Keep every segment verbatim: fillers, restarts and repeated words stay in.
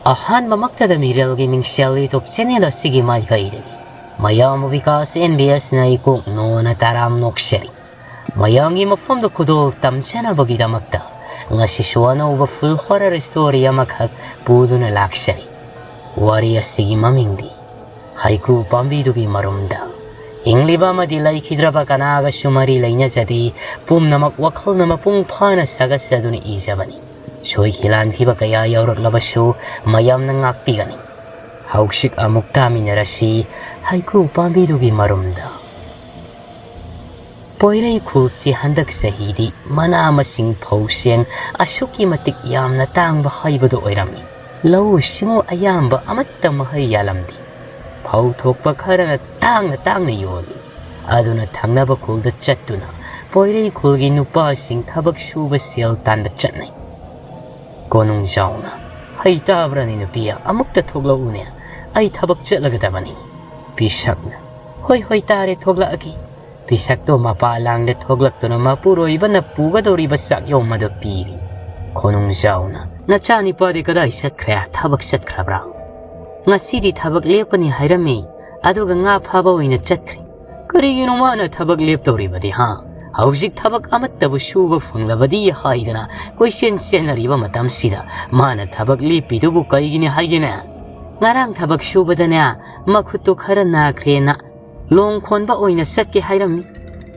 ꯑꯍꯥꯟꯕꯃꯛꯇꯗ ꯃꯤꯔꯦꯜꯒꯤ ꯃꯤꯡꯁꯦꯜ YouTube channel ꯑꯁꯤꯒꯤ ꯃꯥꯏꯀꯩꯗꯒꯤ ꯃꯌꯥꯝꯕꯨ ꯕꯤꯀꯥꯁ ꯑꯦꯟ ꯕꯤ ꯑꯦꯁꯅ ꯏꯀꯣꯛ ꯅꯣꯅ ꯇꯔꯥꯝ ꯅꯣꯛꯆꯔꯤ꯫ ꯃꯌꯥꯝꯒꯤ ꯃꯐꯝꯗ ꯈꯨꯗꯣꯜ ꯇꯝꯖꯅꯕꯒꯤꯗꯃꯛꯇ ꯉꯁꯤꯁꯨ ꯑꯅꯧꯕ full horror story ꯑꯃꯈꯛ ꯄꯨꯗꯨꯅ ꯂꯥꯛꯆꯔꯤ꯫ ꯋꯥꯔꯤ ꯑꯁꯤꯒꯤ ꯃꯃꯤꯡꯗꯤ ꯍꯩꯀ꯭ꯔꯨ ꯄꯥꯝꯕꯤꯗꯨꯒꯤ ꯃꯔꯨꯝꯗ꯫ ꯍꯤꯡꯂꯤꯕ ꯑꯃꯗꯤ ꯂꯩꯈꯤꯗ꯭ꯔꯕ ꯀꯅꯥꯒꯁꯨ ꯃꯔꯤ ꯂꯩꯅꯖꯗꯦ, ꯄꯨꯝꯅꯃꯛ ꯋꯥꯈꯜꯅ ꯃꯄꯨꯡ ꯐꯥꯅ ꯁꯥꯒꯠꯆꯗꯨꯅ ꯏꯖꯕꯅꯤ꯫ ꯁꯣꯏꯈꯤ ꯂꯥꯟꯈꯤꯕ ꯀꯌꯥ ꯌꯥꯎꯔꯛꯂꯕꯁꯨ ꯃꯌꯥꯝꯅ ꯉꯥꯛꯄꯤꯒꯅꯤ꯫ ꯍꯧꯖꯤꯛ ꯑꯃꯨꯛ ꯇꯥꯃꯤꯟꯅꯔꯁꯤ ꯍꯩꯀ꯭ꯔꯨ ꯄꯥꯝꯕꯤꯗꯨꯒꯤ ꯃꯔꯨꯝꯗ꯫ ꯄꯣꯏꯔꯩ ꯈꯨꯜꯁꯤ ꯍꯟꯗꯛ ꯆꯍꯤꯗꯤ ꯃꯅꯥ ꯃꯁꯤꯡ ꯐꯧ ꯆꯦꯡ ꯑꯁꯨꯛꯀꯤ ꯃꯇꯤꯛ ꯌꯥꯝꯅ ꯇꯥꯡꯕ ꯍꯥꯏꯕꯗꯨ ꯑꯣꯏꯔꯝꯃꯤ꯫ ꯂꯧꯎ ꯁꯤꯡꯎ ꯑꯌꯥꯝꯕ ꯑꯃꯠꯇ ꯃꯍꯩ ꯌꯥꯜꯂꯝꯗꯦ꯫ ꯐꯧ ꯊꯣꯛꯄ ꯈꯔꯅ ꯇꯥꯡꯅ ꯇꯥꯡꯅ ꯌꯣꯜꯂꯤ꯫ ꯑꯗꯨꯅ ꯊꯪꯅꯕ ꯈꯨꯜꯗ ꯆꯠꯇꯨꯅ ꯄꯣꯏꯔꯩ ꯈꯨꯜꯒꯤ ꯅꯨꯄꯥꯁꯤꯡ ꯊꯕꯛ ꯁꯨꯕ ꯁꯦꯜ ꯇꯥꯟꯕ ꯆꯠꯅꯩ꯫ ꯀꯣꯅꯨꯡꯖꯥꯎꯅ, "ꯍꯩ ꯇꯥꯕ꯭ꯔꯅꯤ ꯅꯨꯄꯤ, ꯑꯃꯨꯛꯇ ꯊꯣꯛꯂꯛꯎꯅꯦ, ꯑꯩ ꯊꯕꯛ ꯆꯠꯂꯒꯗꯕꯅꯤ꯫" ꯄꯤꯁꯛꯅ, "ꯍꯣꯏ ꯍꯣꯏ ꯇꯥꯔꯦ, ꯊꯣꯛꯂꯛꯑꯒꯦ꯫" ꯄꯤꯁꯛꯇꯣ ꯃꯄꯥ ꯂꯥꯡꯗ ꯊꯣꯛꯂꯛꯇꯨꯅ ꯃꯄꯨꯔꯣꯏꯕꯅ ꯄꯨꯒꯗꯧꯔꯤꯕ ꯆꯥꯛꯌꯣꯝ ꯑꯗꯨ ꯄꯤꯔꯤ꯫ ꯀꯣꯅꯨꯡꯖꯥꯎꯅ, "ꯅꯆꯥꯅꯤꯄꯥꯗꯤ ꯀꯗꯥꯏ ꯆꯠꯈ꯭ꯔꯦ? ꯊꯕꯛ ꯆꯠꯈ꯭ꯔꯕ꯭ꯔꯥ?" "ꯉꯁꯤꯗꯤ ꯊꯕꯛ ꯂꯦꯞꯀꯅꯤ ꯍꯥꯏꯔꯝꯃꯤ, ꯑꯗꯨꯒ ꯉꯥ ꯐꯥꯕ ꯑꯣꯏꯅ ꯆꯠꯈ꯭ꯔꯦ꯫" "ꯀꯔꯤꯒꯤꯅꯣ ꯃꯥꯅ ꯊꯕꯛ ꯂꯦꯞꯇꯧꯔꯤꯕꯗꯤ, ꯍꯥ? ꯍꯧꯖꯤꯛ ꯊꯕꯛ ꯑꯃꯠꯇꯕꯨ ꯁꯨꯕ ꯐꯪꯂꯕꯗꯤ ꯍꯥꯏꯗꯅ ꯀꯣꯏꯆꯦꯟ ꯆꯦꯟꯅꯔꯤꯕ ꯃꯇꯝꯁꯤꯗ ꯃꯥꯅ ꯊꯕꯛ ꯂꯦꯞꯄꯤꯗꯨꯕꯨ ꯀꯩꯒꯤꯅꯤ ꯍꯥꯏꯒꯦꯅꯦ? ꯉꯔꯥꯡ ꯊꯕꯛ ꯁꯨꯕꯗꯅꯦ, ꯃꯈꯨꯠꯇꯨ ꯈꯔ ꯅꯥꯈ꯭ꯔꯦꯅ ꯂꯣꯡ ꯈꯣꯟꯕ ꯑꯣꯏꯅ ꯆꯠꯀꯦ ꯍꯥꯏꯔꯝꯃꯤ꯫"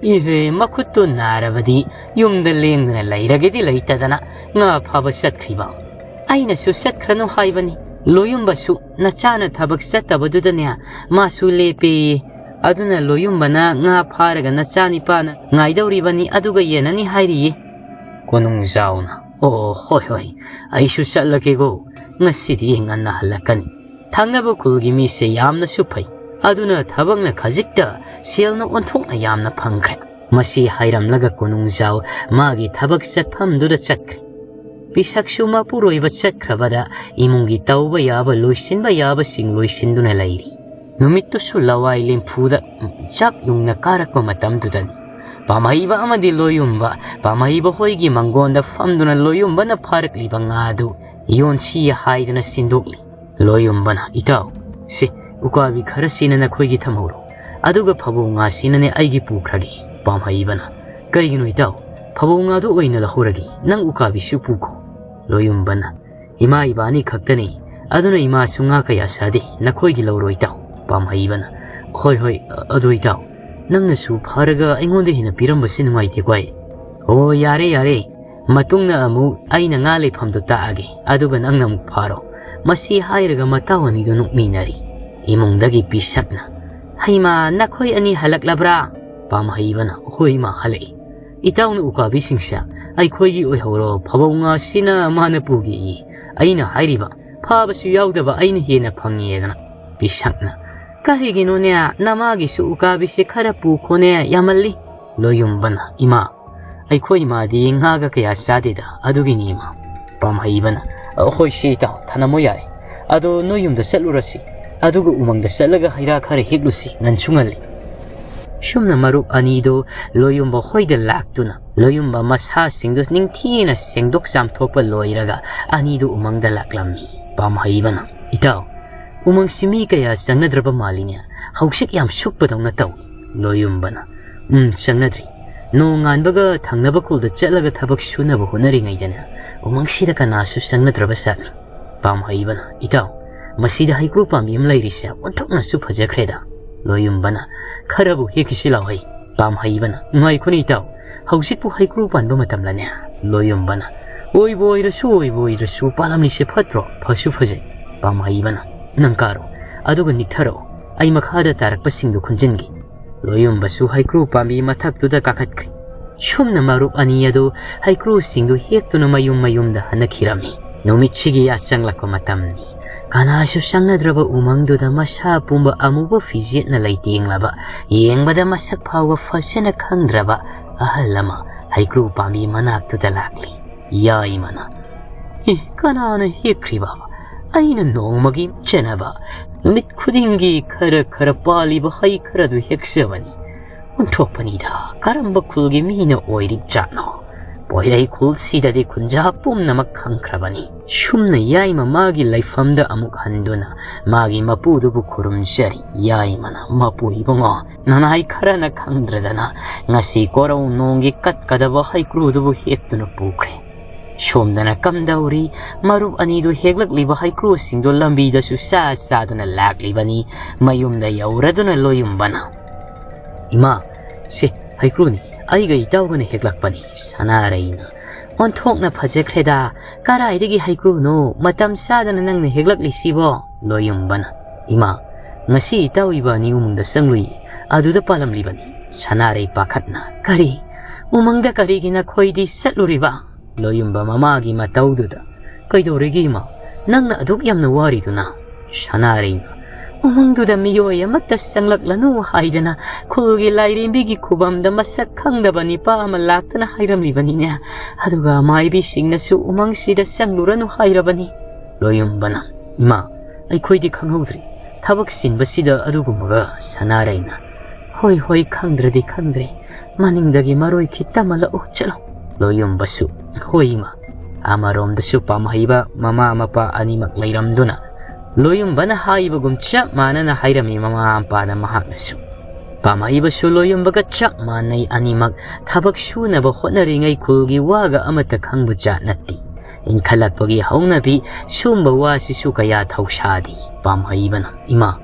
"ꯏꯍꯦ, ꯃꯈꯨꯠꯇꯨ ꯅꯥꯔꯕꯗꯤ ꯌꯨꯝꯗ ꯂꯦꯡꯗꯅ ꯂꯩꯔꯒꯦꯗꯤ ꯂꯩꯇꯗꯅ ꯉꯥ ꯐꯥꯕ ꯆꯠꯈ꯭ꯔꯤꯕ꯫ ꯑꯩꯅꯁꯨ ꯆꯠꯈ꯭ꯔꯅꯨ ꯍꯥꯏꯕꯅꯤ꯫ ꯂꯣꯌꯨꯝꯕꯁꯨ ꯅꯆꯥꯅ ꯊꯕꯛ ꯆꯠꯇꯕꯗꯨꯗꯅꯦ, ꯃꯥꯁꯨ ꯂꯦꯞꯄꯦꯌꯦ꯫ ꯑꯗꯨꯅ ꯂꯣꯌꯨꯝꯕꯅ ꯉꯥ ꯐꯥꯔꯒ ꯅꯆꯥꯅꯤꯄꯥꯅ ꯉꯥꯏꯗꯧꯔꯤꯕꯅꯤ, ꯑꯗꯨꯒ ꯌꯦꯟꯅꯅꯤ ꯍꯥꯏꯔꯤꯌꯦ꯫" ꯀꯣꯅꯨꯡꯖꯥꯎꯅ, "ꯑꯣ, ꯍꯣꯏ ꯍꯣꯏ, ꯑꯩꯁꯨ ꯆꯠꯂꯒꯦꯀꯣ꯫ ꯉꯁꯤꯗꯤ ꯉꯟꯅ ꯍꯜꯂꯛꯀꯅꯤ꯫" ꯊꯪꯅꯕ ꯈꯨꯜꯒꯤ ꯃꯤꯁꯦ ꯌꯥꯝꯅꯁꯨ ꯐꯩ꯫ ꯑꯗꯨꯅ ꯊꯕꯛꯅ ꯈꯖꯤꯛꯇ, ꯁꯦꯜꯅ ꯑꯣꯟꯊꯣꯛꯅ ꯌꯥꯝꯅ ꯐꯪꯈ꯭ꯔꯦ꯫ ꯃꯁꯤ ꯍꯥꯏꯔꯝꯂꯒ ꯀꯣꯅꯨꯡꯖꯥꯎ ꯃꯥꯒꯤ ꯊꯕꯛ ꯆꯠꯐꯝꯗꯨꯗ ꯆꯠꯈ꯭ꯔꯦ꯫ ꯄꯤꯁꯛꯁꯨ ꯃꯄꯨꯔꯣꯏꯕ ꯆꯠꯈ꯭ꯔꯕꯗ ꯏꯃꯨꯡꯒꯤ ꯇꯧꯕ ꯌꯥꯕ, ꯂꯣꯏꯁꯤꯟꯕ ꯌꯥꯕꯁꯤꯡ ꯂꯣꯏꯁꯤꯟꯗꯨꯅ ꯂꯩꯔꯤ꯫ ꯅꯨꯃꯤꯠꯇꯨꯁꯨ ꯂꯋꯥꯏ ꯂꯦꯝꯐꯨꯗ ꯆꯥꯛ ꯌꯨꯡꯅ ꯀꯥꯔꯛꯄ ꯃꯇꯝꯗꯨꯗꯅꯤ꯫ ꯄꯥꯝꯍꯩꯕ ꯑꯃꯗꯤ ꯂꯣꯌꯨꯝꯕ, ꯄꯥꯝꯍꯩꯕ ꯍꯣꯏꯒꯤ ꯃꯪꯒꯣꯟꯗ ꯐꯝꯗꯨꯅ ꯂꯣꯌꯨꯝꯕꯅ ꯐꯥꯔꯛꯂꯤꯕ ꯉꯥꯗꯨ ꯌꯣꯟꯁꯤ ꯍꯥꯏꯗꯅ ꯁꯤꯟꯗꯣꯛꯂꯤ꯫ ꯂꯣꯌꯨꯝꯕꯅ, "ꯏꯇꯥꯎ, ꯁꯤ ꯎꯀꯥꯕꯤ ꯈꯔꯁꯤꯅ ꯅꯈꯣꯏꯒꯤ ꯊꯝꯍꯧꯔꯣ, ꯑꯗꯨꯒ ꯐꯕꯧ ꯉꯥꯁꯤꯅꯅꯦ ꯑꯩꯒꯤ ꯄꯨꯈ꯭ꯔꯒꯦ꯫" ꯄꯥꯝꯍꯩꯕꯅ, "ꯀꯩꯒꯤꯅꯣ ꯏꯇꯥꯎ? ꯐꯕꯧ ꯉꯥꯗꯨ ꯑꯣꯏꯅ ꯂꯧꯍꯧꯔꯒꯦ, ꯅꯪ ꯎꯀꯥꯕꯤꯁꯨ ꯄꯨꯈꯣ꯫" ꯂꯣꯌꯨꯝꯕꯅ, "ꯏꯃꯥ ꯏꯕꯥꯅꯤ ꯈꯛꯇꯅꯤ, ꯑꯗꯨꯅ ꯏꯃꯥꯁꯨ ꯉꯥ ꯀꯌꯥ ꯆꯥꯗꯦ, ꯅꯈꯣꯏꯒꯤ ꯂꯧꯔꯣ ꯏꯇꯥꯎ꯫" ꯄꯥꯝꯍꯩꯕꯅ, "ꯍꯣꯏ ꯍꯣꯏ, ꯑꯗꯨ ꯏꯇꯥꯎ, ꯅꯪꯅꯁꯨ ꯐꯥꯔꯒ ꯑꯩꯉꯣꯟꯗ ꯍꯦꯟꯅ ꯄꯤꯔꯝꯕꯁꯤ ꯅꯨꯡꯉꯥꯏꯇꯦꯀꯣ ꯑꯩ꯫ ꯑꯣ, ꯌꯥꯔꯦ ꯌꯥꯔꯦ, ꯃꯇꯨꯡꯗ ꯑꯃꯨꯛ ꯑꯩꯅ ꯉꯥ ꯂꯩꯐꯝꯗꯣ ꯇꯥꯛꯑꯒꯦ, ꯑꯗꯨꯒ ꯅꯪꯅ ꯑꯃꯨꯛ ꯐꯥꯔꯣ꯫" ꯃꯁꯤ ꯍꯥꯏꯔꯒ ꯃꯇꯥꯎ ꯑꯅꯤꯗꯨ ꯅꯣꯛꯃꯤꯟꯅꯔꯤ꯫ ꯏꯃꯨꯡꯗꯒꯤ ꯄꯤꯁꯛꯅ, "ꯍꯩꯃꯥ, ꯅꯈꯣꯏ ꯑꯅꯤ ꯍꯜꯂꯛꯂꯕ꯭ꯔꯥ?" ꯄꯥꯝꯍꯩꯕꯅ, "ꯍꯣꯏ ꯏꯃꯥ, ꯍꯜꯂꯛꯏ꯫ ꯏꯇꯥꯎꯅ ꯎꯀꯥꯕꯤꯁꯤꯡꯁꯦ ꯑꯩꯈꯣꯏꯒꯤ ꯑꯣꯏꯍꯧꯔꯣ, ꯐꯕꯧ ꯉꯥꯁꯤꯅ ꯃꯥꯅ ꯄꯨꯒꯦꯌꯦ꯫ ꯑꯩꯅ ꯍꯥꯏꯔꯤꯕ, ꯐꯥꯕꯁꯨ ꯌꯥꯎꯗꯕ ꯑꯩꯅ ꯍꯦꯟꯅ ꯐꯪꯉꯦꯗꯅ꯫" ꯄꯤꯁꯛꯅ, "ꯀꯔꯤꯒꯤꯅꯣꯅꯦ, ꯅꯃꯥꯒꯤꯁꯨ ꯎꯀꯥꯕꯤꯁꯦ ꯈꯔ ꯄꯨꯈꯣꯅꯦ, ꯌꯥꯝꯃꯜꯂꯤ꯫" ꯂꯣꯌꯨꯝꯕꯅ, "ꯏꯃꯥ, ꯑꯩꯈꯣꯏ ꯏꯃꯥꯗꯤ ꯉꯥꯒ ꯀꯌꯥ ꯆꯥꯗꯦꯗ, ꯑꯗꯨꯒꯤꯅꯤ ꯏꯃꯥ꯫" ꯄꯥꯝꯍꯩꯕꯅ, "ꯍꯣꯏ ꯁꯤ ꯏꯇꯥꯎ, ꯊꯅꯝꯃꯣ ꯌꯥꯔꯦ꯫ ꯑꯗꯣ ꯅꯣꯏ ꯌꯨꯝꯗ ꯆꯠꯂꯨꯔꯁꯤ, ꯑꯗꯨꯒ ꯎꯃꯪꯗ ꯆꯠꯂꯒ ꯍꯩ ꯔꯥ ꯈꯔ ꯍꯦꯛꯂꯨꯁꯤ, ꯉꯟꯁꯨ ꯉꯜꯂꯤ꯫" ꯁꯨꯝꯅ ꯃꯔꯨꯞ ꯑꯅꯤꯗꯨ ꯂꯣꯌꯨꯝꯕ ꯍꯣꯏꯗ ꯂꯥꯛꯇꯨꯅ ꯂꯣꯌꯨꯝꯕ ꯃꯁꯥꯁꯤꯡꯗꯨ ꯅꯤꯡꯊꯤꯅ ꯁꯦꯡꯗꯣꯛ ꯆꯥꯝꯊꯣꯛꯄ ꯂꯣꯏꯔꯒ ꯑꯅꯤꯗꯨ ꯎꯃꯪꯗ ꯂꯥꯛꯂꯝꯃꯤ꯫ ꯄꯥꯝꯍꯩꯕꯅ, "ꯏꯇꯥꯎ, ꯎꯃꯪꯁꯤ ꯃꯤ ꯀꯌꯥ ꯆꯪꯅꯗ꯭ꯔꯕ ꯃꯥꯜꯂꯤꯅꯦ, ꯍꯧꯖꯤꯛ ꯌꯥꯝ ꯁꯨꯛꯄꯗꯧꯅ ꯇꯧꯏ꯫" ꯂꯣꯌꯨꯝꯕꯅ, "ꯎꯝ, ꯆꯪꯅꯗ꯭ꯔꯤ꯫ ꯅꯣꯡ ꯉꯥꯟꯕꯒ ꯊꯪꯅꯕ ꯈꯨꯜꯗ ꯆꯠꯂꯒ ꯊꯕꯛ ꯁꯨꯅꯕ ꯍꯣꯠꯅꯔꯤꯉꯩꯗꯅꯦ, ꯎꯃꯪꯁꯤꯗ ꯀꯅꯥꯁꯨ ꯆꯪꯅꯗ꯭ꯔꯕ ꯖꯥꯠꯅꯤ꯫" ꯄꯥꯝꯍꯩꯕꯅ, "ꯏꯇꯥꯎ, ꯃꯁꯤꯗ ꯍꯩꯀ꯭ꯔꯨ ꯄꯥꯝꯕꯤ ꯑꯃ ꯂꯩꯔꯤꯁꯦ ꯑꯣꯟꯊꯣꯛꯅꯁꯨ ꯐꯖꯈ꯭ꯔꯦꯗ꯫" ꯂꯣꯌꯨꯝꯕꯅ, "ꯈꯔꯕꯨ ꯍꯦꯛꯈꯤꯁꯤ ꯂꯥꯎꯍꯩ꯫" ꯄꯥꯝꯍꯩꯕꯅ, "ꯉꯥꯏꯈꯣꯅꯦ ꯏꯇꯥꯎ, ꯍꯧꯖꯤꯛꯄꯨ ꯍꯩꯀ꯭ꯔꯨ ꯄꯥꯟꯕ ꯃꯇꯝꯂꯅꯦ?" ꯂꯣꯌꯨꯝꯕꯅ, "ꯑꯣꯏꯕꯨ ꯑꯣꯏꯔꯁꯨ, ꯑꯣꯏꯕꯨ ꯑꯣꯏꯗ꯭ꯔꯁꯨ, ꯄꯥꯜꯂꯝꯂꯤꯁꯦ ꯐꯠꯇ꯭ꯔꯣ? ꯐꯁꯨ ꯐꯖꯩ꯫" ꯄꯥꯝꯍꯩꯕꯅ, "ꯅꯪ ꯀꯥꯔꯣ, ꯑꯗꯨꯒ ꯅꯤꯛꯊꯔꯛꯑꯣ, ꯑꯩ ꯃꯈꯥꯗ ꯇꯥꯔꯛꯄꯁꯤꯡꯗꯨ ꯈꯨꯟꯖꯤꯟꯒꯦ꯫" ꯂꯣꯌꯨꯝꯕꯁꯨ ꯍꯩꯀ꯭ꯔꯨ ꯄꯥꯝꯕꯤ ꯃꯊꯛꯇꯨꯗ ꯀꯥꯈꯠꯈ꯭ꯔꯤ꯫ ꯁꯨꯝꯅ ꯃꯔꯨꯞ ꯑꯅꯤ ꯑꯗꯨ ꯍꯩꯀ꯭ꯔꯨꯁꯤꯡꯗꯨ ꯍꯦꯛꯇꯨꯅ ꯃꯌꯨꯝ ꯃꯌꯨꯝꯗ ꯍꯟꯅꯈꯤꯔꯝꯃꯤ꯫ ꯅꯨꯃꯤꯠꯁꯤꯒꯤ ꯌꯥꯆꯪꯂꯛꯄ ꯃꯇꯝꯅꯤ꯫ ꯀꯅꯥꯁꯨ ꯆꯪꯅꯗ꯭ꯔꯕ ꯎꯃꯪꯗꯨꯗ ꯃꯁꯥ ꯄꯨꯝꯕ ꯑꯃꯨꯕ ꯐꯤꯖꯦꯠꯅ ꯂꯩꯇꯦꯡꯂꯕ, ꯌꯦꯡꯕꯗ ꯃꯁꯛ ꯐꯥꯎꯕ ꯐꯖꯅ ꯈꯪꯗ꯭ꯔꯕ ꯑꯍꯜ ꯑꯃ ꯍꯩꯀ꯭ꯔꯨ ꯄꯥꯝꯕꯤ ꯃꯅꯥꯛꯇꯨꯗ ꯂꯥꯛꯂꯤ꯫ ꯌꯥꯏꯃꯅ, "ꯑꯦ, ꯀꯅꯥꯅ ꯍꯦꯛꯈ꯭ꯔꯤꯕ? ꯑꯩꯅ ꯅꯣꯡꯃꯒꯤ ꯆꯦꯟꯅꯕ, ꯅꯨꯃꯤꯠ ꯈꯨꯗꯤꯡꯒꯤ ꯈꯔ ꯈꯔ ꯄꯥꯜꯂꯤꯕ ꯍꯩ ꯈꯔꯗꯨ ꯍꯦꯛꯆꯕꯅꯤ꯫ ꯑꯣꯟꯊꯣꯛꯄꯅꯤꯗ, ꯀꯔꯝꯕ ꯈꯨꯜꯒꯤ ꯃꯤꯅ ꯑꯣꯏꯔꯤꯕꯖꯥꯠꯅꯣ? ꯄꯣꯏꯔꯩ ꯈꯨꯜꯁꯤꯗꯗꯤ ꯈꯨꯟꯖꯥ ꯄꯨꯝꯅꯃꯛ ꯈꯪꯈ꯭ꯔꯕꯅꯤ꯫ ꯁꯨꯝꯅ ꯌꯥꯏꯃ ꯃꯥꯒꯤ ꯂꯩꯐꯝꯗ ꯑꯃꯨꯛ ꯍꯟꯗꯨꯅ ꯃꯥꯒꯤ ꯃꯄꯨꯗꯨꯕꯨ ꯈꯨꯔꯨꯝꯖꯔꯤ꯫ ꯌꯥꯏꯃꯅ, "ꯃꯄꯨ ꯏꯕꯨꯡꯉꯣ, ꯅꯅꯥꯏ ꯈꯔꯅ ꯈꯪꯗ꯭ꯔꯗꯅ ꯉꯁꯤ ꯀꯣꯔꯧ ꯅꯣꯡꯒꯤ ꯀꯠꯀꯗꯕ ꯍꯩꯀ꯭ꯔꯨꯗꯨꯕꯨ ꯍꯦꯛꯇꯨꯅ ꯄꯨꯈ꯭ꯔꯦ꯫ ꯁꯣꯝꯗꯅ ꯀꯝꯗꯧꯔꯤ, ꯃꯔꯨꯞ ꯑꯅꯤꯗꯨ ꯍꯦꯛꯂꯛꯂꯤꯕ ꯍꯩꯀ꯭ꯔꯨꯁꯤꯡꯗꯨ ꯂꯝꯕꯤꯗꯁꯨ ꯆꯥ ꯆꯥꯗꯨꯅ ꯂꯥꯛꯂꯤꯕꯅꯤ"꯫ ꯃꯌꯨꯝꯗ ꯌꯧꯔꯗꯨꯅ ꯂꯣꯌꯨꯝꯕꯅ, "ꯏꯃꯥ, ꯁꯦ, ꯍꯩꯀ꯭ꯔꯨꯅꯤ, ꯑꯩꯒ ꯏꯇꯥꯎꯒꯅ ꯍꯦꯛꯂꯛꯄꯅꯤ"꯫ ꯁꯅꯥꯔꯩꯅ, "ꯑꯣꯟꯊꯣꯛꯅ ꯐꯖꯈ꯭ꯔꯦꯗ, ꯀꯔꯥꯏꯗꯒꯤ ꯍꯩꯀ꯭ꯔꯨꯅꯣ, ꯃꯇꯝ ꯆꯥꯗꯅ ꯅꯪꯅ ꯍꯦꯛꯂꯛꯂꯤꯁꯤꯕꯣ?" ꯂꯣꯌꯨꯝꯕꯅ, "ꯏꯃꯥ, ꯉꯁꯤ ꯏꯇꯥꯎ ꯏꯕꯥꯅꯤ ꯎꯃꯪꯗ ꯆꯪꯂꯨꯏ, ꯑꯗꯨꯗ ꯄꯥꯜꯂꯝꯂꯤꯕꯅꯤ"꯫ ꯁꯅꯥꯔꯩ ꯄꯥꯈꯠꯅ, "ꯀꯔꯤ? ꯎꯃꯪꯗ ꯀꯔꯤꯒꯤ ꯅꯈꯣꯏꯗꯤ ꯆꯠꯂꯨꯔꯤꯕ?" ꯂꯣꯌꯨꯝꯕ ꯃꯃꯥꯒꯤ ꯃꯇꯧꯗꯨꯗ, "ꯀꯩꯗꯧꯔꯒꯦ ꯏꯃꯥ? ꯅꯪꯅ ꯑꯗꯨꯛ ꯌꯥꯝꯅ ꯋꯥꯔꯤꯗꯨꯅ?" ꯁꯅꯥꯔꯩꯅ, "ꯎꯃꯪꯗꯨꯗ ꯃꯤꯑꯣꯏ ꯑꯃꯠꯇ ꯆꯪꯂꯛꯂꯅꯨ ꯍꯥꯏꯗꯅ ꯈꯨꯜꯒꯤ ꯂꯥꯏꯔꯦꯝꯕꯤꯒꯤ ꯈꯨꯕꯝꯗ ꯃꯁꯛ ꯈꯪꯗꯕ ꯅꯤꯄꯥ ꯑꯃ ꯂꯥꯛꯇꯨꯅ ꯍꯥꯏꯔꯝꯂꯤꯕꯅꯤꯅꯦ꯫ ꯑꯗꯨꯒ ꯃꯥꯏꯕꯤꯁꯤꯡꯅꯁꯨ ꯎꯃꯪꯁꯤꯗ ꯆꯪꯂꯨꯔꯅꯨ ꯍꯥꯏꯔꯕꯅꯤ"꯫ ꯂꯣꯌꯨꯝꯕꯅ, "ꯏꯃꯥ, ꯑꯩꯈꯣꯏꯗꯤ ꯈꯪꯍꯧꯗ꯭ꯔꯤ꯫ ꯊꯕꯛ ꯆꯤꯟꯕꯁꯤꯗ ꯑꯗꯨꯒꯨꯝꯕꯒ"꯫ ꯁꯅꯥꯔꯩꯅ, "ꯍꯣꯏ, ꯍꯣꯏ, ꯈꯪꯗ꯭ꯔꯗꯤ ꯈꯪꯗ꯭ꯔꯦ꯫ ꯃꯅꯤꯡꯗꯒꯤ ꯃꯔꯣꯏ ꯈꯤꯠꯇꯃꯜꯂꯛꯎ, ꯆꯠꯂꯣ"꯫ ꯂꯣꯌꯨꯝꯕꯁꯨ, "ꯍꯣꯏ ꯏꯃꯥ"꯫ ꯑꯃꯔꯣꯝꯗꯁꯨ ꯄꯥꯝꯍꯩꯕ ꯃꯃꯥ ꯃꯄꯥ ꯑꯅꯤꯃꯛ ꯂꯩꯔꯝꯗꯨꯅ ꯂꯣꯌꯨꯝꯕꯅ ꯍꯥꯏꯕꯒꯨꯝ ꯆꯞ ꯃꯥꯟꯅꯅ ꯍꯥꯏꯔꯝꯃꯤ ꯃꯃꯥ ꯃꯄꯥꯗ ꯃꯍꯥꯛꯅꯁꯨ꯫ ꯄꯥꯝꯍꯩꯕꯁꯨ ꯂꯣꯌꯨꯝꯕꯒ ꯆꯞ ꯃꯥꯟꯅꯩ꯫ ꯑꯅꯤꯃꯛ ꯊꯕꯛ ꯁꯨꯅꯕ ꯍꯣꯠꯅꯔꯤꯉꯩ ꯈꯨꯜꯒꯤ ꯋꯥꯒ ꯑꯃꯠꯇ ꯈꯪꯕ ꯖꯥꯠ ꯅꯠꯇꯦ꯫ ꯏꯟꯈꯠꯂꯛꯄꯒꯤ ꯍꯧꯅꯕꯤ ꯁꯨꯝꯕ ꯋꯥꯁꯤꯁꯨ ꯀꯌꯥ ꯊꯧꯁꯥꯗꯦ꯫ ꯄꯥꯝꯍꯩꯕꯅ, "ꯏꯃꯥ,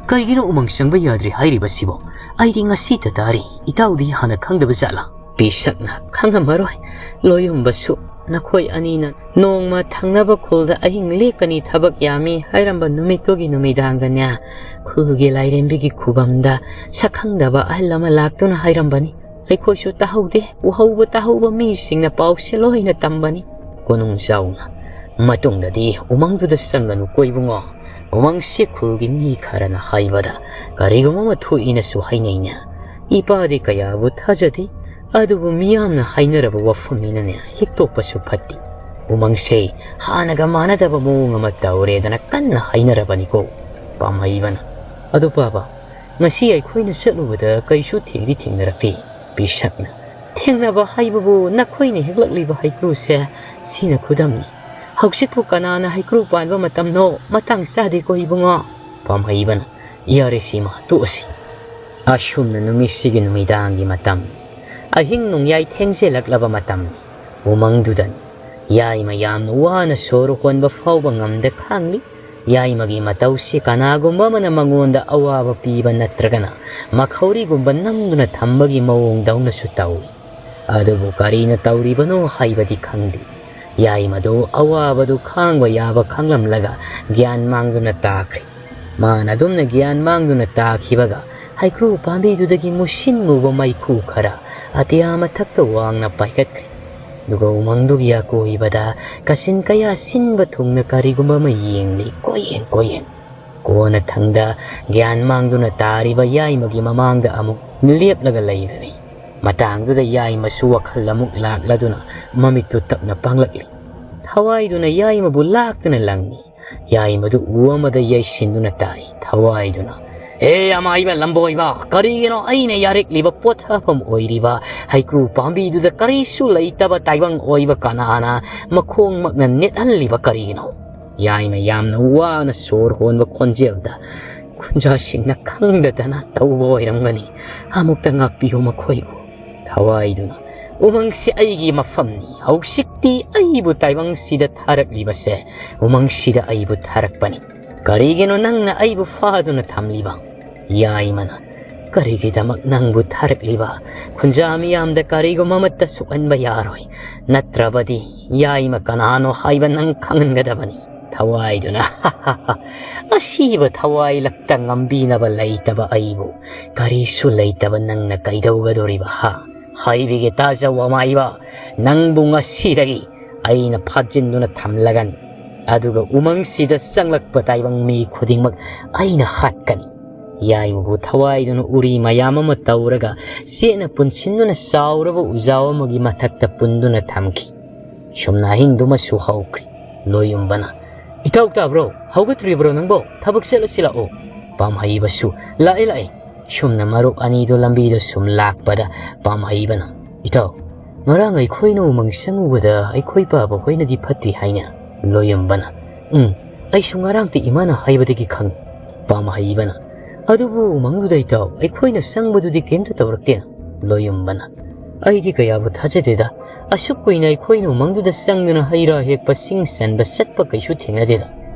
ꯀꯩꯒꯤꯅꯣ ꯎꯃꯪ ꯆꯪꯕ ꯌꯥꯗ꯭ꯔꯤ ꯍꯥꯏꯔꯤꯕꯁꯤꯕꯣ? ꯑꯩꯗꯤ ꯉꯁꯤꯇ ꯇꯥꯔꯤ꯫ ꯏꯇꯥꯎꯗꯤ ꯍꯥꯟꯅ ꯈꯪꯗꯕ ꯖꯥꯠꯂꯥ?" ꯄꯤꯁꯛꯅ, "ꯈꯪꯉꯝꯃꯔꯣꯏ꯫ ꯂꯣꯌꯨꯝꯕꯁꯨ ꯅꯈꯣꯏ ꯑꯅꯤꯅ ꯅꯣꯡꯃ ꯊꯪꯅꯕ ꯈꯨꯜꯗ ꯑꯍꯤꯡ ꯂꯦꯛꯀꯅꯤ, ꯊꯕꯛ ꯌꯥꯝꯃꯤ ꯍꯥꯏꯔꯝꯕ ꯅꯨꯃꯤꯠꯇꯨꯒꯤ ꯅꯨꯃꯤꯗꯥꯡꯗꯅꯦ, ꯈꯨꯜꯒꯤ ꯂꯥꯏꯔꯦꯝꯕꯤꯒꯤ ꯈꯨꯕꯝꯗ ꯁꯛꯈꯪꯗꯕ ꯑꯍꯜ ꯑꯃ ꯂꯥꯛꯇꯨꯅ ꯍꯥꯏꯔꯝꯕꯅꯤ꯫ ꯑꯩꯈꯣꯏꯁꯨ ꯇꯥꯍꯧꯗꯦ, ꯎꯍꯧꯕ ꯇꯥꯍꯧꯕ ꯃꯤꯁꯤꯡꯅ ꯄꯥꯎꯁꯦ ꯂꯣꯏꯅ ꯇꯝꯕꯅꯤ"꯫ ꯀꯣꯅꯨꯡꯖꯥꯎꯅ, "ꯃꯇꯨꯡꯗꯗꯤ ꯎꯃꯪꯗꯨꯗ ꯆꯪꯒꯅꯨꯀꯣ ꯏꯕꯨꯡꯉꯣ꯫ ꯎꯃꯪꯁꯤ ꯈꯨꯜꯒꯤ ꯃꯤ ꯈꯔꯅ ꯍꯥꯏꯕꯗ ꯀꯔꯤꯒꯨꯝꯕ ꯑꯃ ꯊꯣꯛꯏꯅꯁꯨ ꯍꯥꯏꯅꯩꯅꯦ꯫ ꯏꯄꯥꯗꯤ ꯀꯌꯥꯕꯨ ꯊꯥꯖꯗꯦ, ꯑꯗꯨꯕꯨ ꯃꯤꯌꯥꯝꯅ ꯍꯥꯏꯅꯔꯕ ꯋꯥꯐꯝꯅꯤꯅꯅꯦ, ꯍꯤꯛꯇꯣꯛꯄꯁꯨ ꯐꯠꯇꯦ꯫ ꯎꯃꯪꯁꯦ ꯍꯥꯟꯅꯒ ꯃꯥꯟꯅꯗꯕ ꯃꯑꯣꯡ ꯑꯃ ꯇꯧꯔꯦꯗꯅ ꯀꯟꯅ ꯍꯥꯏꯅꯔꯕꯅꯤꯀꯣ"꯫ ꯄꯥꯝꯍꯩꯕꯅ, "ꯑꯗꯨ ꯄꯥꯕ, ꯉꯁꯤ ꯑꯩꯈꯣꯏꯅ ꯆꯠꯂꯨꯕꯗ ꯀꯩꯁꯨ ꯊꯦꯡꯗꯤ ꯊꯦꯡꯅꯔꯛꯇꯦ"꯫ ꯄꯤꯁꯛꯅ, ꯊꯦꯡꯅꯕ ꯍꯥꯏꯕꯕꯨ ꯅꯈꯣꯏꯅ ꯍꯦꯛꯂꯛꯂꯤꯕ ꯍꯩꯀ꯭ꯔꯨꯁꯦ, ꯁꯤꯅ ꯈꯨꯗꯝꯅꯤ꯫ ꯍꯧꯖꯤꯛꯄꯨ ꯀꯅꯥꯅ ꯍꯩꯀ꯭ꯔꯨ ꯄꯥꯟꯕ ꯃꯇꯝꯅꯣ? ꯃꯇꯥꯡ ꯆꯥꯗꯦꯀꯣ ꯏꯕꯨꯡꯉꯣ꯫ ꯄꯥꯝꯍꯩꯕꯅ, ꯌꯥꯔꯦ ꯁꯤꯃ ꯇꯣꯛꯑꯁꯤ꯫ ꯑꯁꯨꯝꯅ ꯅꯨꯃꯤꯠꯁꯤꯒꯤ ꯅꯨꯃꯤꯗꯥꯡꯒꯤ ꯃꯇꯝ, ꯑꯍꯤꯡ ꯅꯣꯡꯌꯥꯏ ꯊꯦꯡꯖꯤꯜꯂꯛꯂꯕ ꯃꯇꯝ, ꯎꯃꯪꯗꯨꯗꯅꯤ ꯌꯥꯏꯃ ꯌꯥꯝꯅ ꯋꯥꯅ ꯁꯣꯔ ꯍꯣꯟꯕ ꯐꯥꯎꯕ ꯉꯝꯗ ꯈꯥꯡꯂꯤ꯫ ꯌꯥꯏꯃꯒꯤ ꯃꯇꯧꯁꯤ ꯀꯅꯥꯒꯨꯝꯕ ꯑꯃꯅ ꯃꯉꯣꯟꯗ ꯑꯋꯥꯕ ꯄꯤꯕ ꯅꯠꯇ꯭ꯔꯒꯅ ꯃꯈꯧꯔꯤꯒꯨꯝꯕ ꯅꯝꯗꯨꯅ ꯊꯝꯕꯒꯤ ꯃꯑꯣꯡꯗꯧꯅꯁꯨ ꯇꯧꯏ꯫ ꯑꯗꯨꯕꯨ ꯀꯔꯤꯅ ꯇꯧꯔꯤꯕꯅꯣ ꯍꯥꯏꯕꯗꯤ ꯈꯪꯗꯦ꯫ ꯌꯥꯏꯃꯗꯨ ꯑꯋꯥꯕꯗꯨ ꯈꯥꯡꯕ ꯌꯥꯕ ꯈꯪꯂꯝꯂꯒ ꯒ꯭ꯌꯥꯟ ꯃꯥꯡꯗꯨꯅ ꯇꯥꯈ꯭ꯔꯦ꯫ ꯃꯥꯅ ꯑꯗꯨꯝꯅ ꯒ꯭ꯌꯥꯟ ꯃꯥꯡꯗꯨꯅ ꯇꯥꯈꯤꯕꯒ ꯍꯩꯀ꯭ꯔꯨ ꯄꯥꯝꯕꯤꯗꯨꯗꯒꯤ ꯃꯨꯁꯤꯟ ꯃꯨꯕ ꯃꯩꯈꯨ ꯈꯔ ꯑꯇꯤꯌꯥ ꯃꯊꯛꯇ ꯋꯥꯡꯅ ꯄꯥꯏꯈꯠꯈ꯭ꯔꯦ꯫ ꯑꯗꯨꯒ ꯎꯃꯪꯗꯨꯒꯤ ꯑꯀꯣꯏꯕꯗ ꯀꯥꯆꯤꯟ ꯀꯌꯥ ꯁꯤꯟꯕ ꯊꯨꯡꯅ ꯀꯔꯤꯒꯨꯝꯕ ꯑꯃ ꯌꯦꯡꯂꯤ, ꯀꯣꯏꯌꯦꯡ ꯀꯣꯏꯌꯦꯡ꯫ ꯀꯣꯟꯅꯊꯪꯗ ꯒ꯭ꯌꯥꯟ ꯃꯥꯡꯗꯨꯅ ꯇꯥꯔꯤꯕ ꯌꯥꯏꯃꯒꯤ ꯃꯃꯥꯡꯗ ꯑꯃꯨꯛ ꯂꯦꯞꯂꯒ ꯂꯩꯔꯔꯤ꯫ ꯃꯇꯥꯡꯗꯨꯗ ꯌꯥꯏꯃꯁꯨ ꯋꯥꯈꯜ ꯑꯃꯨꯛ ꯂꯥꯛꯂꯗꯨꯅ ꯃꯃꯤꯠꯇꯨ ꯇꯞꯅ ꯄꯥꯡꯂꯛꯂꯤ꯫ ꯊꯋꯥꯏꯗꯨꯅ ꯌꯥꯏꯃꯕꯨ ꯂꯥꯛꯇꯨꯅ ꯂꯪꯏ꯫ ꯌꯥꯏꯃꯗꯨ ꯎ ꯑꯃꯗ ꯌꯩꯁꯤꯟꯗꯨꯅ ꯇꯥꯏ꯫ ꯊꯋꯥꯏꯗꯨꯅ, "ꯍꯦ ꯑꯃꯥꯏꯕ ꯂꯝꯕꯣꯏꯕ, ꯀꯔꯤꯒꯤꯅꯣ ꯑꯩꯅ ꯌꯥꯔꯛꯂꯤꯕ ꯄꯣꯊꯥꯐꯝ ꯑꯣꯏꯔꯤꯕ ꯍꯩꯀ꯭ꯔꯨ ꯄꯥꯝꯕꯤꯗꯨꯗ ꯀꯔꯤꯁꯨ ꯂꯩꯇꯕ ꯇꯥꯏꯕꯪ ꯑꯣꯏꯕ ꯀꯅꯥꯅ ꯃꯈꯣꯡꯃꯛꯅ ꯅꯦꯠꯍꯜꯂꯤꯕ ꯀꯔꯤꯒꯤꯅꯣ?" ꯌꯥꯏꯃ ꯌꯥꯝꯅ ꯋꯥꯅ ꯁꯣꯔ ꯍꯣꯟꯕ ꯈꯣꯟꯖꯦꯜꯗ, "ꯈꯨꯟꯖꯥꯁꯤꯡꯅ ꯈꯪꯗꯗꯅ ꯇꯧꯕ ꯑꯣꯏꯔꯝꯒꯅꯤ꯫ ꯑꯃꯨꯛꯇ ꯉꯥꯛꯄꯤꯌꯨ ꯃꯈꯣꯏꯕꯨ꯫" ꯊꯋꯥꯏꯗꯨꯅ, "ꯎꯃꯪꯁꯤ ꯑꯩꯒꯤ ꯃꯐꯝꯅꯤ꯫ ꯍꯧꯖꯤꯛꯇꯤ ꯑꯩꯕꯨ ꯇꯥꯏꯕꯪꯁꯤꯗ ꯊꯥꯔꯛꯂꯤꯕꯁꯦ ꯎꯃꯪꯁꯤꯗ ꯑꯩꯕꯨ ꯊꯥꯔꯛꯄꯅꯤ꯫ ꯀꯔꯤꯒꯤꯅꯣ ꯅꯪꯅ ꯑꯩꯕꯨ ꯐꯥꯗꯨꯅ ꯊꯝꯂꯤꯕ?" ꯌꯥꯏꯃꯅ, "ꯀꯔꯤꯒꯤꯗꯃꯛ ꯅꯪꯕꯨ ꯊꯥꯔꯛꯂꯤꯕ? ꯈꯨꯟꯖꯥ ꯃꯤꯌꯥꯝꯗ ꯀꯔꯤꯒꯨꯝꯕ ꯑꯃꯠꯇ ꯁꯣꯛꯍꯟꯕ ꯌꯥꯔꯣꯏ꯫ ꯅꯠꯇ꯭ꯔꯕꯗꯤ ꯌꯥꯏꯃ ꯀꯅꯥꯅꯣ ꯍꯥꯏꯕ ꯅꯪ ꯈꯪꯍꯟꯒꯗꯕꯅꯤ꯫" ꯊꯋꯥꯏꯗꯨꯅ, "ꯑꯁꯤꯕ ꯊꯋꯥꯏ ꯂꯛꯇ ꯉꯝꯕꯤꯅꯕ ꯂꯩꯇꯕ ꯑꯩꯕꯨ ꯀꯔꯤꯁꯨ ꯂꯩꯇꯕ ꯅꯪꯅ ꯀꯩꯗꯧꯒꯗꯣꯔꯤꯕ, ꯍꯥ? ꯍꯥꯏꯕꯤꯒꯦ ꯇꯥꯖꯧ ꯑꯃꯥꯏꯕ, ꯅꯪꯕꯨ ꯉꯁꯤꯗꯒꯤ ꯑꯩꯅ ꯐꯥꯖꯤꯟꯗꯨꯅ ꯊꯝꯂꯒꯅꯤ꯫ ꯑꯗꯨꯒ ꯎꯃꯪꯁꯤꯗ ꯆꯪꯂꯛꯄ ꯇꯥꯏꯕꯪ ꯃꯤ ꯈꯨꯗꯤꯡꯃꯛ ꯑꯩꯅ ꯍꯥꯠꯀꯅꯤ꯫" ꯌꯥꯏꯃꯕꯨ ꯊꯋꯥꯏꯗꯨꯅ ꯎꯔꯤ ꯃꯌꯥꯝ ꯑꯃ ꯇꯧꯔꯒ ꯆꯦꯠꯅ ꯄꯨꯟꯁꯤꯟꯗꯨꯅ ꯆꯥꯎꯔꯕ ꯎꯖꯥꯎ ꯑꯃꯒꯤ ꯃꯊꯛꯇ ꯄꯨꯟꯗꯨꯅ ꯊꯝꯈꯤ꯫ ꯁꯨꯝꯅ ꯑꯍꯤꯡꯗꯨꯃꯁꯨ ꯍꯧꯈ꯭ꯔꯦ꯫ ꯂꯣꯏꯌꯨꯝꯕꯅ, "ꯏꯇꯥꯎ ꯇꯥꯕ꯭ꯔꯣ? ꯍꯧꯒꯠꯇ꯭ꯔꯤꯕ꯭ꯔꯣ ꯅꯪꯕꯣ? ꯊꯕꯛ ꯆꯠꯂꯁꯤ ꯂꯥꯛꯑꯣ꯫" ꯄꯥꯝꯍꯩꯕꯁꯨ, "ꯂꯥꯛꯑꯦ, ꯂꯥꯛꯑꯦ꯫" ꯁꯨꯝꯅ ꯃꯔꯨꯞ ꯑꯅꯤꯗꯨ ꯂꯝꯕꯤꯗ ꯁꯨꯝ ꯂꯥꯛꯄꯗ ꯄꯥꯝꯍꯩꯕꯅ, "ꯏꯇꯥꯎ, ꯉꯔꯥꯡ ꯑꯩꯈꯣꯏꯅ ꯎꯃꯪ ꯆꯪꯉꯨꯕꯗ ꯑꯩꯈꯣꯏ ꯄꯥꯕ ꯍꯣꯏꯅꯗꯤ ꯐꯠꯇꯦ ꯍꯥꯏꯅ?" ꯂꯣꯌꯨꯝꯕꯅ, "ꯎꯝ, ꯑꯩꯁꯨ ꯉꯔꯥꯡꯇ ꯏꯃꯥꯅ ꯍꯥꯏꯕꯗꯒꯤ ꯈꯪꯉꯤ꯫" ꯄꯥꯃꯍꯩꯕꯅ, "ꯑꯗꯨꯕꯨ ꯎꯃꯪꯗꯨꯗ ꯏꯇꯥꯎ, ꯑꯩꯈꯣꯏꯅ ꯆꯪꯕꯗꯨꯗꯤ ꯀꯩꯝꯇ ꯇꯧꯔꯛꯇꯦꯅ?" ꯂꯣꯌꯨꯝꯕꯅ, "ꯑꯩꯗꯤ ꯀꯌꯥꯕꯨ ꯊꯥꯖꯗꯦꯗ꯫ ꯑꯁꯨꯛ ꯀꯨꯏꯅ ꯑꯩꯈꯣꯏꯅ ꯎꯃꯪꯗꯨꯗ ꯆꯪꯗꯨꯅ ꯍꯩ ꯔꯥ ꯍꯦꯛꯄ, ꯁꯤꯡ ꯆꯟꯕ ꯆꯠꯄ ꯀꯩꯁꯨ ꯊꯦꯡꯅꯗꯦꯗ꯫"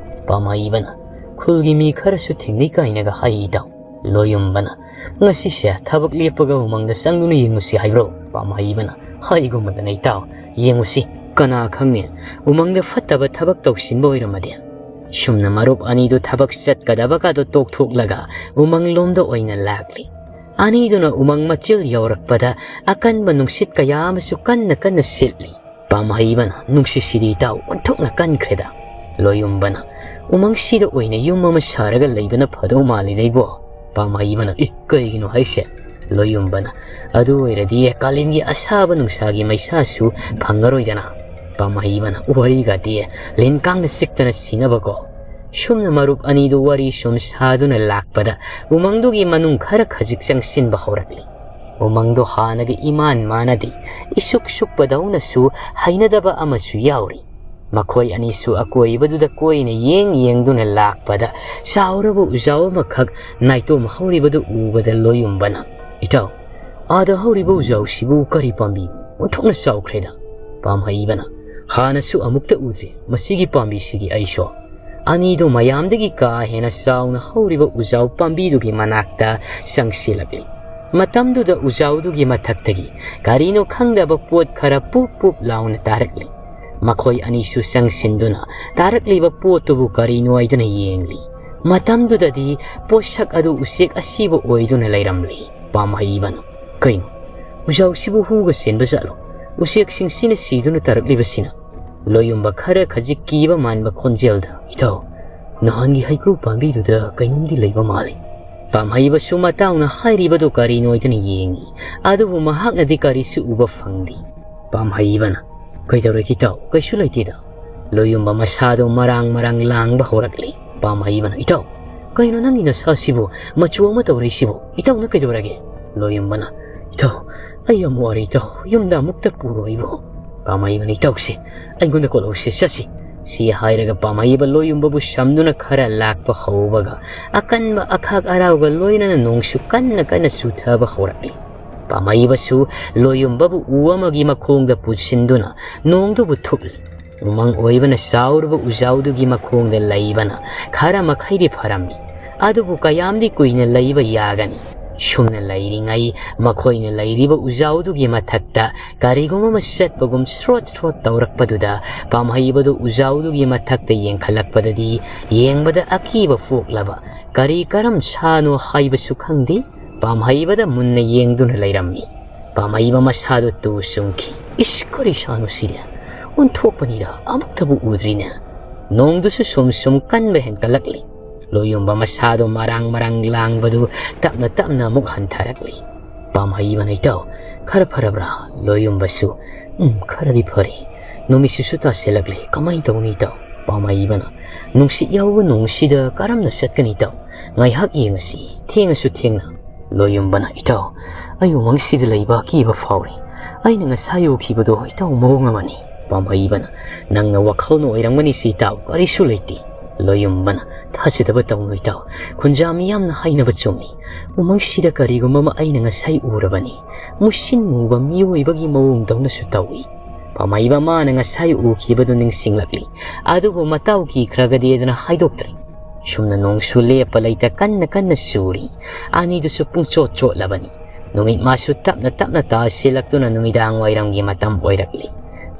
ꯄꯥꯃꯍꯩꯕꯅ, "ꯈꯨꯜꯒꯤ ꯃꯤ ꯈꯔꯁꯨ ꯊꯦꯡꯅꯩ ꯀꯥꯏꯅꯒ ꯍꯥꯏ ꯏꯇꯥꯎ꯫" ꯂꯣꯌꯨꯝꯕꯅ, "ꯉꯁꯤꯁꯦ ꯊꯕꯛ ꯂꯦꯞꯄꯒ ꯎꯃꯪꯗ ꯆꯪꯗꯨꯅ ꯌꯦꯡꯉꯨꯁꯤ ꯍꯥꯏꯕ꯭ꯔꯣ?" ꯄꯥꯃꯍꯩꯕꯅ, "ꯍꯥꯏꯒꯨꯝꯕꯗꯅ ꯏꯇꯥꯎ, ꯌꯦꯡꯉꯨꯁꯤ, ꯀꯅꯥ ꯈꯪꯅꯤ, ꯎꯃꯪꯗ ꯐꯠꯇꯕ ꯊꯕꯛ ꯇꯧꯁꯤꯟꯕ ꯑꯣꯏꯔꯝꯃꯗꯤ꯫" ꯁꯨꯝꯅ ꯃꯔꯨꯞ ꯑꯅꯤꯗꯨ ꯊꯕꯛ ꯆꯠꯀꯗꯕꯒꯗꯣ ꯇꯣꯛꯊꯣꯛꯂꯒ ꯎꯃꯪꯂꯣꯝꯗ ꯑꯣꯏꯅ ꯂꯥꯛꯂꯤ꯫ ꯑꯅꯤꯗꯨꯅ ꯎꯃꯪ ꯃꯆꯤꯜ ꯌꯧꯔꯛꯄꯗ ꯑꯀꯟꯕ ꯅꯨꯡꯁꯤꯠ ꯀꯌꯥ ꯑꯃꯁꯨ ꯀꯟꯅ ꯀꯟꯅ ꯁꯤꯠꯂꯤ꯫ ꯄꯥꯃꯍꯩꯕꯅ, "ꯅꯨꯡꯁꯤꯠꯁꯤꯗꯤ ꯏꯇꯥꯎ ꯑꯣꯟꯊꯣꯛꯅ ꯀꯟꯈ꯭ꯔꯦꯗ꯫" ꯂꯣꯌꯨꯝꯕꯅ, "ꯎꯃꯪꯁꯤꯗ ꯑꯣꯏꯅ ꯌꯨꯝ ꯑꯃ ꯁꯥꯔꯒ ꯂꯩꯕꯅ ꯐꯗꯧ ꯃꯥꯜꯂꯤꯗ ꯏꯕꯣ꯫" ꯄꯥꯃꯍꯩꯕꯅ, "ꯑꯦ, ꯀꯩꯒꯤꯅꯣ ꯍꯥꯏꯁꯦ?" ꯂꯣꯌꯨꯝꯕꯅ, "ꯑꯗꯨ ꯑꯣꯏꯔꯗꯤ ꯀꯥꯂꯦꯟꯒꯤ ꯑꯁꯥꯕ ꯅꯨꯡꯁꯥꯒꯤ ꯃꯩꯁꯥꯁꯨ ꯐꯪꯉꯔꯣꯏꯗꯅ꯫" ꯄꯥꯃꯍꯩꯕꯅ, "ꯋꯥꯔꯤꯒꯗꯤ ꯂꯤꯟ ꯀꯥꯡꯅ ꯆꯤꯛꯇꯅ ꯁꯤꯅꯕꯀꯣ꯫" ꯁꯨꯝꯅ ꯃꯔꯨꯞ ꯑꯅꯤꯗꯨ ꯋꯥꯔꯤ ꯁꯨꯝ ꯁꯥꯗꯨꯅ ꯂꯥꯛꯄꯗ ꯎꯃꯪꯗꯨꯒꯤ ꯃꯅꯨꯡ ꯈꯔ ꯈꯖꯤꯛ ꯆꯪꯁꯤꯟꯕ ꯍꯧꯔꯛꯂꯤ꯫ ꯎꯃꯪꯗꯣ ꯍꯥꯟꯅꯒ ꯏꯃꯥꯟ ꯃꯥꯟꯅꯗꯦ, ꯏꯁꯨꯛ ꯁꯨꯛꯄꯗꯧꯅꯁꯨ ꯍꯩꯅꯗꯕ ꯑꯃꯁꯨ ꯌꯥꯎꯔꯤ꯫ ꯃꯈꯣꯏ ꯑꯅꯤꯁꯨ ꯑꯀꯣꯏꯕꯗꯨꯗ ꯀꯣꯏꯅ ꯌꯦꯡ ꯌꯦꯡꯗꯨꯅ ꯂꯥꯛꯄꯗ ꯆꯥꯎꯔꯕ ꯎꯖꯥꯎ ꯑꯃꯈꯛ ꯅꯥꯏꯇꯣꯝ ꯍꯧꯔꯤꯕꯗꯨ ꯎꯕꯗ ꯂꯣꯌꯨꯝꯕꯅ, "ꯏꯇꯥꯎ, ꯑꯥꯗ ꯍꯧꯔꯤꯕ ꯎꯖꯥꯎꯁꯤꯕꯨ ꯀꯔꯤ ꯄꯥꯝꯕꯤ? ꯑꯣꯟꯊꯣꯛꯅ ꯆꯥꯎꯈ꯭ꯔꯦꯗ꯫" ꯄꯥꯝꯍꯩꯕꯅ, "ꯍꯥꯟꯅꯁꯨ ꯑꯃꯨꯛꯇ ꯎꯗ꯭ꯔꯤ ꯃꯁꯤꯒꯤ ꯄꯥꯝꯕꯤꯁꯤꯗꯤ ꯑꯩꯁꯨ꯫" ꯑꯅꯤꯗꯨ ꯃꯌꯥꯝꯗꯒꯤ ꯀꯥ ꯍꯦꯟꯅ ꯆꯥꯎꯅ ꯍꯧꯔꯤꯕ ꯎꯖꯥꯎ ꯄꯥꯝꯕꯤꯗꯨꯒꯤ ꯃꯅꯥꯛꯇ ꯆꯪꯁꯤꯜꯂꯛꯂꯤ꯫ ꯃꯇꯝꯗꯨꯗ ꯎꯖꯥꯎꯗꯨꯒꯤ ꯃꯊꯛꯇꯒꯤ ꯀꯔꯤꯅꯣ ꯈꯪꯗꯕ ꯄꯣꯠ ꯈꯔ ꯄꯨꯞ ꯄꯨꯞ ꯂꯥꯎꯅ ꯇꯥꯔꯛꯂꯤ꯫ ꯃꯈꯣꯏ ꯑꯅꯤꯁꯨ ꯆꯪꯁꯤꯟꯗꯨꯅ ꯇꯥꯔꯛꯂꯤꯕ ꯄꯣꯠꯇꯨꯕꯨ ꯀꯔꯤꯅꯣ ꯍꯥꯏꯗꯨꯅ ꯌꯦꯡꯂꯤ꯫ ꯃꯇꯝꯗꯨꯗꯗꯤ ꯄꯣꯠꯁꯛ ꯑꯗꯨ ꯎꯆꯦꯛ ꯑꯁꯤꯕ ꯑꯣꯏꯗꯨꯅ ꯂꯩꯔꯝꯂꯤ꯫ ꯄꯥꯝꯍꯩꯕꯅ, "ꯀꯩꯅꯣ, ꯎꯖꯥꯎꯁꯤꯕꯨ ꯍꯨꯒ ꯆꯦꯟꯕ ꯖꯥꯠꯂꯣ? ꯎꯆꯦꯛꯁꯤꯡꯁꯤꯅ ꯁꯤꯗꯨꯅ ꯇꯥꯔꯛꯂꯤꯕꯁꯤꯅ?" ꯂꯣꯌꯨꯝꯕ ꯈꯔ ꯈꯖꯤꯛ ꯀꯤꯕ ꯃꯥꯟꯕ ꯈꯣꯟꯖꯦꯜꯗ, "ꯏꯇꯥꯎ, ꯅꯍꯥꯟꯒꯤ ꯍꯩꯀ꯭ꯔꯨ ꯄꯥꯝꯕꯤꯗꯨꯗ ꯀꯩꯅꯣꯝꯗꯤ ꯂꯩꯕ ꯃꯥꯜꯂꯤ꯫" ꯄꯥꯝꯍꯩꯕꯁꯨ ꯃꯇꯥꯎꯅ ꯍꯥꯏꯔꯤꯕꯗꯨ ꯀꯔꯤꯅꯣ ꯍꯥꯏꯗꯨꯅ ꯌꯦꯡꯏ, ꯑꯗꯨꯕꯨ ꯃꯍꯥꯛꯅꯗꯤ ꯀꯔꯤꯁꯨ ꯎꯕ ꯐꯪꯗꯦ꯫ ꯄꯥꯝꯍꯩꯕꯅ, "ꯀꯩꯗꯧꯔꯒꯦ ꯏꯇꯥꯎ? ꯀꯩꯁꯨ ꯂꯩꯇꯦꯗ꯫" ꯂꯣꯌꯨꯝꯕ ꯃꯁꯥꯗꯣ ꯃꯔꯥꯡ ꯃꯔꯥꯡ ꯂꯥꯡꯕ ꯍꯧꯔꯛꯂꯤ꯫ ꯄꯥꯝꯍꯩꯕꯅ, "ꯏꯇꯥꯎ, ꯀꯩꯅꯣ ꯅꯪꯒꯤ ꯅꯁꯥꯁꯤꯕꯨ ꯃꯆꯨ ꯑꯃ ꯇꯧꯔꯛꯏꯁꯤꯕꯨ? ꯏꯇꯥꯎꯅ ꯀꯩꯗꯧꯔꯒꯦ?" ꯂꯣꯌꯨꯝꯕꯅ, "ꯏꯇꯥꯎ, "ꯑꯩ ꯌꯥꯝ ꯋꯥꯔꯦ ꯏꯇꯥꯎ, ꯌꯨꯝꯗ ꯑꯃꯨꯛꯇ ꯄꯨꯔꯣ ꯑꯩꯕꯨ꯫" ꯄꯥꯝꯍꯩꯕꯅ, "ꯏꯇꯥꯎꯁꯦ ꯑꯩꯉꯣꯟꯗ ꯀꯣꯠꯍꯧꯁꯦ, ꯆꯠꯁꯤ꯫" ꯁꯤ ꯍꯥꯏꯔꯒ ꯄꯥꯝꯍꯩꯕ ꯂꯣꯏꯌꯨꯝꯕꯕꯨ ꯁꯝꯗꯨꯅ ꯈꯔ ꯂꯥꯛꯄ ꯍꯧꯕꯒ ꯑꯀꯟꯕ ꯑꯈꯥꯛ ꯑꯔꯥꯎꯒ ꯂꯣꯏꯅꯅ ꯅꯣꯡꯁꯨ ꯀꯟꯅ ꯀꯟꯅ ꯆꯨꯊꯕ ꯍꯧꯔꯛꯂꯤ꯫ ꯄꯥꯝꯍꯩꯕꯁꯨ ꯂꯣꯏꯌꯨꯝꯕꯕꯨ ꯎ ꯑꯃꯒꯤ ꯃꯈꯣꯡꯗ ꯄꯨꯁꯤꯟꯗꯨꯅ ꯅꯣꯡꯗꯨꯕꯨ ꯊꯨꯞꯂꯤ꯫ ꯎꯃꯪ ꯑꯣꯏꯕꯅ ꯆꯥꯎꯔꯕ ꯎꯖꯥꯎꯗꯨꯒꯤ ꯃꯈꯣꯡꯗ ꯂꯩꯕꯅ ꯈꯔ ꯃꯈꯩꯗꯤ ꯐꯔꯝꯃꯤ꯫ ꯑꯗꯨꯕꯨ ꯀꯌꯥꯝꯗꯤ ꯀꯨꯏꯅ ꯂꯩꯕ ꯌꯥꯒꯅꯤ? ꯁꯨꯝꯅ ꯂꯩꯔꯤꯉꯩ ꯃꯈꯣꯏꯅ ꯂꯩꯔꯤꯕ ꯎꯖꯥꯎꯗꯨꯒꯤ ꯃꯊꯛꯇ ꯀꯔꯤꯒꯨꯝꯕ ꯑꯃ ꯆꯠꯄꯒꯨꯝ ꯁ꯭ꯔꯣꯠ ꯁ꯭ꯔꯣꯠ ꯇꯧꯔꯛꯄꯗꯨꯗ ꯄꯥꯝꯍꯩꯕꯗꯨ ꯎꯖꯥꯎꯗꯨꯒꯤ ꯃꯊꯛꯇ ꯌꯦꯡꯈꯠꯂꯛꯄꯗꯗꯤ ꯌꯦꯡꯕꯗ ꯑꯀꯤꯕ ꯄꯣꯛꯂꯕ ꯀꯔꯤ ꯀꯔꯝ ꯁꯥꯅꯣ ꯍꯥꯏꯕꯁꯨ ꯈꯪꯗꯦ꯫ ꯄꯥꯝꯍꯩꯕꯗ ꯃꯨꯟꯅ ꯌꯦꯡꯗꯨꯅ ꯂꯩꯔꯝꯃꯤ꯫ ꯄꯥꯝꯍꯩꯕ ꯃꯁꯥꯗꯨ ꯇꯨ ꯆꯨꯡꯈꯤ꯫ "ꯏꯁ, ꯀꯔꯤ ꯁꯥꯅꯣ ꯁꯤꯗꯤ? ꯑꯣꯟꯊꯣꯛꯄꯅꯤꯗ, ꯑꯃꯨꯛꯇꯕꯨ ꯎꯗ꯭ꯔꯤꯅꯦ꯫" ꯅꯣꯡꯗꯨꯁꯨ ꯁꯨꯝ ꯁꯨꯝ ꯀꯟꯕ ꯍꯦꯟꯒꯠꯂꯛꯂꯤ꯫ ꯂꯣꯏꯌꯨꯝꯕ ꯃꯁꯥꯗꯨ ꯃꯔꯥꯡ ꯃꯔꯥꯡ ꯂꯥꯡꯕꯗꯨ ꯇꯞꯅ ꯇꯞꯅ ꯑꯃꯨꯛ ꯍꯟꯊꯔꯛꯂꯤ꯫ ꯄꯥꯝꯍꯩꯕꯅ, "ꯏꯇꯥꯎ, ꯈꯔ ꯐꯔꯕ꯭ꯔꯥ?" ꯂꯣꯏꯌꯨꯝꯕꯁꯨ, "ꯎꯝ, ꯈꯔꯗꯤ ꯐꯔꯦ꯫ ꯅꯨꯃꯤꯠꯁꯤꯁꯨ ꯇꯥꯁꯤꯜꯂꯛꯂꯦ꯫ ꯀꯃꯥꯏꯅ ꯇꯧꯅꯤ ꯏꯇꯥꯎ?" ꯄꯥꯝꯍꯩꯕꯅ, "ꯅꯨꯡꯁꯤꯠ ꯌꯥꯎꯕ ꯅꯣꯡꯁꯤꯗ ꯀꯔꯝꯅ ꯆꯠꯀꯅꯤ ꯏꯇꯥꯎ? ꯉꯥꯏꯍꯥꯛ ꯌꯦꯡꯉꯁꯤ, ꯊꯦꯡꯉꯁꯨ ꯊꯦꯡꯅ꯫" ꯂꯣꯏꯌꯨꯝꯕꯅ, "ꯏꯇꯥꯎ, ꯑꯩ ꯎꯃꯪꯁꯤꯗ ꯂꯩꯕ ꯑꯀꯤꯕ ꯐꯥꯎꯔꯤ꯫ ꯑꯩꯅ ꯉꯁꯥꯏ ꯎꯈꯤꯕꯗꯣ ꯏꯇꯥꯎ ꯃꯑꯣꯡ ꯑꯃꯅꯤ꯫" ꯄꯥꯝꯍꯩꯕꯅ, "ꯅꯪꯅ ꯋꯥꯈꯜꯅ ꯑꯣꯏꯔꯝꯒꯅꯤ ꯁꯤ ꯏꯇꯥꯎ, ꯀꯔꯤꯁꯨ ꯂꯩꯇꯦ꯫" ꯂꯣꯏꯌꯨꯝꯕꯅ, "ꯊꯥꯖꯗꯕ ꯇꯧꯅꯨ ꯏꯇꯥꯎ, ꯈꯨꯟꯖꯥ ꯃꯤꯌꯥꯝꯅ ꯍꯥꯏꯅꯕ ꯆꯨꯝꯃꯤ꯫ ꯎꯃꯪꯁꯤꯗ ꯀꯔꯤꯒꯨꯝꯕ ꯑꯃ ꯑꯩꯅ ꯉꯁꯥꯏ ꯎꯔꯕꯅꯤ꯫ ꯃꯨꯁꯤꯟ ꯃꯨꯕ ꯃꯤꯑꯣꯏꯕꯒꯤ ꯃꯑꯣꯡꯗꯧꯅꯁꯨ ꯇꯧꯏ꯫" ꯄꯥꯝꯍꯩꯕ ꯃꯥꯅ ꯉꯁꯥꯏ ꯎꯈꯤꯕꯗꯨ ꯅꯤꯡꯁꯤꯡꯂꯛꯂꯤ꯫ ꯑꯗꯨꯕꯨ ꯃꯇꯥꯎ ꯀꯤꯈ꯭ꯔꯒꯗꯤꯗꯅ ꯍꯥꯏꯗꯣꯛꯇ꯭ꯔꯦ꯫ ꯁꯨꯝꯅ ꯅꯣꯡꯁꯨ ꯂꯦꯞꯄ ꯂꯩꯇ ꯀꯟꯅ ꯀꯟꯅ ꯆꯨꯔꯤ꯫ ꯑꯅꯤꯗꯨꯁꯨ ꯄꯨꯡꯆꯣꯠ ꯆꯣꯠꯂꯕꯅꯤ꯫ ꯅꯨꯃꯤꯠ ꯃꯥꯁꯨ ꯇꯞꯅ ꯇꯞꯅ ꯇꯥꯁꯤꯜꯂꯛꯇꯨꯅ ꯅꯨꯃꯤꯗꯥꯡ ꯋꯥꯏꯔꯝꯒꯤ ꯃꯇꯝ ꯑꯣꯏꯔꯛꯂꯤ꯫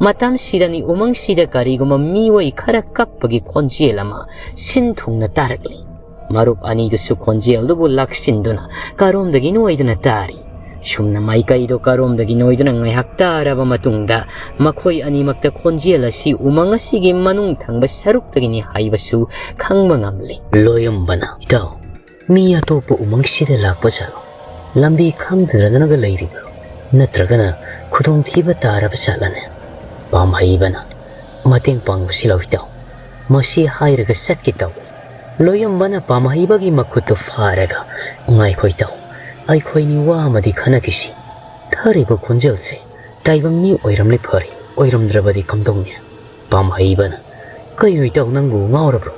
ꯃꯇꯝꯁꯤꯗꯅꯤ ꯎꯃꯪꯁꯤꯗ ꯀꯔꯤꯒꯨꯝꯕ ꯃꯤꯑꯣꯏ ꯈꯔ ꯀꯞꯄꯒꯤ ꯈꯣꯟꯖꯦꯜ ꯑꯃ ꯁꯤꯟ ꯊꯨꯡꯅ ꯇꯥꯔꯛꯂꯤ꯫ ꯃꯔꯨꯞ ꯑꯅꯤꯗꯨꯁꯨ ꯈꯣꯟꯖꯦꯜꯗꯨꯕꯨ ꯂꯥꯛꯁꯤꯟꯗꯨꯅ ꯀꯔꯣꯝꯗꯒꯤꯅꯣ ꯑꯣꯏꯗꯅ ꯇꯥꯔꯤ꯫ ꯁꯨꯝꯅ ꯃꯥꯏꯀꯩꯗꯣ ꯀꯔꯣꯝꯗꯒꯤꯅꯣ ꯑꯣꯏꯗꯨꯅ ꯉꯥꯏꯍꯥꯛ ꯇꯥꯔꯕ ꯃꯇꯨꯡꯗ ꯃꯈꯣꯏ ꯑꯅꯤꯃꯛꯇ ꯈꯣꯟꯖꯦꯜ ꯑꯁꯤ ꯎꯃꯪ ꯑꯁꯤꯒꯤ ꯃꯅꯨꯡ ꯊꯪꯕ ꯁꯔꯨꯛꯇꯒꯤꯅꯤ ꯍꯥꯏꯕꯁꯨ ꯈꯪꯕ ꯉꯝꯂꯤ꯫ ꯂꯣꯌꯝꯕꯅ, "ꯏꯇꯥꯎ, ꯃꯤ ꯑꯇꯣꯞꯄ ꯎꯃꯪꯁꯤꯗ ꯂꯥꯛꯄ ꯖꯥꯠꯂꯣ? ꯂꯝꯕꯤ ꯈꯪꯗꯗꯅꯒ ꯂꯩꯔꯤꯕ꯭ꯔꯣ? ꯅꯠꯇ꯭ꯔꯒꯅ ꯈꯨꯗꯣꯡꯊꯤꯕ ꯇꯥꯔꯕ ꯖꯥꯠꯂꯅꯦ?" ꯄꯥꯝꯍꯩꯕꯅ, "ꯃꯇꯦꯡ ꯄꯥꯡꯉꯨꯁꯤ ꯂꯥꯎ ꯏꯇꯥꯎ꯫" ꯃꯁꯤ ꯍꯥꯏꯔꯒ ꯆꯠꯀꯦ ꯇꯧꯏ꯫ ꯂꯣꯌꯝꯕꯅ ꯄꯥꯝꯍꯩꯕꯒꯤ ꯃꯈꯨꯠꯇꯨ ꯐꯥꯔꯒ, "ꯉꯥꯏꯈꯣ ꯏꯇꯥꯎ, ꯑꯩꯈꯣꯏꯅꯤ ꯋꯥ ꯑꯃꯗꯤ ꯈꯟꯅꯈꯤꯁꯤ꯫ ꯍꯥꯏꯔꯤꯕ ꯈꯣꯟꯖꯦꯜꯁꯦ ꯇꯥꯏꯕꯪ ꯃꯤ ꯑꯣꯏꯔꯝꯂꯦ ꯐꯔꯦ, ꯑꯣꯏꯔꯝꯗ꯭ꯔꯕꯗꯤ ꯀꯝꯗꯧꯅꯤ? ꯄꯥꯝꯍꯩꯕꯅ, "ꯀꯩꯅꯣ ꯏꯇꯥꯎ, ꯅꯪꯕꯨ ꯉꯥꯎꯔꯕ꯭ꯔꯣ?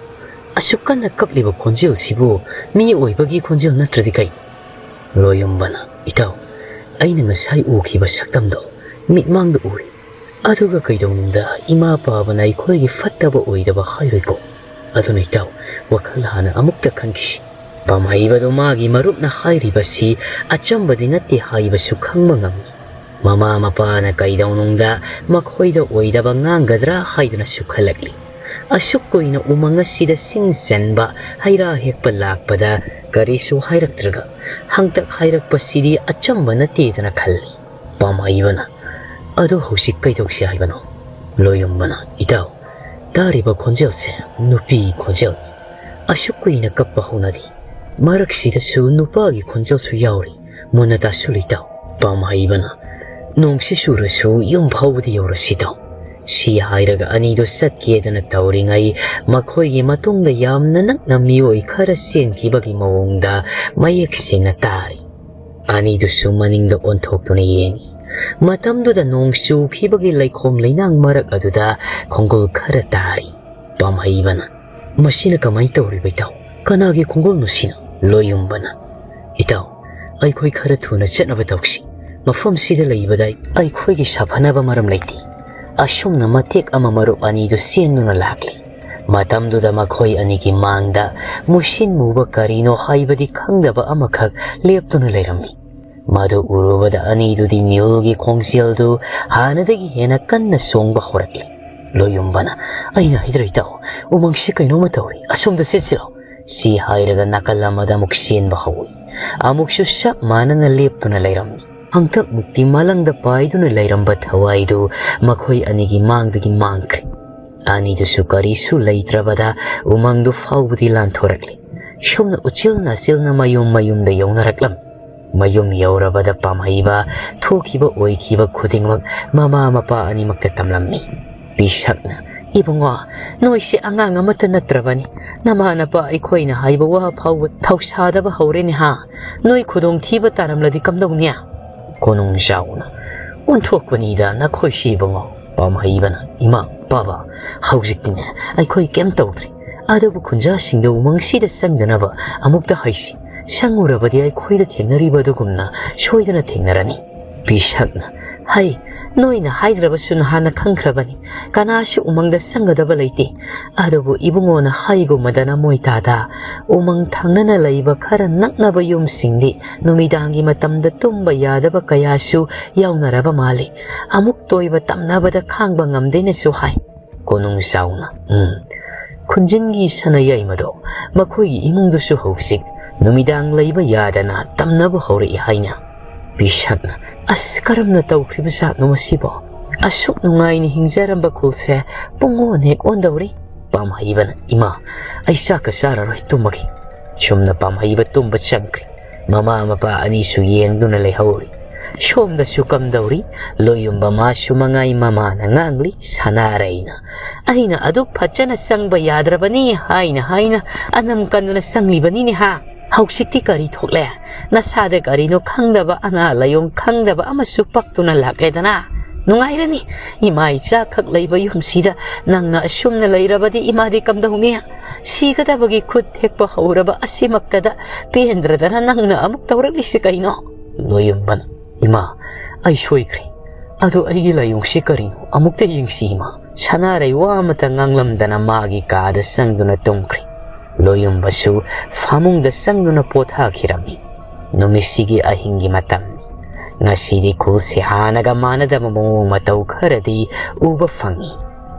ꯑꯁꯨꯛ ꯀꯟꯅ ꯀꯞꯂꯤꯕ ꯈꯣꯟꯖꯦꯜꯁꯤꯕꯨ ꯃꯤ ꯑꯣꯏꯕꯒꯤ ꯈꯣꯟꯖꯦꯜ ꯅꯠꯇ꯭ꯔꯗꯤ ꯀꯩꯅꯣ?" ꯂꯣꯌꯨꯝꯕꯅ, "ꯏꯇꯥꯎ, ꯑꯩꯅ ꯉꯁꯥꯏ ꯎꯈꯤꯕ ꯁꯛꯇꯝꯗꯣ ꯃꯤꯠꯃꯥꯡꯗ ꯎꯔꯦ꯫ ꯑꯗꯨꯒ ꯀꯩꯗꯧꯅꯨꯡꯗ ꯏꯃꯥ ꯄꯥꯕꯅ ꯑꯩꯈꯣꯏꯒꯤ ꯐꯠꯇꯕ ꯑꯣꯏꯗꯕ ꯍꯥꯏꯔꯣꯏꯀꯣ꯫ ꯑꯗꯨꯅ ꯏꯇꯥꯎ, ꯋꯥꯈꯜ ꯍꯥꯟꯅ ꯑꯃꯨꯛꯇ ꯈꯟꯈꯤꯁꯤ꯫" ꯄꯥꯝꯍꯩꯕꯗꯨ ꯃꯥꯒꯤ ꯃꯔꯨꯞꯅ ꯍꯥꯏꯔꯤꯕꯁꯤ ꯑꯆꯝꯕꯗꯤ ꯅꯠꯇꯦ ꯍꯥꯏꯕꯁꯨ ꯈꯪꯕ ꯉꯝꯃꯤ꯫ ꯃꯃꯥ ꯃꯄꯥꯅ ꯀꯩꯗꯧꯅꯨꯡꯗ ꯃꯈꯣꯏꯗ ꯑꯣꯏꯗꯕ ꯉꯥꯡꯒꯗ꯭ꯔꯥ ꯍꯥꯏꯗꯨꯅꯁꯨ ꯈꯜꯂꯛꯂꯤ꯫ ꯑꯁꯨꯛ ꯀꯨꯏꯅ ꯎꯃꯪ ꯑꯁꯤꯗ ꯁꯤꯡ ꯆꯟꯕ, ꯍꯩꯔꯥ ꯍꯦꯛꯄ ꯂꯥꯛꯄꯗ ꯀꯔꯤꯁꯨ ꯍꯥꯏꯔꯛꯇ꯭ꯔꯒ ꯍꯪꯇꯛ ꯍꯥꯏꯔꯛꯄꯁꯤꯗꯤ ꯑꯆꯝꯕ ꯅꯠꯇꯦꯗꯅ ꯈꯜꯂꯤ꯫ ꯄꯥꯝꯍꯩꯕꯅ, "ꯑꯗꯣ ꯍꯧꯖꯤꯛ ꯀꯩꯗꯧꯁꯤ ꯍꯥꯏꯕꯅꯣ?" ꯂꯣꯌꯨꯝꯕꯅ, "ꯏꯇꯥꯎ, ꯇꯥꯔꯤꯕ ꯈꯣꯟꯖꯦꯜꯁꯦ ꯅꯨꯄꯤ ꯈꯣꯟꯖꯦꯜꯅꯤ꯫ ꯑꯁꯨꯛ ꯀꯨꯏꯅ ꯀꯞꯄ ꯍꯧꯅꯗꯦ꯫ ꯃꯔꯛꯁꯤꯗꯁꯨ ꯅꯨꯄꯥꯒꯤ ꯈꯣꯟꯖꯦꯜꯁꯨ ꯌꯥꯎꯔꯤ꯫ ꯃꯨꯟꯅ ꯇꯥꯁꯤꯜꯂꯨ ꯏꯇꯥꯎ꯫" ꯄꯥꯝꯍꯩꯕꯅ, "ꯅꯣꯡꯁꯤ ꯆꯨꯔꯁꯨ ꯌꯨꯝ ꯐꯥꯎꯕꯗꯤ ꯌꯧꯔꯁꯤ ꯏꯇꯥꯎ꯫" ꯁꯤ ꯍꯥꯏꯔꯒ ꯑꯅꯤꯗꯨ ꯆꯠꯀꯦꯗꯅ ꯇꯧꯔꯤꯉꯩ ꯃꯈꯣꯏꯒꯤ ꯃꯇꯨꯡꯗ ꯌꯥꯝꯅ ꯅꯛꯅ ꯃꯤꯑꯣꯏ ꯈꯔ ꯆꯦꯟꯈꯤꯕꯒꯤ ꯃꯑꯣꯡꯗ ꯃꯌꯦꯛ ꯁꯦꯡꯅ ꯇꯥꯔꯤ꯫ ꯑꯅꯤꯗꯨꯁꯨ ꯃꯅꯤꯡꯗ ꯑꯣꯟꯊꯣꯛꯇꯨꯅ ꯌꯦꯡꯉꯤ꯫ ꯃꯇꯝꯗꯨꯗ ꯅꯣꯡ ꯆꯨꯈꯤꯕꯒꯤ ꯂꯩꯈꯣꯝ ꯂꯩꯅꯥꯡ ꯃꯔꯛ ꯑꯗꯨꯗ ꯈꯣꯡꯒꯨꯜ ꯈꯔ ꯇꯥꯔꯤ꯫ ꯄꯥꯝꯍꯩꯕꯅ, "ꯃꯁꯤꯅ ꯀꯃꯥꯏꯅ ꯇꯧꯔꯤꯕ ꯏꯇꯥꯎ? ꯀꯅꯥꯒꯤ ꯈꯣꯡꯒꯨꯜꯅꯣ ꯁꯤꯅ?" ꯂꯣꯌꯨꯝꯕꯅ, "ꯏꯇꯥꯎ, ꯑꯩꯈꯣꯏ ꯈꯔ ꯊꯨꯅ ꯆꯠꯅꯕ ꯇꯧꯁꯤ꯫ ꯃꯐꯝꯁꯤꯗ ꯂꯩꯕꯗ ꯑꯩꯈꯣꯏꯒꯤ ꯁꯥꯐꯅꯕ ꯃꯔꯝ ꯂꯩꯇꯦ꯫" ꯑꯁꯨꯝꯅ ꯃꯇꯦꯛ ꯑꯃ ꯃꯔꯨꯞ ꯑꯅꯤꯗꯨ ꯆꯦꯟꯗꯨꯅ ꯂꯥꯛꯂꯤ꯫ ꯃꯇꯝꯗꯨꯗ ꯃꯈꯣꯏ ꯑꯅꯤꯒꯤ ꯃꯥꯡꯗ ꯃꯨꯁꯤꯟ ꯃꯨꯕ ꯀꯔꯤꯅꯣ ꯍꯥꯏꯕꯗꯤ ꯈꯪꯗꯕ ꯑꯃꯈꯛ ꯂꯦꯞꯇꯨꯅ ꯂꯩꯔꯝꯃꯤ꯫ ꯃꯗꯨ ꯎꯔꯨꯕꯗ ꯑꯅꯤꯗꯨꯗꯤ ꯃꯤꯍꯨꯜꯒꯤ ꯈꯣꯡꯖꯦꯜꯗꯨ ꯍꯥꯟꯅꯗꯒꯤ ꯍꯦꯟꯅ ꯀꯟꯅ ꯆꯣꯡꯕ ꯍꯧꯔꯛꯂꯤ꯫ ꯂꯣꯌꯨꯝꯕꯅ, "ꯑꯩꯅ ꯍꯥꯏꯗ꯭ꯔ ꯏꯇꯥꯎ, ꯎꯃꯪꯁꯤ ꯀꯩꯅꯣꯝꯃ ꯇꯧꯔꯤ, ꯑꯁꯣꯝꯗ ꯆꯦꯟꯁꯤꯔꯣ?" ꯁꯤ ꯍꯥꯏꯔꯒ ꯅꯥꯀꯜ ꯑꯃꯗ ꯑꯃꯨꯛ ꯆꯦꯟꯕ ꯍꯧꯏ꯫ ꯑꯃꯨꯛꯁꯨ ꯆꯞ ꯃꯥꯟꯅꯅ ꯂꯦꯞꯇꯨꯅ ꯂꯩꯔꯝꯃꯤ꯫ ꯍꯪꯇꯛ ꯃꯨꯛꯇꯤ ꯃꯂꯪꯗ ꯄꯥꯏꯗꯨꯅ ꯂꯩꯔꯝꯕ ꯊꯋꯥꯏꯗꯨ ꯃꯈꯣꯏ ꯑꯅꯤꯒꯤ ꯃꯥꯡꯗꯒꯤ ꯃꯥꯡꯈ꯭ꯔꯦ꯫ ꯑꯅꯤꯗꯨꯁꯨ ꯀꯔꯤꯁꯨ ꯂꯩꯇ꯭ꯔꯕꯗ ꯎꯃꯪꯗꯨ ꯐꯥꯎꯕꯗꯤ ꯂꯥꯟꯊꯣꯔꯛꯂꯤ꯫ ꯁꯨꯝꯅ ꯎꯆꯤꯜ ꯅꯥꯆꯤꯜꯅ ꯃꯌꯨꯝ ꯃꯌꯨꯝꯗ ꯌꯧꯅꯔꯛꯂꯝꯃꯤ꯫ ꯃꯌꯨꯝ ꯌꯧꯔꯕꯗ ꯄꯥꯝꯍꯩꯕ ꯊꯣꯛꯈꯤꯕ ꯑꯣꯏꯈꯤꯕ ꯈꯨꯗꯤꯡꯃꯛ ꯃꯃꯥ ꯃꯄꯥ ꯑꯅꯤꯃꯛꯇ ꯇꯝꯂꯝꯃꯤ꯫ ꯄꯤꯁꯛꯅ, "ꯏꯕꯨꯡꯉꯣ, ꯅꯣꯏꯁꯦ ꯑꯉꯥꯡ ꯑꯃꯠꯇ ꯅꯠꯇ꯭ꯔꯕꯅꯤ꯫ ꯅꯃꯥ ꯅꯄꯥ ꯑꯩꯈꯣꯏꯅ ꯍꯥꯏꯕ ꯋꯥ ꯐꯥꯎꯕ ꯊꯧꯁꯥꯗꯕ ꯍꯧꯔꯦꯅꯦ ꯍꯥ? ꯅꯣꯏ ꯈꯨꯗꯣꯡꯊꯤꯕ ꯇꯥꯔꯝꯂꯗꯤ ꯀꯝꯗꯧꯅꯤ?" ꯀꯣꯅꯨꯡ ꯖꯥꯎꯅ, "ꯑꯣꯟꯊꯣꯛꯄꯅꯤꯗ ꯅꯈꯣꯏꯁꯤ ꯏꯕꯨꯡꯉꯣ!" ꯄꯥꯝꯍꯩꯕꯅ, "ꯏꯃꯥ, ꯄꯥꯕ, ꯍꯧꯖꯤꯛꯇꯤꯅꯦ ꯑꯩꯈꯣꯏ ꯀꯩꯝ ꯇꯧꯗ꯭ꯔꯤ꯫ ꯑꯗꯨꯕꯨ ꯈꯨꯟꯖꯥꯁꯤꯡꯗ ꯎꯃꯪꯁꯤꯗ ꯆꯪꯗꯅꯕ ꯑꯃꯨꯛꯇ ꯍꯥꯏꯁꯤ꯫ ꯆꯪꯉꯨꯔꯕꯗꯤ ꯑꯩꯈꯣꯏꯗ ꯊꯦꯡꯅꯔꯤꯕ ꯑꯗꯨꯒꯨꯝꯅ ꯁꯣꯏꯗꯅ ꯊꯦꯡꯅꯔꯅꯤ꯫" ꯄꯤꯁꯛꯅ, "ꯍꯩ, ꯅꯣꯏꯅ ꯍꯥꯏꯗ꯭ꯔꯕꯁꯨ ꯅꯍꯥꯟꯅ ꯈꯪꯈ꯭ꯔꯕꯅꯤ꯫ ꯀꯅꯥꯁꯨ ꯎꯃꯪꯗ ꯆꯪꯒꯗꯕ ꯂꯩꯇꯦ꯫ ꯑꯗꯨꯕꯨ ꯏꯕꯨꯡꯉꯣꯅ ꯍꯥꯏꯒꯨꯝꯃꯗꯅ ꯃꯣꯏ ꯇꯥꯗ ꯎꯃꯪ ꯊꯪꯅꯅ ꯂꯩꯕ ꯈꯔ ꯅꯛꯅꯕ ꯌꯨꯝꯁꯤꯡꯗꯤ ꯅꯨꯃꯤꯗꯥꯡꯒꯤ ꯃꯇꯝꯗ ꯇꯨꯝꯕ ꯌꯥꯗꯕ ꯀꯌꯥꯁꯨ ꯌꯥꯎꯅꯔꯕ ꯃꯥꯜꯂꯤ꯫ ꯑꯃꯨꯛ ꯇꯣꯏꯕ ꯇꯝꯅꯕꯗ ꯈꯥꯡꯕ ꯉꯝꯗꯦꯅꯁꯨ ꯍꯥꯏ꯫" ꯀꯣꯅꯨꯡ ꯖꯥꯎꯅ, "ꯎꯝ, ꯈꯨꯟꯖꯤꯟꯒꯤ ꯁꯅꯥ ꯌꯥꯏꯃꯗꯣ ꯃꯈꯣꯏꯒꯤ ꯏꯃꯨꯡꯗꯨꯁꯨ ꯍꯧꯖꯤꯛ ꯅꯨꯃꯤꯗꯥꯡ ꯂꯩꯕ ꯌꯥꯗꯅ ꯇꯝꯅꯕ ꯍꯧꯔꯛꯏ ꯍꯥꯏꯅ?" ꯄꯤꯁꯛꯅ, "ꯑꯁ, ꯀꯔꯝꯅ ꯇꯧꯈ꯭ꯔꯤꯕ ꯖꯥꯠꯅꯣ ꯃꯁꯤꯕꯣ? ꯑꯁꯨꯛ ꯅꯨꯡꯉꯥꯏꯅ ꯍꯤꯡꯖꯔꯝꯕ ꯈꯨꯜꯁꯦ ꯄꯨꯡꯑꯣꯟ ꯍꯦꯛ ꯑꯣꯟꯗꯧꯔꯤ꯫" ꯄꯥꯝꯍꯩꯕꯅ, "ꯏꯃꯥ, ꯑꯩ ꯆꯥꯛꯀ ꯆꯥꯔꯔꯣꯏ, ꯇꯨꯝꯃꯒꯦ꯫" ꯁꯨꯝꯅ ꯄꯥꯝꯍꯩꯕ ꯇꯨꯝꯕ ꯆꯪꯈ꯭ꯔꯦ꯫ ꯃꯃꯥ ꯃꯄꯥ ꯑꯅꯤꯁꯨ ꯌꯦꯡꯗꯨꯅ ꯂꯩꯍꯧꯔꯤ꯫ ꯁꯣꯝꯗꯁꯨ ꯀꯝꯗꯧꯔꯤ? ꯂꯣꯌꯨꯝꯕ ꯃꯥꯁꯨ ꯃꯉꯥꯏ ꯃꯃꯥꯅ ꯉꯥꯡꯂꯤ꯫ ꯁꯅꯥꯔꯩꯅ, "ꯑꯩꯅ ꯑꯗꯨꯛ ꯐꯖꯅ ꯆꯪꯕ ꯌꯥꯗ꯭ꯔꯕꯅꯤ ꯍꯥꯏꯅ ꯍꯥꯏꯅ ꯑꯅꯝ ꯀꯟꯗꯨꯅ ꯆꯪꯂꯤꯕꯅꯤꯅꯦ ꯍꯥ? ꯍꯧꯖꯤꯛꯇꯤ ꯀꯔꯤ ꯊꯣꯛꯂꯦ? ꯅꯁꯥꯗ ꯀꯔꯤꯅꯣ ꯈꯪꯗꯕ, ꯑꯅꯥ ꯂꯥꯏꯌꯣꯡ ꯈꯪꯗꯕ ꯑꯃꯁꯨ ꯄꯛꯇꯨꯅ ꯂꯥꯛꯂꯦꯗꯅ꯫ ꯅꯨꯡꯉꯥꯏꯔꯅꯤ, ꯏꯃꯥ ꯏꯆꯥ ꯈꯛ ꯂꯩꯕ ꯌꯨꯝꯁꯤꯗ ꯅꯪꯅ ꯑꯁꯨꯝꯅ ꯂꯩꯔꯕꯗꯤ ꯏꯃꯥꯗꯤ ꯀꯝꯗꯧꯅꯤ? ꯁꯤꯒꯗꯕꯒꯤ ꯈꯨꯠ ꯊꯦꯛꯄ ꯍꯧꯔꯕ ꯑꯁꯤꯃꯛꯇꯗ ꯄꯦꯟꯗ꯭ꯔꯗꯅ ꯅꯪꯅ ꯑꯃꯨꯛ ꯇꯧꯔꯛꯂꯤꯁꯤ ꯀꯩꯅꯣ?" ꯂꯣꯌꯨꯝꯕꯅ, "ꯏꯃꯥ, ꯑꯩ ꯁꯣꯏꯈ꯭ꯔꯦ꯫ ꯑꯗꯣ ꯑꯩꯒꯤ ꯂꯥꯏꯑꯣꯡꯁꯤ ꯀꯔꯤꯅꯣ? ꯑꯃꯨꯛꯇ ꯌꯦꯡꯁꯤ ꯏꯃꯥ꯫" ꯁꯅꯥꯔꯩ ꯋꯥ ꯑꯃꯇ ꯉꯥꯡꯂꯝꯗꯅ ꯃꯥꯒꯤ ꯀꯥꯗ ꯆꯪꯗꯨꯅ ꯇꯨꯝꯈ꯭ꯔꯦ꯫ ꯂꯣꯌꯨꯝꯕꯁꯨ ꯐꯃꯨꯡꯗ ꯆꯪꯗꯨꯅ ꯄꯣꯊꯥꯈꯤꯔꯝꯃꯤ꯫ ꯅꯨꯃꯤꯠꯁꯤꯒꯤ ꯑꯍꯤꯡꯒꯤ ꯃꯇꯝꯅꯤ꯫ ꯉꯁꯤꯗꯤ ꯈꯨꯜꯁꯦ ꯍꯥꯟꯅꯒ ꯃꯥꯟꯅꯗꯕ ꯃꯑꯣꯡ ꯃꯇꯧ ꯈꯔꯗꯤ ꯎꯕ ꯐꯪꯉꯤ꯫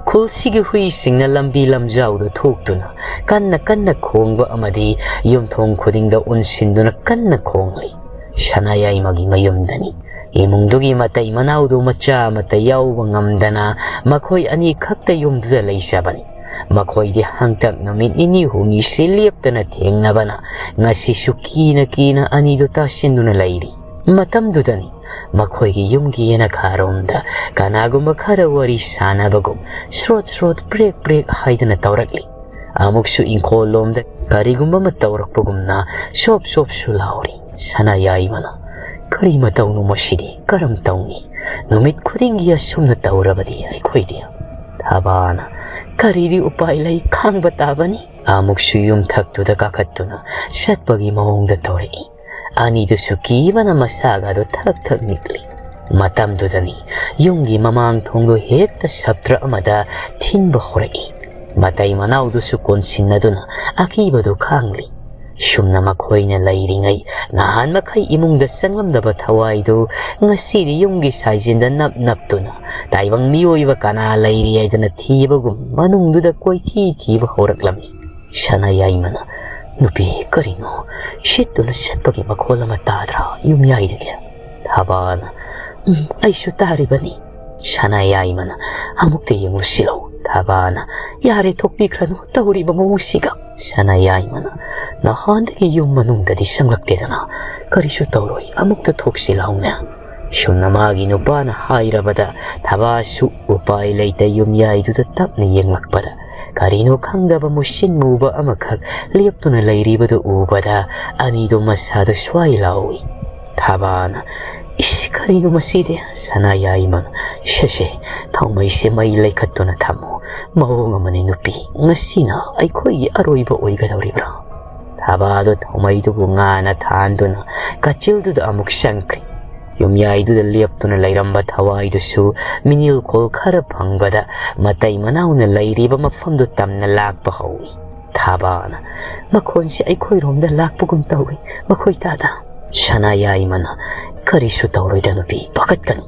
ꯈꯨꯜꯁꯤꯒꯤ ꯍꯨꯏꯁꯤꯡꯅ ꯂꯝꯕꯤ ꯂꯝꯖꯥꯎꯗ ꯊꯣꯛꯇꯨꯅ ꯀꯟꯅ ꯀꯟꯅ ꯈꯣꯡꯕ ꯑꯃꯗꯤ ꯌꯨꯝꯊꯣꯡ ꯈꯨꯗꯤꯡꯗ ꯎꯟꯁꯤꯟꯗꯨꯅ ꯀꯟꯅ ꯈꯣꯡꯂꯤ꯫ ꯁꯅꯥꯌꯥꯏꯃꯒꯤ ꯃꯌꯨꯝꯗꯅꯤ꯫ ꯏꯃꯨꯡꯗꯨꯒꯤ ꯃꯇꯩ ꯃꯅꯥꯎꯗꯨ ꯃꯆꯥ ꯑꯃꯠꯇ ꯌꯥꯎꯕ ꯉꯝꯗꯅ ꯃꯈꯣꯏ ꯑꯅꯤꯈꯛꯇ ꯌꯨꯝꯗꯨꯗ ꯂꯩꯖꯕꯅꯤ꯫ ꯃꯈꯣꯏꯗꯤ ꯍꯟꯇꯛ ꯅꯨꯃꯤꯠ ꯅꯤꯅꯤ ꯍꯨꯝꯅꯤꯁꯤ ꯂꯦꯞꯇꯅ ꯊꯦꯡꯅꯕꯅ ꯉꯁꯤꯁꯨ ꯀꯤꯅ ꯀꯤꯅ ꯑꯅꯤꯗꯨ ꯇꯥꯁꯤꯟꯗꯨꯅ ꯂꯩꯔꯤ꯫ ꯃꯇꯝꯗꯨꯗꯅꯤ ꯃꯈꯣꯏꯒꯤ ꯌꯨꯝꯒꯤ ꯌꯦꯅꯈꯥꯔꯣꯝꯗ ꯀꯅꯥꯒꯨꯝꯕ ꯈꯔ ꯋꯥꯔꯤ ꯁꯥꯟꯅꯕꯒꯨꯝ ꯁ꯭ꯔꯣꯠ ꯁ꯭ꯔꯣꯠ ꯄ꯭ꯔꯦꯛ ꯄ꯭ꯔꯦꯛ ꯍꯥꯏꯗꯅ ꯇꯧꯔꯛꯂꯤ꯫ ꯑꯃꯨꯛꯁꯨ ꯏꯪꯈꯣꯜꯂꯣꯝꯗ ꯀꯔꯤꯒꯨꯝꯕ ꯑꯃ ꯇꯧꯔꯛꯄꯒꯨꯝꯅ ꯁꯣꯞ ꯁꯣꯞꯁꯨ ꯂꯥꯎꯔꯤ꯫ ꯁꯅꯥꯌꯥꯏꯃꯅ, ꯀꯔꯤ ꯃꯇꯧꯅꯣ ꯃꯁꯤꯗꯤ? ꯀꯔꯝ ꯇꯧꯅꯤ? ꯅꯨꯃꯤꯠ ꯈꯨꯗꯤꯡꯒꯤ ꯑꯁꯨꯝꯅ ꯇꯧꯔꯕꯗꯤ ꯑꯩꯈꯣꯏꯗꯤ꯫ ꯊꯕꯥꯅ, ꯀꯔꯤꯗꯤ ꯎꯄꯥꯏ ꯂꯩ, ꯈꯥꯡꯕ ꯇꯥꯕꯅꯤ꯫ ꯑꯃꯨꯛꯁꯨ ꯌꯨꯝꯊꯛꯇꯨꯗ ꯀꯥꯈꯠꯇꯨꯅ ꯆꯠꯄꯒꯤ ꯃꯑꯣꯡꯗ ꯇꯧꯔꯛꯏ꯫ ꯑꯅꯤꯗꯨꯁꯨ ꯀꯤꯕꯅ ꯃꯁꯥꯒꯗꯨ ꯊꯛ ꯊꯛ ꯅꯤꯛꯂꯤ꯫ ꯃꯇꯝꯗꯨꯗꯅꯤ ꯌꯨꯝꯒꯤ ꯃꯃꯥꯡ ꯊꯣꯡꯗꯣ ꯍꯦꯛꯇ ꯁꯞꯇ꯭ꯔ ꯑꯃꯗ ꯊꯤꯟꯕ ꯍꯧꯔꯛꯏ꯫ ꯃꯇꯩ ꯃꯅꯥꯎꯗꯨꯁꯨ ꯀꯣꯟꯁꯤꯟꯅꯗꯨꯅ ꯑꯀꯤꯕꯗꯨ ꯈꯥꯡꯂꯤ꯫ ꯁꯨꯝꯅ ꯃꯈꯣꯏꯅ ꯂꯩꯔꯤꯉꯩ ꯅꯍꯥꯟ ꯃꯈꯩ ꯏꯃꯨꯡꯗ ꯆꯪꯂꯝꯗꯕ ꯊꯋꯥꯏꯗꯨ ꯉꯁꯤꯗꯤ ꯌꯨꯝꯒꯤ ꯁꯥꯏꯖꯤꯟꯗ ꯅꯞ ꯅꯞꯇꯨꯅ ꯇꯥꯏꯕꯪ ꯃꯤꯑꯣꯏꯕ ꯀꯅꯥ ꯂꯩꯔꯤ ꯍꯥꯏꯗꯅ ꯊꯤꯕꯒꯨꯝ ꯃꯅꯨꯡꯗꯨꯗ ꯀꯣꯏꯊꯤ ꯊꯤꯕ ꯍꯧꯔꯛꯂꯝꯃꯤ꯫ ꯁꯅꯥꯌꯥꯏꯃꯅ, "ꯅꯨꯄꯤ, ꯀꯔꯤꯅꯣ? ꯁꯤꯠꯇꯨꯅ ꯁꯤꯠꯄꯒꯤ ꯃꯈꯣꯜ ꯑꯃ ꯇꯥꯗ꯭ꯔꯥ ꯌꯨꯝꯌꯥꯏꯗꯒꯤ?" ꯊꯕꯥꯅ, "ꯎꯝ, ꯑꯩꯁꯨ ꯇꯥꯔꯤꯕꯅꯤ꯫" ꯁꯅꯥꯌꯥꯏꯃꯅ ꯑꯃꯨꯛꯇ ꯌꯦꯡꯂꯨꯁꯤꯜꯂꯣ꯫ ꯊꯕꯥꯅ, "ꯌꯥꯔꯦ, ꯊꯣꯛꯄꯤꯈ꯭ꯔꯅꯨ ꯇꯧꯔꯤꯕ ꯃꯑꯣꯡꯁꯤꯒ꯫" ꯁꯅꯥꯌꯥꯏꯃꯅ, "ꯅꯍꯥꯟꯗꯒꯤ ꯌꯨꯝ ꯃꯅꯨꯡꯗꯗꯤ ꯆꯪꯂꯛꯇꯦꯗꯅ, ꯀꯔꯤꯁꯨ ꯇꯧꯔꯣꯏ, ꯑꯃꯨꯛꯇ ꯊꯣꯛꯁꯤ ꯂꯥꯎꯅꯦ꯫" ꯁꯨꯝꯅ ꯃꯥꯒꯤ ꯅꯨꯄꯥꯅ ꯍꯥꯏꯔꯕꯗ ꯊꯕꯥꯁꯨ ꯎꯄꯥꯏ ꯂꯩꯇ ꯌꯨꯝꯌꯥꯏꯗꯨꯗ ꯇꯞꯅ ꯌꯦꯡꯂꯛꯄꯗ ꯀꯔꯤꯅꯣ ꯈꯪꯗꯕ ꯃꯨꯁꯤꯟ ꯃꯨꯕ ꯑꯃꯈꯛ ꯂꯦꯞꯇꯨꯅ ꯂꯩꯔꯤꯕꯗꯨ ꯎꯕꯗ ꯑꯅꯤꯗꯨ ꯃꯁꯥꯗ ꯁ꯭ꯋꯥꯏ ꯂꯥꯎꯏ꯫ ꯊꯕꯥꯅ, "ꯏꯁ, ꯀꯔꯤꯅꯣ ꯃꯁꯤꯗꯤ?" ꯁꯅꯥꯌꯥꯏꯃꯅ, "ꯁꯦ ꯁꯦ, ꯊꯥꯎꯃꯩꯁꯦ ꯃꯩ ꯂꯩꯈꯠꯇꯨꯅ ꯊꯝꯃꯨ꯫ ꯃꯑꯣꯡ ꯑꯃꯅꯤ ꯅꯨꯄꯤ, ꯉꯁꯤꯅ ꯑꯩꯈꯣꯏꯒꯤ ꯑꯔꯣꯏꯕ ꯑꯣꯏꯒꯗꯧꯔꯤꯕ꯭ꯔꯥ?" ꯊꯕꯥꯗꯨ ꯊꯥꯎꯃꯩꯗꯨꯕꯨ ꯉꯥꯅ ꯊꯥꯟꯗꯨꯅ ꯀꯥꯆꯤꯜꯗꯨꯗ ꯑꯃꯨꯛ ꯆꯪꯈ꯭ꯔꯦ꯫ ꯌꯨꯝꯌꯥꯏꯗꯨꯗ ꯂꯦꯞꯇꯨꯅ ꯂꯩꯔꯝꯕ ꯊꯋꯥꯏꯗꯨꯁꯨ ꯃꯤꯅꯤꯜꯈꯣꯜ ꯈꯔ ꯐꯪꯕꯗ ꯃꯇꯩ ꯃꯅꯥꯎꯅ ꯂꯩꯔꯤꯕ ꯃꯐꯝꯗꯨ ꯇꯝꯅ ꯂꯥꯛꯄ ꯍꯧꯏ꯫ ꯊꯕꯥꯅ, "ꯃꯈꯣꯟꯁꯤ ꯑꯩꯈꯣꯏꯔꯣꯝꯗ ꯂꯥꯛꯄꯒꯨꯝ ꯇꯧꯏ, ꯃꯈꯣꯏ ꯇꯥꯗ?" ꯁꯅꯥꯌꯥꯏꯃꯅ, "ꯀꯔꯤꯁꯨ ꯇꯧꯔꯣꯏꯗ ꯅꯨꯄꯤ, ꯄꯥꯈꯠꯀꯅꯨ꯫"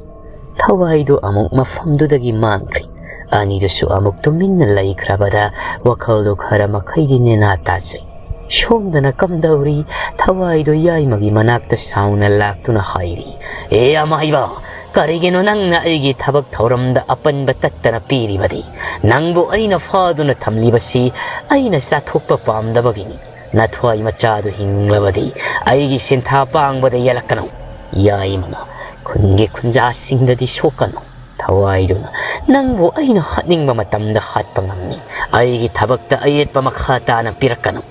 ꯊꯋꯥꯏꯗꯨ ꯑꯃꯨꯛ ꯃꯐꯝꯗꯨꯗꯒꯤ ꯃꯥꯡꯈ꯭ꯔꯦ꯫ ꯑꯅꯤꯗꯨꯁꯨ ꯑꯃꯨꯛ ꯇꯨꯃꯤꯟꯅ ꯂꯩꯈ꯭ꯔꯕꯗ ꯋꯥꯈꯜꯗꯨ ꯈꯔ ꯃꯈꯩꯗꯤ ꯅꯦꯅꯥ ꯇꯥꯖꯩ꯫ ꯁꯣꯝꯗꯅ ꯀꯝꯗꯧꯔꯤ? ꯊꯋꯥꯏꯗꯨ ꯌꯥꯏꯃꯒꯤ ꯃꯅꯥꯛꯇ ꯁꯥꯎꯅ ꯂꯥꯛꯇꯨꯅ ꯍꯥꯏꯔꯤ, "ꯑꯦ ꯑꯃꯥꯏꯕ, ꯀꯔꯤꯒꯤꯅꯣ ꯅꯪꯅ ꯑꯩꯒꯤ ꯊꯕꯛ ꯊꯧꯔꯝꯗ ꯑꯄꯟꯕ ꯇꯠꯇꯅ ꯄꯤꯔꯤꯕꯗꯤ? ꯅꯪꯕꯨ ꯑꯩꯅ ꯐꯥꯗꯨꯅ ꯊꯝꯂꯤꯕꯁꯤ ꯑꯩꯅ ꯆꯥꯊꯣꯛꯄ ꯄꯥꯝꯗꯕꯒꯤꯅꯤ꯫ ꯅꯊ꯭ꯋꯥꯏ ꯃꯆꯥꯗꯨ ꯍꯤꯡꯂꯕꯗꯤ ꯑꯩꯒꯤ ꯁꯤꯟꯊꯥ ꯄꯥꯡꯕꯗ ꯌꯦꯜꯂꯛꯀꯅꯨ꯫" ꯌꯥꯏꯃꯅ, "ꯈꯨꯟꯒꯤ ꯈꯨꯟꯖꯥꯁꯤꯡꯗꯗꯤ ꯁꯣꯛꯀꯅꯨ꯫" ꯊꯋꯥꯏꯗꯨꯅ, "ꯅꯪꯕꯨ ꯑꯩꯅ ꯍꯥꯠꯅꯤꯡꯕ ꯃꯇꯝꯗ ꯍꯥꯠꯄ ꯉꯝꯃꯤ꯫ ꯑꯩꯒꯤ ꯊꯕꯛꯇ ꯑꯌꯦꯠꯄ ꯃꯈꯥ ꯇꯥꯅ ꯄꯤꯔꯛꯀꯅꯨ꯫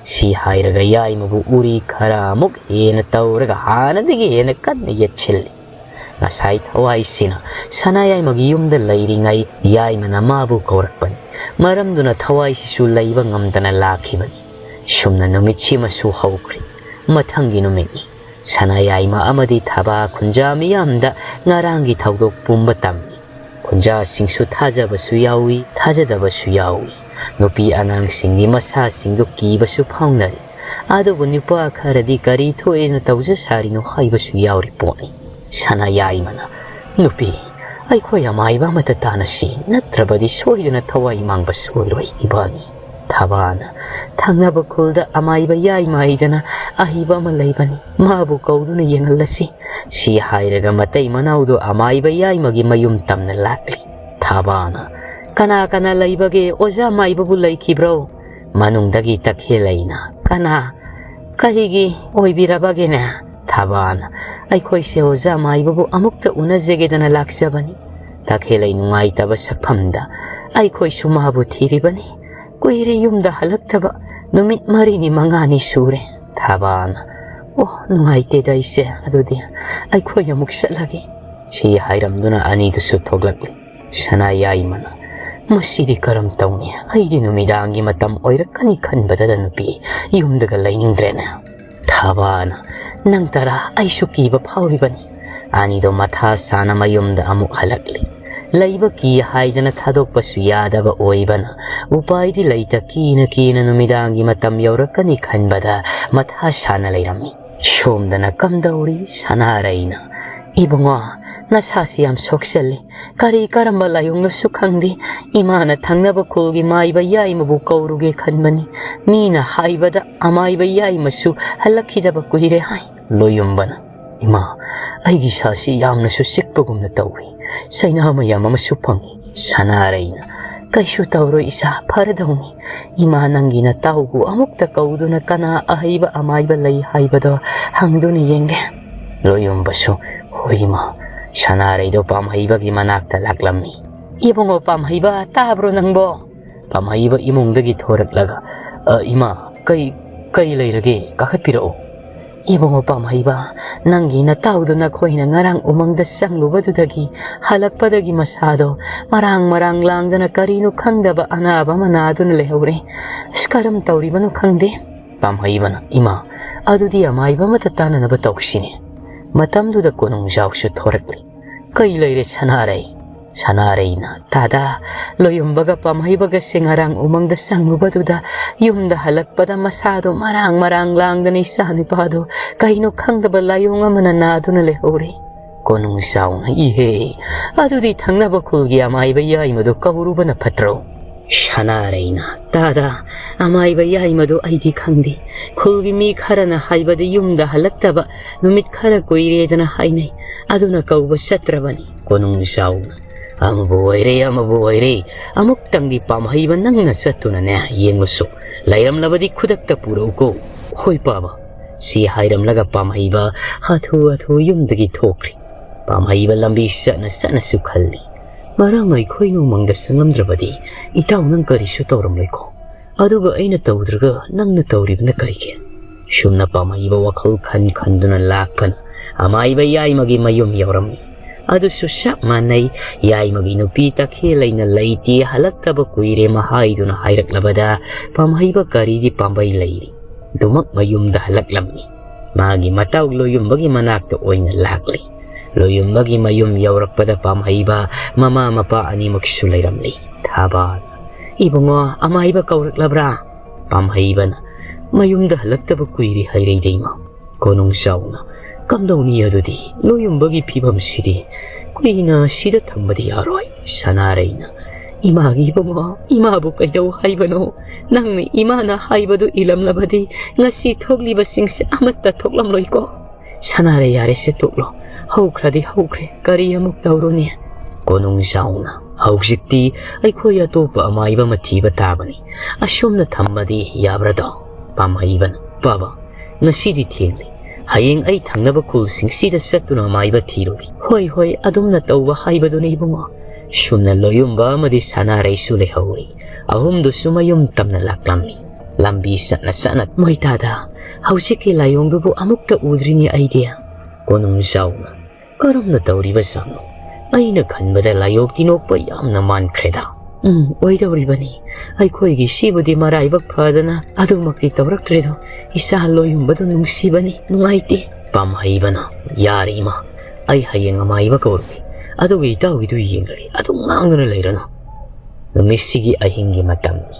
ꯁꯤ ꯍꯥꯏꯔꯒ ꯌꯥꯏꯃꯕꯨ ꯎꯔꯤ ꯈꯔ ꯑꯃꯨꯛ ꯍꯦꯟꯅ ꯇꯧꯔꯒ ꯍꯥꯟꯅꯗꯒꯤ ꯍꯦꯟꯅ ꯀꯟꯅ ꯌꯦꯠꯁꯤꯜꯂꯤ꯫ ꯉꯁꯥꯏ ꯊꯋꯥꯏꯁꯤꯅ ꯁꯅꯥꯌꯥꯏꯃꯒꯤ ꯌꯨꯝꯗ ꯂꯩꯔꯤꯉꯩ ꯌꯥꯏꯃꯅ ꯃꯥꯕꯨ ꯀꯧꯔꯛꯄꯅꯤ꯫ ꯃꯔꯝꯗꯨꯅ ꯊꯋꯥꯏꯁꯤꯁꯨ ꯂꯩꯕ ꯉꯝꯗꯅ ꯂꯥꯛꯈꯤꯕꯅꯤ꯫ ꯁꯨꯝꯅ ꯅꯨꯃꯤꯠꯁꯤꯃꯁꯨ ꯍꯧꯈ꯭ꯔꯤ꯫ ꯃꯊꯪꯒꯤ ꯅꯨꯃꯤꯠꯅꯤ꯫ ꯁꯅꯥꯌꯥꯏꯃ ꯑꯃꯗꯤ ꯊꯕꯥ ꯈꯨꯟꯖꯥ ꯃꯤꯌꯥꯝꯗ ꯉꯔꯥꯡꯒꯤ ꯊꯧꯗꯣꯛ ꯄꯨꯝꯕ ꯇꯝꯃꯤ꯫ ꯈꯨꯟꯖꯥꯁꯤꯡꯁꯨ ꯊꯥꯖꯕꯁꯨ ꯌꯥꯎꯏ, ꯊꯥꯖꯗꯕꯁꯨ ꯌꯥꯎꯏ꯫ ꯅꯨꯄꯤ ꯑꯉꯥꯡꯁꯤꯡꯒꯤ ꯃꯁꯥꯁꯤꯡꯗꯨ ꯀꯤꯕꯁꯨ ꯐꯥꯎꯅꯔꯤ꯫ ꯑꯗꯨꯕꯨ ꯅꯨꯄꯥ ꯈꯔꯗꯤ ꯀꯔꯤ ꯊꯣꯛꯑꯦꯅ ꯇꯧꯖ ꯁꯥꯔꯤꯅꯣ ꯍꯥꯏꯕꯁꯨ ꯌꯥꯎꯔꯤ ꯄꯣꯠꯅꯤ꯫ ꯁꯅꯥꯌꯥꯏꯃꯅ, "ꯅꯨꯄꯤ, ꯑꯩꯈꯣꯏ ꯑꯃꯥꯏꯕ ꯑꯃꯠꯇ ꯇꯥꯟꯅꯁꯤ, ꯅꯠꯇ꯭ꯔꯕꯗꯤ ꯁꯣꯏꯗꯅ ꯊꯋꯥꯏ ꯃꯥꯡꯕ ꯁꯣꯏꯔꯣꯏ ꯏꯕꯥꯅꯤ꯫" ꯊꯕꯥꯅ, "ꯊꯪꯅꯕ ꯈꯨꯜꯗ ꯑꯃꯥꯏꯕ ꯌꯥꯏꯃ ꯍꯥꯏꯗꯅ ꯑꯍꯩꯕ ꯑꯃ ꯂꯩꯕꯅꯤ, ꯃꯥꯕꯨ ꯀꯧꯗꯨꯅ ꯌꯦꯡꯍꯜꯂꯁꯤ꯫" ꯁꯤ ꯍꯥꯏꯔꯒ ꯃꯇꯩ ꯃꯅꯥꯎꯗꯣ ꯑꯃꯥꯏꯕ ꯌꯥꯏꯃꯒꯤ ꯃꯌꯨꯝ ꯇꯝꯅ ꯂꯥꯛꯂꯤ꯫ ꯊꯕꯥꯅ, "ꯀꯅꯥ ꯀꯅꯥ ꯂꯩꯕꯒꯦ? ꯑꯣꯖꯥ ꯃꯥꯏꯕꯕꯨ ꯂꯩꯈꯤꯕ꯭ꯔꯣ?" ꯃꯅꯨꯡꯗꯒꯤ ꯇꯈꯦꯜꯂꯩꯅ, "ꯀꯅꯥ? ꯀꯔꯤꯒꯤ ꯑꯣꯏꯕꯤꯔꯕꯒꯦꯅꯦ?" ꯊꯕꯥꯅ, "ꯑꯩꯈꯣꯏꯁꯦ ꯑꯣꯖꯥ ꯃꯥꯏꯕꯕꯨ ꯑꯃꯨꯛꯇ ꯎꯅꯖꯒꯦꯗꯅ ꯂꯥꯛꯆꯕꯅꯤ꯫" ꯇꯈꯦꯜꯂꯩ ꯅꯨꯡꯉꯥꯏꯇꯕ ꯁꯛꯐꯝꯗ, "ꯑꯩꯈꯣꯏꯁꯨ ꯃꯥꯕꯨ ꯊꯤꯔꯤꯕꯅꯤ꯫ ꯀꯨꯏꯔꯦ ꯌꯨꯝꯗ ꯍꯜꯂꯛꯇꯕ, ꯅꯨꯃꯤꯠ ꯃꯔꯤꯅꯤ ꯃꯉꯥꯅꯤ ꯁꯨꯔꯦ꯫" ꯊꯕꯥꯅ, "ꯑꯣ, ꯅꯨꯡꯉꯥꯏꯇꯦꯗ ꯑꯩꯁꯦ, ꯑꯗꯨꯗꯤ ꯑꯩꯈꯣꯏ ꯑꯃꯨꯛ ꯆꯠꯂꯒꯦ꯫" ꯁꯤ ꯍꯥꯏꯔꯝꯗꯨꯅ ꯑꯅꯤꯗꯨꯁꯨ ꯊꯣꯛꯂꯛꯂꯤ꯫ ꯁꯅꯥꯌꯥꯏꯃꯅ, "ꯃꯁꯤꯗꯤ ꯀꯔꯝ ꯇꯧꯅꯤ? ꯑꯩꯗꯤ ꯅꯨꯃꯤꯗꯥꯡꯒꯤ ꯃꯇꯝ ꯑꯣꯏꯔꯛꯀꯅꯤ ꯈꯟꯕꯗꯗ ꯅꯨꯄꯤ ꯌꯨꯝꯗꯒ ꯂꯩꯅꯤꯡꯗ꯭ꯔꯦꯅꯦ꯫" ꯊꯕꯥꯅ, "ꯅꯪ ꯇꯔꯥ ꯑꯩꯁꯨ ꯀꯤꯕ ꯐꯥꯎꯔꯤꯕꯅꯤ꯫" ꯑꯅꯤꯗꯣ ꯃꯊꯥ ꯁꯥꯅ ꯃꯌꯨꯝꯗ ꯑꯃꯨꯛ ꯍꯜꯂꯛꯂꯤ꯫ ꯂꯩꯕ ꯀꯤ ꯍꯥꯏꯗꯅ ꯊꯥꯗꯣꯛꯄꯁꯨ ꯌꯥꯗꯕ ꯑꯣꯏꯕꯅ ꯎꯄꯥꯏꯗꯤ ꯂꯩꯇ, ꯀꯤꯅ ꯀꯤꯅ ꯅꯨꯃꯤꯗꯥꯡꯒꯤ ꯃꯇꯝ ꯌꯧꯔꯛꯀꯅꯤ ꯈꯟꯕꯗ ꯃꯊꯥ ꯁꯥꯅ ꯂꯩꯔꯝꯃꯤ꯫ ꯁꯣꯝꯗꯅ ꯀꯝꯗꯧꯔꯤ? ꯁꯅꯥꯔꯩꯅ, "ꯏꯕꯨꯡꯉꯣ, ꯅꯁꯥꯁꯤ ꯌꯥꯝ ꯁꯣꯛꯆꯜꯂꯤ꯫ ꯀꯔꯤ ꯀꯔꯝꯕ ꯂꯥꯏꯑꯣꯡꯅꯣꯁꯨ ꯈꯪꯗꯦ꯫ ꯏꯃꯥꯅ ꯊꯪꯅꯕ ꯈꯨꯜꯒꯤ ꯃꯥꯏꯕ ꯌꯥꯏꯃꯕꯨ ꯀꯧꯔꯨꯒꯦ ꯈꯟꯕꯅꯤ꯫ ꯃꯤꯅ ꯍꯥꯏꯕꯗ ꯑꯃꯥꯏꯕ ꯌꯥꯏꯃꯁꯨ ꯍꯜꯂꯛꯈꯤꯗꯕ ꯀꯨꯏꯔꯦ ꯍꯥꯏ꯫" ꯂꯣꯌꯨꯝꯕꯅ, "ꯏꯃꯥ, ꯑꯩꯒꯤ ꯏꯁꯥꯁꯤ ꯌꯥꯝꯅꯁꯨ ꯆꯤꯛꯄꯒꯨꯝꯅ ꯇꯧꯏ꯫ ꯆꯩꯅꯥ ꯃꯌꯥꯝ ꯑꯃꯁꯨ ꯐꯪꯏ꯫" ꯁꯅꯥꯔꯩꯅ, "ꯀꯩꯁꯨ ꯇꯧꯔꯣꯏ ꯏꯆꯥ, ꯐꯔꯗꯧꯅꯤ꯫ ꯏꯃꯥ ꯅꯪꯒꯤ ꯅꯇꯥꯎꯕꯨ ꯑꯃꯨꯛꯇ ꯀꯧꯗꯨꯅ ꯀꯅꯥ ꯑꯍꯩꯕ ꯑꯃꯥꯏꯕ ꯂꯩ ꯍꯥꯏꯕꯗꯣ ꯍꯪꯗꯨꯅ ꯌꯦꯡꯒꯦ꯫" ꯂꯣꯌꯨꯝꯕꯁꯨ, "ꯍꯣꯏ ꯏꯃꯥ꯫" ꯁꯅꯥꯔꯩꯗꯣ ꯄꯥꯝꯍꯩꯕꯒꯤ ꯃꯅꯥꯛꯇ ꯂꯥꯛꯂꯝꯃꯤ꯫ "ꯏꯕꯨꯡꯉꯣ ꯄꯥꯝꯍꯩꯕ, ꯇꯥꯕ꯭ꯔꯣ ꯅꯪꯕꯣ?" ꯄꯥꯝꯍꯩꯕ ꯏꯃꯨꯡꯗꯒꯤ ꯊꯣꯔꯛꯂꯒ, "ꯑ, ꯏꯃꯥ, "ꯀꯩ, ꯀꯩ ꯂꯩꯔꯒꯦ? ꯀꯥꯈꯠꯄꯤꯔꯛꯑꯣ꯫" "ꯏꯕꯨꯡꯉꯣ ꯄꯥꯝꯍꯩꯕ, ꯅꯪꯒꯤ ꯅꯇꯥꯎꯗꯣ ꯅꯈꯣꯏꯅ ꯉꯔꯥꯡ ꯎꯃꯪꯗ ꯆꯪꯂꯨꯕꯗꯨꯗꯒꯤ ꯍꯜꯂꯛꯄꯗꯒꯤ ꯃꯁꯥꯗꯣ ꯃꯔꯥꯡ ꯃꯔꯥꯡ ꯂꯥꯡꯗꯅ ꯀꯔꯤꯅꯣ ꯈꯪꯗꯕ ꯑꯅꯥꯕ ꯑꯃ ꯅꯥꯗꯨꯅ ꯂꯩꯍꯧꯔꯦ꯫ ꯑꯁ, ꯀꯔꯝ ꯇꯧꯔꯤꯕꯅꯣ ꯈꯪꯗꯦ꯫" ꯄꯥꯝꯍꯩꯕꯅ, "ꯏꯃꯥ, ꯑꯗꯨꯗꯤ ꯑꯃꯥꯏꯕ ꯑꯃꯗ ꯇꯥꯟꯅꯅꯕ ꯇꯧꯁꯤꯅꯦ꯫" ꯃꯇꯝꯗꯨꯗ ꯀꯣꯅꯨꯡꯖꯥꯎꯁꯨ ꯊꯣꯔꯛꯂꯤ꯫ "ꯀꯩ ꯂꯩꯔꯦ ꯁꯅꯥꯔꯩ?" ꯁꯅꯥꯔꯩꯅ, "ꯇꯥꯗ, ꯂꯣꯌꯨꯝꯕꯒ ꯄꯥꯝꯍꯩꯕꯒꯁꯦ ꯉꯔꯥꯡ ꯎꯃꯪꯗ ꯆꯪꯂꯨꯕꯗꯨꯗ ꯌꯨꯝꯗ ꯍꯜꯂꯛꯄꯗ ꯃꯁꯥꯗꯣ ꯃꯔꯥꯡ ꯃꯔꯥꯡ ꯂꯥꯡꯗꯅ ꯏꯆꯥ ꯅꯨꯄꯥꯗꯣ ꯀꯩꯅꯣ ꯈꯪꯗꯕ ꯂꯥꯏꯑꯣꯡ ꯑꯃꯅ ꯅꯥꯗꯨꯅ ꯂꯩꯍꯧꯔꯦ꯫" ꯀꯣꯅꯨꯡꯖꯥꯎꯅ, "ꯏꯍꯦ, ꯑꯗꯨꯗꯤ ꯊꯪꯅꯕ ꯈꯨꯜꯒꯤ ꯑꯃꯥꯏꯕ ꯌꯥꯏꯃꯗꯣ ꯀꯧꯔꯨꯕꯅ ꯐꯠꯇ꯭ꯔꯣ?" ꯁꯅꯥꯔꯩꯅ, "ꯇꯥꯗ, ꯑꯃꯥꯏꯕ ꯌꯥꯏꯃꯗꯣ ꯑꯩꯗꯤ ꯈꯪꯗꯦ꯫ ꯈꯨꯜꯒꯤ ꯃꯤ ꯈꯔꯅ ꯍꯥꯏꯕꯗꯤ ꯌꯨꯝꯗ ꯍꯜꯂꯛꯇꯕ ꯅꯨꯃꯤꯠ ꯈꯔ ꯀꯨꯏꯔꯦꯗꯅ ꯍꯥꯏꯅꯩ꯫ ꯑꯗꯨꯅ ꯀꯧꯕ ꯆꯠꯇ꯭ꯔꯕꯅꯤ꯫" ꯀꯣꯅꯨꯡꯖꯥꯎꯅ, "ꯑꯃꯕꯨ ꯑꯣꯏꯔꯦ, ꯑꯃꯕꯨ ꯑꯣꯏꯔꯦ, ꯑꯃꯨꯛꯇꯪꯗꯤ ꯄꯥꯝꯍꯩꯕ ꯅꯪꯅ ꯆꯠꯇꯨꯅꯅꯦ ꯌꯦꯡꯂꯨꯁꯨ꯫ ꯂꯩꯔꯝꯂꯕꯗꯤ ꯈꯨꯗꯛꯇ ꯄꯨꯔꯛꯎꯀꯣ꯫" "ꯍꯣꯏ ꯄꯥꯕ꯫" ꯁꯤ ꯍꯥꯏꯔꯝꯂꯒ ꯄꯥꯝꯍꯩꯕ ꯍꯥꯊꯨ ꯍꯥꯊꯨ ꯌꯨꯝꯗꯒꯤ ꯊꯣꯛꯈ꯭ꯔꯤ꯫ ꯄꯥꯝꯍꯩꯕ ꯂꯝꯕꯤ ꯆꯠꯅ ꯆꯠꯅꯁꯨ ꯈꯜꯂꯤ, "ꯉꯔꯥꯡ ꯑꯩꯈꯣꯏ ꯅꯣꯡꯃꯪꯗ ꯆꯪꯂꯝꯗ꯭ꯔꯕꯗꯤ ꯏꯇꯥꯎ ꯅꯪ ꯀꯔꯤꯁꯨ ꯇꯧꯔꯝꯂꯣꯏꯀꯣ꯫ ꯑꯗꯨꯒ ꯑꯩꯅ ꯇꯧꯗ꯭ꯔꯒ ꯅꯪꯅ ꯇꯧꯔꯤꯕꯅ ꯀꯔꯤꯒꯤ?" ꯁꯨꯝꯅ ꯄꯥꯝꯍꯩꯕ ꯋꯥꯈꯜ ꯈꯟ ꯈꯟꯗꯨꯅ ꯂꯥꯛꯄꯅ ꯑꯃꯥꯏꯕ ꯌꯥꯏꯃꯒꯤ ꯃꯌꯨꯝ ꯌꯧꯔꯝꯃꯤ꯫ ꯑꯗꯨꯁꯨ ꯆꯞ ꯃꯥꯟꯅꯩ꯫ ꯌꯥꯏꯃꯒꯤ ꯅꯨꯄꯤ ꯇꯈꯦꯜ ꯂꯩꯅ ꯂꯩꯇꯦ, ꯍꯜꯂꯛꯇꯕ ꯀꯨꯏꯔꯦ ꯃꯍꯥꯏꯗꯨꯅ ꯍꯥꯏꯔꯛꯂꯕꯗ ꯄꯥꯝꯍꯩꯕ ꯀꯔꯤꯒꯤ ꯄꯥꯝꯕꯩ ꯂꯩꯔꯤ? ꯑꯗꯨꯃꯛ ꯃꯌꯨꯝꯗ ꯍꯜꯂꯛꯂꯝꯃꯤ꯫ ꯃꯥꯒꯤ ꯃꯇꯥꯎ ꯂꯣꯌꯨꯝꯕꯒꯤ ꯃꯅꯥꯛꯇ ꯑꯣꯏꯅ ꯂꯥꯛꯂꯤ꯫ ꯂꯣꯌꯨꯝꯕꯒꯤ ꯃꯌꯨꯝ ꯌꯧꯔꯛꯄꯗ ꯄꯥꯝꯍꯩꯕ ꯃꯃꯥ ꯃꯄꯥ ꯑꯅꯤꯃꯛꯁꯨ ꯂꯩꯔꯝꯂꯤ꯫ ꯊꯥꯕꯅ, "ꯏꯕꯨꯡꯉꯣ, ꯑꯃꯥꯏꯕ ꯀꯧꯔꯛꯂꯕ꯭ꯔꯥ?" ꯄꯥꯝꯍꯩꯕꯅ, "ꯃꯌꯨꯝꯗ ꯍꯜꯂꯛꯇꯕ ꯀꯨꯏꯔꯦ ꯍꯥꯏꯔꯩꯗ ꯏꯃꯥ꯫" ꯀꯣꯅꯨꯡꯖꯥꯎꯅ, "ꯀꯝꯗꯧꯅꯤ ꯑꯗꯨꯗꯤ? ꯂꯣꯌꯨꯝꯕꯒꯤ ꯐꯤꯕꯝꯁꯤꯗꯤ ꯀꯨꯏꯅ ꯁꯤꯗ ꯊꯝꯕꯗꯤ ꯌꯥꯔꯣꯏ꯫" ꯁꯅꯥꯔꯩꯅ, "ꯏꯃꯥꯒꯤ ꯏꯕꯨꯡꯉꯣ, ꯏꯃꯥꯕꯨ ꯀꯩꯗꯧ ꯍꯥꯏꯕꯅꯣ? ꯅꯪꯅ ꯏꯃꯥꯅ ꯍꯥꯏꯕꯗꯨ ꯏꯂꯝꯂꯕꯗꯤ ꯉꯁꯤ ꯊꯣꯛꯂꯤꯕꯁꯤꯡꯁꯦ ꯑꯃꯠꯇ ꯊꯣꯛꯂꯝꯂꯣꯏꯀꯣ꯫" "ꯁꯅꯥꯔꯩ, ꯌꯥꯔꯦꯁꯦ, ꯇꯣꯛꯂꯣ꯫ ꯍꯧꯈ꯭ꯔꯗꯤ ꯍꯧꯈ꯭ꯔꯦ, ꯀꯔꯤ ꯑꯃꯨꯛ ꯇꯧꯔꯨꯅꯤ?" ꯀꯣꯅꯨꯡꯖꯥꯎꯅ, "ꯍꯧꯖꯤꯛꯇꯤ ꯑꯩꯈꯣꯏ ꯑꯇꯣꯞꯄ ꯑꯃꯥꯏꯕ ꯑꯃ ꯊꯤꯕ ꯇꯥꯕꯅꯤ꯫ ꯑꯁꯨꯝꯅ ꯊꯝꯃꯗꯤ ꯌꯥꯕ꯭ꯔꯗꯣ?" ꯄꯥꯝꯍꯩꯕꯅ, "ꯄꯥꯕ, ꯉꯁꯤꯗꯤ ꯊꯦꯡꯂꯦ꯫ ꯍꯌꯦꯡ ꯑꯩ ꯊꯪꯅꯕ ꯈꯨꯜꯁꯤꯡꯁꯤꯗ ꯆꯠꯇꯨꯅ ꯑꯃꯥꯏꯕ ꯊꯤꯔꯨꯒꯦ꯫" "ꯍꯣꯏ, ꯍꯣꯏ, ꯑꯗꯨꯝꯅ ꯇꯧꯕ ꯍꯥꯏꯕꯗꯨꯅꯤ ꯏꯕꯨꯡꯉꯣ꯫" ꯁꯨꯝꯅ ꯂꯣꯌꯨꯝꯕ ꯑꯃꯗꯤ ꯁꯅꯥꯔꯩꯁꯨ ꯂꯩꯍꯧꯔꯤ꯫ ꯑꯍꯨꯝꯗꯨꯁꯨ ꯃꯌꯨꯝ ꯇꯝꯅ ꯂꯥꯛꯂꯝꯃꯤ꯫ ꯂꯝꯕꯤ ꯆꯠꯅ ꯆꯠꯅ ꯃꯣꯏꯇꯥꯗ ꯍꯧꯖꯤꯛꯀꯤ ꯂꯥꯏꯑꯣꯡꯗꯨꯕꯨ ꯑꯃꯨꯛꯇ ꯎꯗ꯭ꯔꯤꯅꯤ ꯑꯩꯗꯤ꯫ ꯀꯣꯅꯨꯡ ꯆꯥꯎꯅ ꯀꯔꯝꯅ ꯇꯧꯔꯤꯕ ꯖꯥꯠꯅꯣ? ꯑꯩꯅ ꯈꯟꯕꯗ ꯂꯥꯏꯑꯣꯛꯇꯤ ꯅꯣꯛꯄ ꯌꯥꯝꯅ ꯃꯥꯟꯈ꯭ꯔꯦꯗ꯫ ꯎꯝ, ꯑꯣꯏꯗꯧꯔꯤꯕꯅꯤ꯫ ꯑꯩꯈꯣꯏꯒꯤ ꯁꯤꯕꯨꯗꯤ ꯃꯔꯥꯏꯕꯛ ꯐꯗꯅ ꯑꯗꯨꯃꯛꯇꯤ ꯇꯧꯔꯛꯇ꯭ꯔꯦꯗꯣ꯫ ꯏꯆꯥ ꯂꯣꯌꯨꯝꯕꯗꯣ ꯅꯨꯡꯁꯤꯕꯅꯤ, ꯅꯨꯡꯉꯥꯏꯇꯦ꯫ ꯄꯥꯝꯍꯩꯕꯅ, ꯌꯥꯔꯦ ꯏꯃꯥ, ꯑꯩ ꯍꯌꯦꯡ ꯑꯃꯥꯏꯕ ꯀꯧꯔꯒꯦ, ꯑꯗꯨꯒ ꯏꯇꯥꯎꯒꯤꯗꯨ ꯌꯦꯡꯂꯒꯦ, ꯑꯗꯨꯝ ꯉꯥꯡꯗꯨꯅ ꯂꯩꯔꯅꯨ꯫ ꯅꯨꯃꯤꯠꯁꯤꯒꯤ ꯑꯍꯤꯡꯒꯤ ꯃꯇꯝꯅꯤ꯫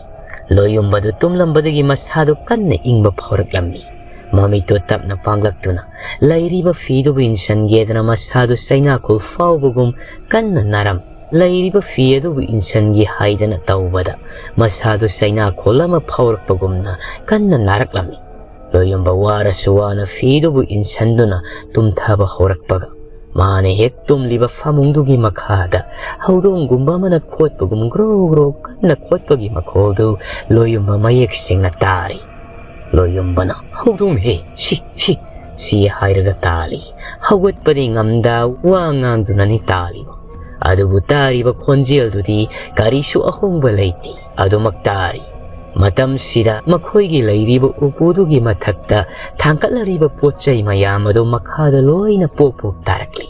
ꯂꯣꯌꯨꯝꯕꯗꯨ ꯇꯨꯝꯂꯝꯕꯗꯒꯤ ꯃꯁꯥꯗꯨ ꯀꯟꯅ ꯏꯪꯕ ꯐꯥꯎꯔꯛꯂꯝꯃꯤ꯫ ꯃꯃꯤꯠꯇꯨ ꯇꯞꯅ ꯄꯥꯡꯂꯛꯇꯨꯅ ꯂꯩꯔꯤꯕ ꯐꯤꯗꯨꯕꯨ ꯏꯟꯁꯟꯒꯦꯗꯅ ꯃꯁꯥꯗꯨ ꯆꯩꯅꯥꯈꯣꯜ ꯐꯥꯎꯕꯒꯨꯝ ꯀꯟꯅ ꯅꯥꯔꯝ꯫ ꯂꯩꯔꯤꯕ ꯐꯤ ꯑꯗꯨꯕꯨ ꯏꯟꯁꯟꯒꯦ ꯍꯥꯏꯗꯅ ꯇꯧꯕꯗ ꯃꯁꯥꯗꯨ ꯆꯩꯅꯥꯈꯣꯜ ꯑꯃ ꯐꯥꯎꯔꯛꯄꯒꯨꯝꯅ ꯀꯟꯅ ꯅꯥꯔꯛꯂꯝꯃꯤ꯫ ꯂꯣꯌꯨꯝꯕ ꯋꯥꯔꯁꯨ ꯋꯥꯅ ꯐꯤꯗꯨꯕꯨ ꯏꯟꯁꯟꯗꯨꯅ ꯇꯨꯝꯊꯕ ꯍꯧꯔꯛꯄꯒ, ꯃꯥꯅ ꯍꯦꯛ ꯇꯨꯝꯂꯤꯕ ꯐꯃꯨꯡꯗꯨꯒꯤ ꯃꯈꯥꯗ ꯍꯧꯗꯣꯡꯒꯨꯝꯕ ꯑꯃꯅ ꯈꯣꯠꯄꯒꯨꯝ ꯒ꯭ꯔꯣ ꯒ꯭ꯔꯣ ꯀꯟꯅ ꯈꯣꯠꯄꯒꯤ ꯃꯈꯣꯜꯗꯨ ꯂꯣꯌꯨꯝꯕ ꯃꯌꯦꯛ ꯁꯦꯡꯅ ꯇꯥꯔꯤ꯫ ꯂꯣꯌꯨꯝꯕꯅ, "ꯍꯧꯗꯣꯡꯅꯦꯍꯦ, ꯁꯤ, ꯁꯤ, ꯁꯤ" ꯍꯥꯏꯔꯒ ꯇꯥꯜꯂꯤ꯫ ꯍꯧꯒꯠꯄꯗꯤ ꯉꯝꯗ ꯋꯥ ꯉꯥꯡꯗꯨꯅꯅꯤ ꯇꯥꯜꯂꯤꯕ꯫ ꯑꯗꯨꯕꯨ ꯇꯥꯔꯤꯕ ꯈꯣꯟꯖꯦꯜꯗꯨꯗꯤ ꯀꯔꯤꯁꯨ ꯑꯍꯣꯡꯕ ꯂꯩꯇꯦ, ꯑꯗꯨꯃꯛ ꯇꯥꯔꯤ꯫ ꯃꯇꯝꯁꯤꯗ ꯃꯈꯣꯏꯒꯤ ꯂꯩꯔꯤꯕ ꯎꯄꯨꯗꯨꯒꯤ ꯃꯊꯛꯇ ꯊꯥꯡꯒꯠꯂꯔꯤꯕ ꯄꯣꯠ ꯆꯩ ꯃꯌꯥꯝ ꯑꯗꯨ ꯃꯈꯥꯗ ꯂꯣꯏꯅ ꯄꯣꯞ ꯄꯣꯞ ꯇꯥꯔꯛꯂꯤ꯫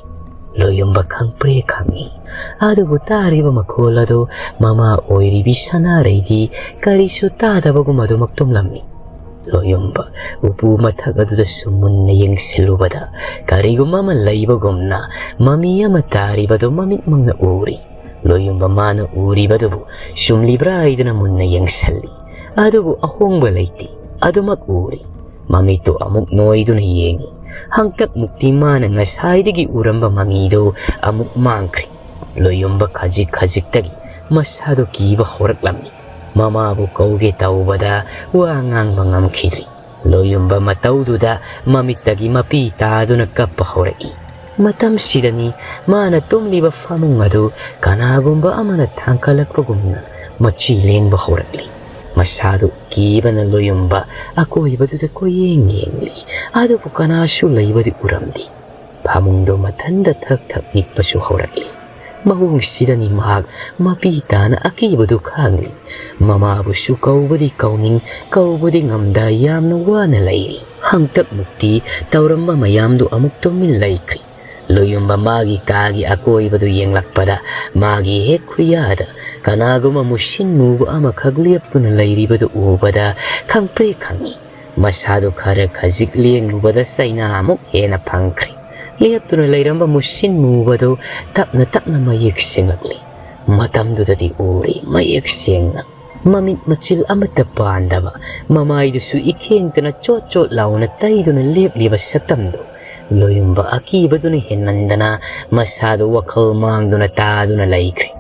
ꯂꯣꯌꯨꯝꯕ ꯈꯪꯄ꯭ꯔꯦ ꯈꯪꯏ꯫ ꯑꯗꯨꯕꯨ ꯇꯥꯔꯤꯕ ꯃꯈꯣꯜ ꯑꯗꯨ ꯃꯃꯥ ꯑꯣꯏꯔꯤꯕꯤ ꯁꯅꯥꯔꯩꯗꯤ ꯀꯔꯤꯁꯨ ꯇꯥꯗꯕꯒꯨꯝ ꯑꯗꯨꯃꯛ ꯇꯨꯝꯂꯝꯃꯤ꯫ ꯂꯣꯌꯨꯝꯕ ꯎꯄꯨ ꯃꯊꯛ ꯑꯗꯨꯗꯁꯨ ꯃꯨꯟꯅ ꯌꯦꯡꯁꯤꯜꯂꯨꯕꯗ ꯀꯔꯤꯒꯨꯝꯕ ꯑꯃ ꯂꯩꯕꯒꯨꯝꯅ ꯃꯃꯤ ꯑꯃ ꯇꯥꯔꯤꯕꯗꯨ ꯃꯃꯤꯠꯃꯛꯅ ꯎꯔꯤ꯫ ꯂꯣꯌꯨꯝꯕ ꯃꯥꯅ ꯎꯔꯤꯕꯗꯨꯕꯨ ꯆꯨꯝꯂꯤꯕ꯭ꯔꯥ ꯍꯥꯏꯗꯅ ꯃꯨꯟꯅ ꯌꯦꯡꯁꯤꯜꯂꯤ꯫ ꯑꯗꯨꯕꯨ ꯑꯍꯣꯡꯕ ꯂꯩꯇꯦ꯫ ꯑꯗꯨꯃꯛ ꯎꯔꯤ꯫ ꯃꯃꯤꯠꯇꯨ ꯑꯃꯨꯛ ꯅꯣꯏꯗꯨꯅ ꯌꯦꯡꯏ꯫ ꯍꯪꯇꯛ ꯃꯨꯛꯇꯤ ꯃꯥꯅ ꯉꯁꯥꯏꯗꯒꯤ ꯎꯔꯝꯕ ꯃꯃꯤꯗꯨ ꯑꯃꯨꯛ ꯃꯥꯡꯈ꯭ꯔꯦ꯫ ꯂꯣꯌꯨꯝꯕ ꯈꯖꯤꯛ ꯈꯖꯤꯛꯇꯒꯤ ꯃꯁꯥꯗꯨ ꯀꯤꯕ ꯍꯧꯔꯛꯂꯝꯃꯤ꯫ ꯃꯃꯥꯕꯨ ꯀꯧꯒꯦ ꯇꯧꯕꯗ ꯋꯥ ꯉꯥꯡꯕ ꯉꯝꯈꯤꯗ꯭ꯔꯤ꯫ ꯂꯣꯌꯨꯝꯕ ꯃꯇꯧꯗꯨꯗ ꯃꯃꯤꯠꯇꯒꯤ ꯃꯄꯤ ꯇꯥꯗꯨꯅ ꯀꯞꯄ ꯍꯧꯔꯛꯏ꯫ ꯃꯇꯝꯁꯤꯗꯅꯤ ꯃꯥꯅ ꯇꯨꯝꯂꯤꯕ ꯐꯃꯨꯡ ꯑꯗꯨ ꯀꯅꯥꯒꯨꯝꯕ ꯑꯃꯅ ꯊꯥꯡꯀꯠꯂꯛꯄꯒꯨꯝꯅ ꯃꯆꯤ ꯂꯦꯡꯕ ꯍꯧꯔꯛꯂꯤ꯫ ꯃꯁꯥꯗꯨ ꯀꯤꯕꯅ ꯂꯣꯌꯨꯝꯕ ꯑꯀꯣꯏꯕꯗꯨꯗ ꯀꯣꯏꯌꯦꯡ ꯌꯦꯡꯂꯤ, ꯑꯗꯨꯕꯨ ꯀꯅꯥꯁꯨ ꯂꯩꯕꯗꯤ ꯎꯔꯝꯗꯦ꯫ ꯐꯃꯨꯡꯗꯨ ꯃꯊꯟꯗ ꯊꯛ ꯊꯛ ꯅꯤꯛꯄꯁꯨ ꯍꯧꯔꯛꯂꯤ꯫ ꯃꯑꯣꯡꯁꯤꯗꯅꯤ ꯃꯍꯥꯛ ꯃꯄꯤ ꯇꯥꯅ ꯑꯀꯤꯕꯗꯨ ꯈꯥꯡꯂꯤ꯫ ꯃꯃꯥꯕꯨꯁꯨ ꯀꯧꯕꯗꯤ ꯀꯧꯅꯤꯡ, ꯀꯧꯕꯗꯤ ꯉꯝꯗ ꯌꯥꯝꯅ ꯋꯥꯅ ꯂꯩꯔꯤ꯫ ꯍꯪꯇꯛꯃꯨꯛꯇꯤ ꯇꯧꯔꯝꯕ ꯃꯌꯥꯝꯗꯨ ꯑꯃꯨꯛ ꯇꯨꯃꯤꯟ ꯂꯩꯈ꯭ꯔꯤ꯫ ꯂꯣꯌꯨꯝꯕ ꯃꯥꯒꯤ ꯀꯥꯒꯤ ꯑꯀꯣꯏꯕꯗꯨ ꯌꯦꯡꯂꯛꯄꯗ ꯃꯥꯒꯤ ꯍꯦꯛ ꯈꯨꯌꯥꯗ ꯀꯅꯥꯒꯨꯝꯕ ꯃꯨꯁꯤꯟ ꯃꯨꯕ ꯑꯃꯈꯛ ꯂꯦꯞꯇꯨꯅ ꯂꯩꯔꯤꯕꯗꯨ ꯎꯕꯗ ꯈꯪꯄ꯭ꯔꯦꯛ ꯈꯪꯉꯤ꯫ ꯃꯁꯥꯗꯨ ꯈꯔ ꯈꯖꯤꯛ ꯂꯦꯡꯂꯨꯕꯗ ꯆꯩꯅꯥ ꯑꯃꯨꯛ ꯍꯦꯟꯅ ꯐꯪꯈ꯭ꯔꯤ꯫ ꯂꯦꯞꯇꯨꯅ ꯂꯩꯔꯝꯕ ꯃꯨꯁꯤꯟ ꯃꯨꯕꯗꯨ ꯇꯞꯅ ꯇꯞꯅ ꯃꯌꯦꯛ ꯁꯦꯡꯂꯛꯂꯤ꯫ ꯃꯇꯝꯗꯨꯗꯗꯤ ꯎꯔꯤ ꯃꯌꯦꯛ ꯁꯦꯡꯅ꯫ ꯃꯃꯤꯠ ꯃꯆꯤꯜ ꯑꯃꯠꯇ ꯄꯥꯟꯗꯕ, ꯃꯃꯥꯏꯗꯨꯁꯨ ꯏꯈꯦꯡꯇꯅ ꯆꯣꯠ ꯆꯣꯠ ꯂꯥꯎꯅ ꯇꯩꯗꯨꯅ ꯂꯦꯞꯂꯤꯕ ꯁꯛꯇꯝꯗꯨ ꯂꯣꯌꯨꯝꯕ ꯑꯀꯤꯕꯗꯨꯅ ꯍꯦꯟꯃꯟꯗꯅ ꯃꯁꯥꯗꯨ ꯋꯥꯈꯜ ꯃꯥꯡꯗꯨꯅ ꯇꯥꯗꯨꯅ ꯂꯩꯈ꯭ꯔꯦ꯫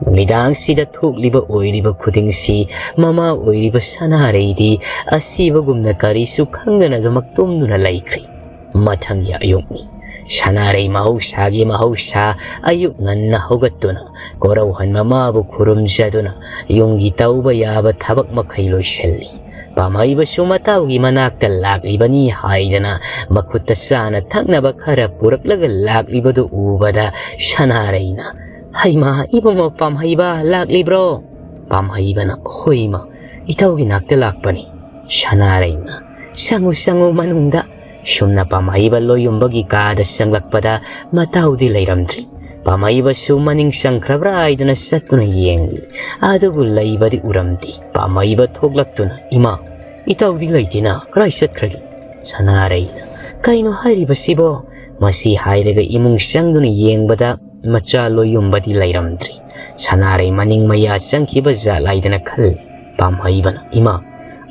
ꯅꯨꯃꯤꯗꯥꯡꯁꯤꯗ ꯊꯣꯛꯂꯤꯕ ꯑꯣꯏꯔꯤꯕ ꯈꯨꯗꯤꯡꯁꯤ ꯃꯃꯥ ꯑꯣꯏꯔꯤꯕ ꯁꯅꯥꯔꯩꯗꯤ ꯑꯁꯤꯕꯒꯨꯝꯅ ꯀꯔꯤꯁꯨ ꯈꯪꯗꯅ ꯑꯗꯨꯃꯛ ꯇꯨꯝꯗꯨꯅ ꯂꯩꯈ꯭ꯔꯦ꯫ ꯃꯊꯪꯒꯤ ꯑꯌꯨꯛꯅꯤ꯫ ꯁꯅꯥꯔꯩ ꯃꯍꯧꯁꯥꯒꯤ ꯃꯍꯧꯁꯥ ꯑꯌꯨꯛ ꯉꯟꯅ ꯍꯧꯒꯠꯇꯨꯅ ꯀꯣꯔꯧꯍꯟꯕ ꯃꯥꯕꯨ ꯈꯨꯔꯨꯝꯖꯗꯨꯅ ꯌꯨꯝꯒꯤ ꯇꯧꯕ ꯌꯥꯕ ꯊꯕꯛ ꯃꯈꯩ ꯂꯣꯏꯁꯤꯜꯂꯤ꯫ ꯄꯥꯝꯍꯩꯕꯁꯨ ꯃꯇꯥꯎꯒꯤ ꯃꯅꯥꯛꯇ ꯂꯥꯛꯂꯤꯕꯅꯤ ꯍꯥꯏꯗꯅ ꯃꯈꯨꯠꯇ ꯆꯥꯅ ꯊꯛꯅꯕ ꯈꯔ ꯄꯨꯔꯛꯂꯒ ꯂꯥꯛꯂꯤꯕꯗꯨ ꯎꯕꯗ ꯁꯅꯥꯔꯩꯅ, "ꯍꯩꯃꯥ, ꯏꯕꯨꯡꯉꯣ ꯄꯥꯝꯍꯩꯕ ꯂꯥꯛꯂꯤꯕ꯭ꯔꯣ?" ꯄꯥꯝꯍꯩꯕꯅ, "ꯍꯣꯏꯃ, ꯏꯇꯧꯒꯤ ꯅꯥꯛꯇ ꯂꯥꯛꯄꯅꯤ꯫" ꯁꯅꯥꯔꯩꯅ, "ꯆꯪꯉꯨ, ꯆꯪꯉꯨ ꯃꯅꯨꯡꯗ꯫" ꯁꯨꯝꯅ ꯄꯥꯝꯍꯩꯕ ꯂꯣꯌꯨꯝꯕꯒꯤ ꯀꯥꯗ ꯆꯪꯂꯛꯄꯗ ꯃꯇꯥꯎꯗꯤ ꯂꯩꯔꯝꯗ꯭ꯔꯤ꯫ ꯄꯥꯝꯍꯩꯕꯁꯨ ꯃꯅꯤꯡ ꯆꯪꯈ꯭ꯔꯕ꯭ꯔꯥ ꯍꯥꯏꯗꯅ ꯆꯠꯇꯨꯅ ꯌꯦꯡꯂꯤ꯫ ꯑꯗꯨꯕꯨ ꯂꯩꯕꯗꯤ ꯎꯔꯝꯗꯦ꯫ ꯄꯥꯝꯍꯩꯕ ꯊꯣꯛꯂꯛꯇꯨꯅ, "ꯏꯃꯥ, ꯏꯇꯥꯎꯗꯤ ꯂꯩꯇꯦꯅ, ꯀꯗꯥꯏ ꯆꯠꯈ꯭ꯔꯒꯦ?" ꯁꯅꯥꯔꯩꯅ, "ꯀꯩꯅꯣ ꯍꯥꯏꯔꯤꯕꯁꯤꯕꯣ?" ꯃꯁꯤ ꯍꯥꯏꯔꯒ ꯏꯃꯨꯡ ꯆꯪꯗꯨꯅ ꯌꯦꯡꯕꯗ ꯃꯆꯥ ꯂꯣꯌꯨꯝꯕꯗꯤ ꯂꯩꯔꯝꯗ꯭ꯔꯤ꯫ ꯁꯅꯥꯔꯩ ꯃꯅꯤꯡ ꯃꯌꯥ ꯆꯪꯈꯤꯕ ꯖꯥꯠ ꯍꯥꯏꯗꯅ ꯈꯜꯂꯤ꯫ ꯄꯥꯝꯍꯩꯕꯅ, "ꯏꯃꯥ,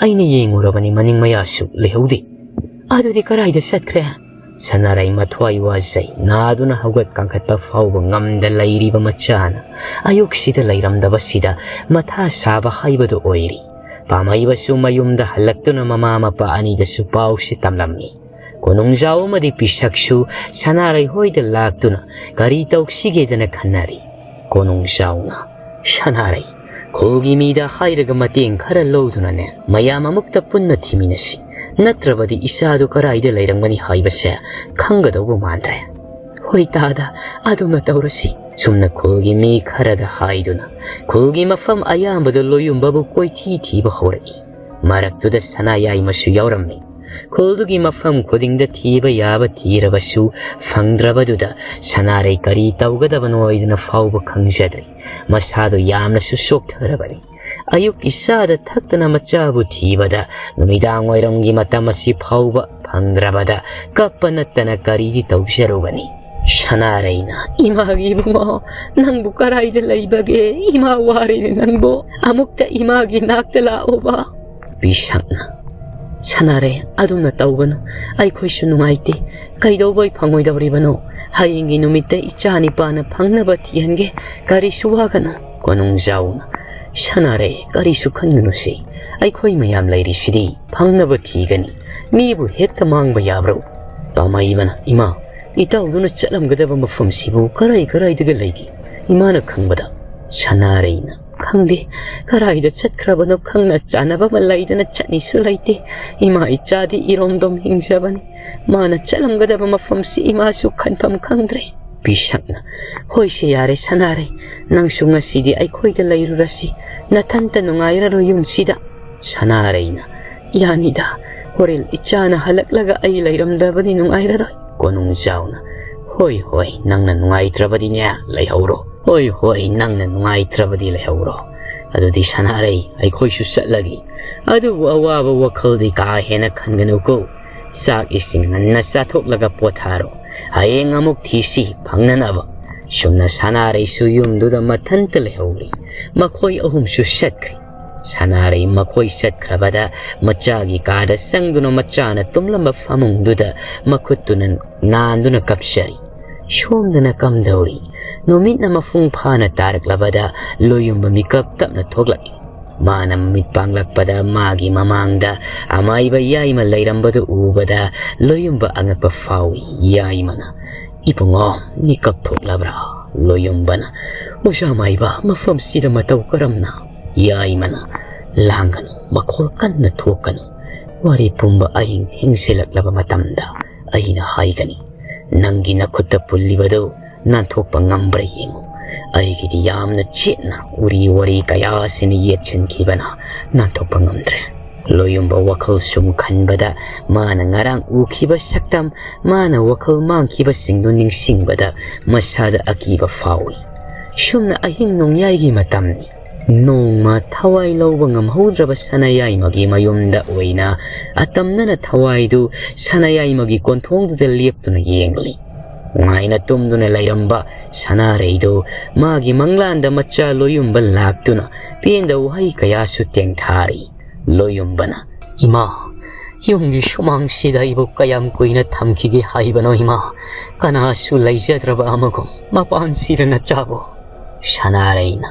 ꯑꯩꯅ ꯌꯦꯡꯉꯨꯔꯕꯅꯤ, ꯃꯅꯤꯡ ꯃꯌꯥꯁꯨ ꯂꯩꯍꯧꯗꯦ꯫ ꯑꯗꯨꯗꯤ ꯀꯗꯥꯏꯗ ꯆꯠꯈ꯭ꯔꯦ?" ꯁꯅꯥꯔꯩ ꯃꯊ꯭ꯋꯥꯏ ꯋꯥꯖꯩ꯫ ꯅꯥꯗꯨꯅ ꯍꯧꯒꯠ ꯀꯥꯡꯈꯠꯄ ꯐꯥꯎꯕ ꯉꯝꯗ ꯂꯩꯔꯤꯕ ꯃꯆꯥꯅ ꯑꯌꯨꯛꯁꯤꯗ ꯂꯩꯔꯝꯗꯕꯁꯤꯗ ꯃꯊꯥ ꯁꯥꯕ ꯍꯥꯏꯕꯗꯨ ꯑꯣꯏꯔꯤ꯫ ꯄꯥꯝꯍꯩꯕꯁꯨ ꯃꯌꯨꯝꯗ ꯍꯜꯂꯛꯇꯨꯅ ꯃꯃꯥ ꯃꯄꯥ ꯑꯅꯤꯗꯁꯨ ꯄꯥꯎꯁꯤ ꯇꯝꯂꯝꯃꯤ꯫ ꯀꯣꯅꯨꯡꯖꯥꯎ ꯑꯃꯗꯤ ꯄꯤꯁꯛꯁꯨ ꯁꯅꯥꯔꯩ ꯍꯣꯏꯗ ꯂꯥꯛꯇꯨꯅ ꯀꯔꯤ ꯇꯧꯁꯤꯒꯦꯗꯅ ꯈꯟꯅꯔꯤ꯫ ꯀꯣꯅꯨꯡꯖꯥꯎꯅ, "ꯁꯅꯥꯔꯩ, ꯈꯨꯜꯒꯤ ꯃꯤꯗ ꯍꯥꯏꯔꯒ ꯃꯇꯦꯡ ꯈꯔ ꯂꯧꯗꯨꯅꯅꯦ, ꯃꯌꯥꯝ ꯑꯃꯨꯛꯇ ꯄꯨꯟꯅ ꯊꯤꯃꯤꯟꯅꯁꯤ꯫ ꯅꯠꯇ꯭ꯔꯕꯗꯤ ꯏꯆꯥꯗꯨ ꯀꯗꯥꯏꯗ ꯂꯩꯔꯝꯒꯅꯤ ꯍꯥꯏꯕꯁꯦ ꯈꯪꯒꯗꯧꯕ ꯃꯥꯟꯗ꯭ꯔꯦ꯫" "ꯍꯣꯏ ꯇꯥꯗ, ꯑꯗꯨꯝꯅ ꯇꯧꯔꯁꯤ꯫ ꯁꯨꯝꯅ ꯈꯨꯜꯒꯤ ꯃꯤ ꯈꯔꯗ ꯍꯥꯏꯗꯨꯅ ꯈꯨꯜꯒꯤ ꯃꯐꯝ ꯑꯌꯥꯝꯕꯗ ꯂꯣꯌꯨꯝꯕꯕꯨ ꯀꯣꯏꯊꯤ ꯊꯤꯕ ꯍꯧꯔꯛꯏ꯫ ꯃꯔꯛꯇꯨꯗ ꯁꯅꯥꯌꯥꯏꯃꯁꯨ ꯌꯥꯎꯔꯝꯃꯤ꯫ ꯈꯨꯜꯗꯨꯒꯤ ꯃꯐꯝ ꯈꯨꯗꯤꯡꯗ ꯊꯤꯕ ꯌꯥꯕ ꯊꯤꯔꯕꯁꯨ ꯐꯪꯗ꯭ꯔꯕꯗꯨꯗ ꯁꯅꯥꯔꯩ ꯀꯔꯤ ꯇꯧꯒꯗꯕꯅꯣ ꯍꯥꯏꯗꯨꯅ ꯐꯥꯎꯕ ꯈꯪꯖꯗ꯭ꯔꯦ꯫ ꯃꯁꯥꯗꯣ ꯌꯥꯝꯅꯁꯨ ꯁꯣꯛꯊꯔꯕꯅꯤ꯫ ꯑꯌꯨꯛꯀꯤ ꯆꯥꯗ ꯊꯛꯇꯅ ꯃꯆꯥꯕꯨ ꯊꯤꯕꯗ ꯅꯨꯃꯤꯗꯥꯡ ꯋꯥꯏꯔꯝꯒꯤ ꯃꯇꯝ ꯑꯁꯤ ꯐꯥꯎꯕ ꯐꯪꯗ꯭ꯔꯕꯗ ꯀꯞꯄ ꯅꯠꯇꯅ ꯀꯔꯤꯗꯤ ꯇꯧꯖꯔꯨꯒꯅꯤ? ꯁꯅꯥꯔꯩꯅ, "ꯏꯃꯥꯒꯤ ꯏꯕꯨꯡꯉꯣ, ꯅꯪꯕꯨ ꯀꯔꯥꯏꯗ ꯂꯩꯕꯒꯦ? ꯏꯃꯥ ꯋꯥꯔꯦꯅꯦ ꯅꯪꯕꯨ꯫ ꯑꯃꯨꯛꯇ ꯏꯃꯥꯒꯤ ꯅꯥꯛꯇ ꯂꯥꯛꯑꯣꯕ꯫" ꯕꯤꯁꯛꯅ, "ꯁꯅꯥꯔꯩ, ꯑꯗꯨꯝꯅ ꯇꯧꯒꯅꯨ꯫ ꯑꯩꯈꯣꯏꯁꯨ ꯅꯨꯡꯉꯥꯏꯇꯦ꯫ ꯀꯩꯗꯧꯕꯩ ꯐꯪꯉꯣꯏꯗꯧꯔꯤꯕꯅꯣ? ꯍꯌꯦꯡꯒꯤ ꯅꯨꯃꯤꯠꯇ ꯏꯆꯥ ꯅꯤꯄꯥꯅ ꯐꯪꯅꯕ ꯊꯤꯍꯟꯒꯦ꯫ ꯀꯔꯤꯁꯨ ꯋꯥꯒꯅꯨ꯫" ꯀꯣꯅꯨꯡꯖꯥꯎꯅ, "ꯁꯅꯥꯔꯩ, ꯀꯔꯤꯁꯨ ꯈꯟꯒꯅꯨꯁꯦ꯫ ꯑꯩꯈꯣꯏ ꯃꯌꯥꯝ ꯂꯩꯔꯤꯁꯤꯗꯤ꯫ ꯐꯪꯅꯕ ꯊꯤꯒꯅꯤ꯫ ꯃꯤꯕꯨ ꯍꯦꯛꯇ ꯃꯥꯡꯕ ꯌꯥꯕ꯭ꯔꯣ?" ꯄꯥꯃꯩꯕꯅ, "ꯏꯃꯥ, ꯏꯇꯥꯎꯗꯨꯅ ꯆꯠꯂꯝꯒꯗꯕ ꯃꯐꯝꯁꯤꯕꯨ ꯀꯔꯥꯏ ꯀꯔꯥꯏꯗꯒ ꯂꯩꯒꯦ? ꯏꯃꯥꯅ ꯈꯪꯕꯗ?" ꯁꯅꯥꯔꯩꯅ, "ꯈꯪꯗꯦ꯫ ꯀꯔꯥꯏꯗ ꯆꯠꯈ꯭ꯔꯕꯅꯣ? ꯈꯪꯅ ꯆꯥꯟꯅꯕ ꯑꯃ ꯂꯩꯗꯅ ꯆꯠꯅꯤꯁꯨ ꯂꯩꯇꯦ꯫ ꯏꯃꯥ ꯏꯆꯥꯗꯤ ꯏꯔꯣꯝꯗꯣꯝ ꯍꯤꯡꯖꯕꯅꯤ꯫ ꯃꯥꯅ ꯆꯠꯂꯝꯒꯗꯕ ꯃꯐꯝꯁꯤ ꯏꯃꯥꯁꯨ ꯈꯟꯐꯝ ꯈꯪꯗ꯭ꯔꯦ꯫" ꯕꯤꯁꯛꯅ, "ꯍꯣꯏꯁꯦ, ꯌꯥꯔꯦ ꯁꯅꯥꯔꯩ, ꯅꯪꯁꯨ ꯉꯁꯤꯗꯤ ꯑꯩꯈꯣꯏꯗ ꯂꯩꯔꯨꯔꯁꯤ꯫ ꯅꯊꯟꯇ ꯅꯨꯡꯉꯥꯏꯔꯔꯣꯏ ꯌꯨꯝꯁꯤꯗ꯫" ꯁꯅꯥꯔꯩꯅ, "ꯌꯥꯅꯤꯗ, ꯍꯣꯔꯦꯟ ꯏꯆꯥꯅ ꯍꯜꯂꯛꯂꯒ ꯑꯩ ꯂꯩꯔꯝꯗꯕꯗꯤ ꯅꯨꯡꯉꯥꯏꯔꯔꯣꯏ꯫" ꯀꯣꯅꯨꯡꯖꯥꯎꯅ, "ꯍꯣꯏ, ꯍꯣꯏ, ꯅꯪꯅ ꯅꯨꯡꯉꯥꯏꯇ꯭ꯔꯕꯗꯤꯅꯦ, ꯂꯩꯍꯧꯔꯣ꯫ ꯍꯣꯏ, ꯍꯣꯏ, ꯅꯪꯅ ꯅꯨꯡꯉꯥꯏꯇ꯭ꯔꯕꯗꯤ ꯂꯩꯍꯧꯔꯣ꯫ ꯑꯗꯨꯗꯤ ꯁꯅꯥꯔꯩ, ꯑꯩꯈꯣꯏꯁꯨ ꯆꯠꯂꯒꯦ꯫ ꯑꯗꯨꯕꯨ ꯑꯋꯥꯕ ꯋꯥꯈꯜꯗꯤ ꯀꯥ ꯍꯦꯟꯅ ꯈꯟꯒꯅꯨꯀꯣ꯫ ꯆꯥꯛ ꯏꯁꯤꯡ ꯉꯟꯅ ꯆꯥꯊꯣꯛꯂꯒ ꯄꯣꯊꯥꯔꯣ꯫ ꯍꯌꯦꯡ ꯑꯃꯨꯛ ꯊꯤꯁꯤ ꯐꯪꯅꯅꯕ꯫" ꯁꯨꯝꯅ ꯁꯅꯥꯔꯩꯁꯨ ꯌꯨꯝꯗꯨꯗ ꯃꯊꯟꯇ ꯂꯩꯍꯧꯔꯤ꯫ ꯃꯈꯣꯏ ꯑꯍꯨꯝꯁꯨ ꯆꯠꯈ꯭ꯔꯦ꯫ ꯁꯅꯥꯔꯩ ꯃꯈꯣꯏ ꯆꯠꯈ꯭ꯔꯕꯗ ꯃꯆꯥꯒꯤ ꯀꯥꯗ ꯆꯪꯗꯨꯅ ꯃꯆꯥꯅ ꯇꯨꯝꯂꯝꯕ ꯐꯃꯨꯡꯗꯨꯗ ꯃꯈꯨꯠꯇꯨꯅ ꯅꯥꯟꯗꯨꯅ ꯀꯞꯆꯔꯤ꯫ ꯁꯣꯝꯗꯅ ꯀꯝꯗꯧꯔꯤ? ꯅꯨꯃꯤꯠꯅ ꯃꯄꯨꯡ ꯐꯥꯅ ꯇꯥꯔꯛꯂꯕꯗ ꯂꯣꯌꯨꯝꯕ ꯃꯤꯀꯞ ꯇꯞꯅ ꯊꯣꯛꯂꯛꯏ꯫ ꯃꯥꯅ ꯃꯤꯠ ꯄꯥꯡꯂꯛꯄꯗ ꯃꯥꯒꯤ ꯃꯃꯥꯡꯗ ꯑꯃꯥꯏꯕ ꯌꯥꯏꯃ ꯂꯩꯔꯝꯕꯗꯨ ꯎꯕꯗ ꯂꯣꯌꯨꯝꯕ ꯑꯉꯛꯄ ꯐꯥꯎꯏ꯫ ꯌꯥꯏꯃꯅ, "ꯏꯕꯨꯡꯉꯣ, ꯃꯤꯀꯞ ꯊꯣꯛꯂꯕ꯭ꯔꯥ?" ꯂꯣꯌꯨꯝꯕꯅ, "ꯑꯣꯖꯥ ꯃꯥꯏꯕ, ꯃꯐꯝꯁꯤꯗ ꯃꯇꯧ ꯀꯔꯝꯅ?" ꯌꯥꯏꯃꯅ, "ꯂꯥꯡꯒꯅꯨ, ꯃꯈꯣꯜ ꯀꯟꯅ ꯊꯣꯛꯀꯅꯨ꯫ ꯋꯥꯔꯤ ꯄꯨꯝꯕ ꯑꯍꯤꯡ ꯊꯦꯡꯖꯤꯜꯂꯛꯂꯕ ꯃꯇꯝꯗ ꯑꯩꯅ ꯍꯥꯏꯒꯅꯤ꯫ ꯅꯪꯒꯤ ꯅꯈꯨꯠꯇ ꯄꯨꯜꯂꯤꯕꯗꯨ ꯅꯥꯟꯊꯣꯛꯄ ꯉꯝꯕ꯭ꯔꯥ ꯌꯦꯡꯉꯨ꯫ ꯑꯩꯒꯤꯗꯤ ꯌꯥꯝꯅ ꯆꯦꯠꯅ ꯎꯔꯤ ꯋꯥꯔꯤ ꯀꯌꯥꯁꯤꯅ ꯌꯦꯠꯁꯤꯟꯈꯤꯕꯅ ꯅꯥꯟꯊꯣꯛꯄ ꯉꯝꯗ꯭ꯔꯦ꯫ ꯂꯣꯌꯨꯝꯕ ꯋꯥꯈꯜ ꯁꯨꯝ ꯈꯟꯕꯗ ꯃꯥꯅ ꯉꯔꯥꯡ ꯎꯈꯤꯕ ꯁꯛꯇꯝ, ꯃꯥꯅ ꯋꯥꯈꯜ ꯃꯥꯡꯈꯤꯕꯁꯤꯡꯗꯨ ꯅꯤꯡꯁꯤꯡꯕꯗ ꯃꯁꯥꯗ ꯑꯀꯤꯕ ꯐꯥꯎꯏ꯫ ꯁꯨꯝꯅ ꯑꯍꯤꯡ ꯅꯣꯡꯌꯥꯏꯒꯤ ꯃꯇꯝꯅꯤ꯫ ꯅꯣꯡꯃ ꯊꯋꯥꯏ ꯂꯧꯕ ꯉꯝꯍꯧꯗ꯭ꯔꯕ ꯁꯅꯥꯌꯥꯏꯃꯒꯤ ꯃꯌꯨꯝꯗ ꯑꯣꯏꯅ ꯑꯇꯝꯅꯅ ꯊꯋꯥꯏꯗꯨ ꯁꯅꯥꯌꯥꯏꯃꯒꯤ ꯀꯣꯟꯊꯣꯡꯗꯨꯗ ꯂꯦꯞꯇꯨꯅ ꯌꯦꯡꯂꯤ꯫ ꯅꯨꯡꯉꯥꯏꯅ ꯇꯨꯝꯗꯨꯅ ꯂꯩꯔꯝꯕ ꯁꯅꯥꯔꯩꯗꯨ ꯃꯥꯒꯤ ꯃꯪꯂꯥꯟꯗ ꯃꯆꯥ ꯂꯣꯌꯨꯝꯕ ꯂꯥꯛꯇꯨꯅ ꯄꯦꯟꯗ ꯋꯥꯍꯩ ꯀꯌꯥꯁꯨ ꯇꯦꯡꯊꯥꯔꯤ꯫ ꯂꯣꯌꯨꯝꯕꯅ, "ꯏꯃꯥ, ꯌꯨꯝꯒꯤ ꯁꯨꯃꯥꯡꯁꯤꯗ ꯑꯩꯕꯨ ꯀꯌꯥꯝ ꯀꯨꯏꯅ ꯊꯝꯈꯤꯒꯦ ꯍꯥꯏꯕꯅꯣ ꯏꯃꯥ? ꯀꯅꯥꯁꯨ ꯂꯩꯖꯗ꯭ꯔꯕ ꯑꯃꯒꯨꯝ ꯃꯄꯥꯟꯁꯤꯗ ꯅꯆꯥꯕꯨ?" ꯁꯅꯥꯔꯩꯅ,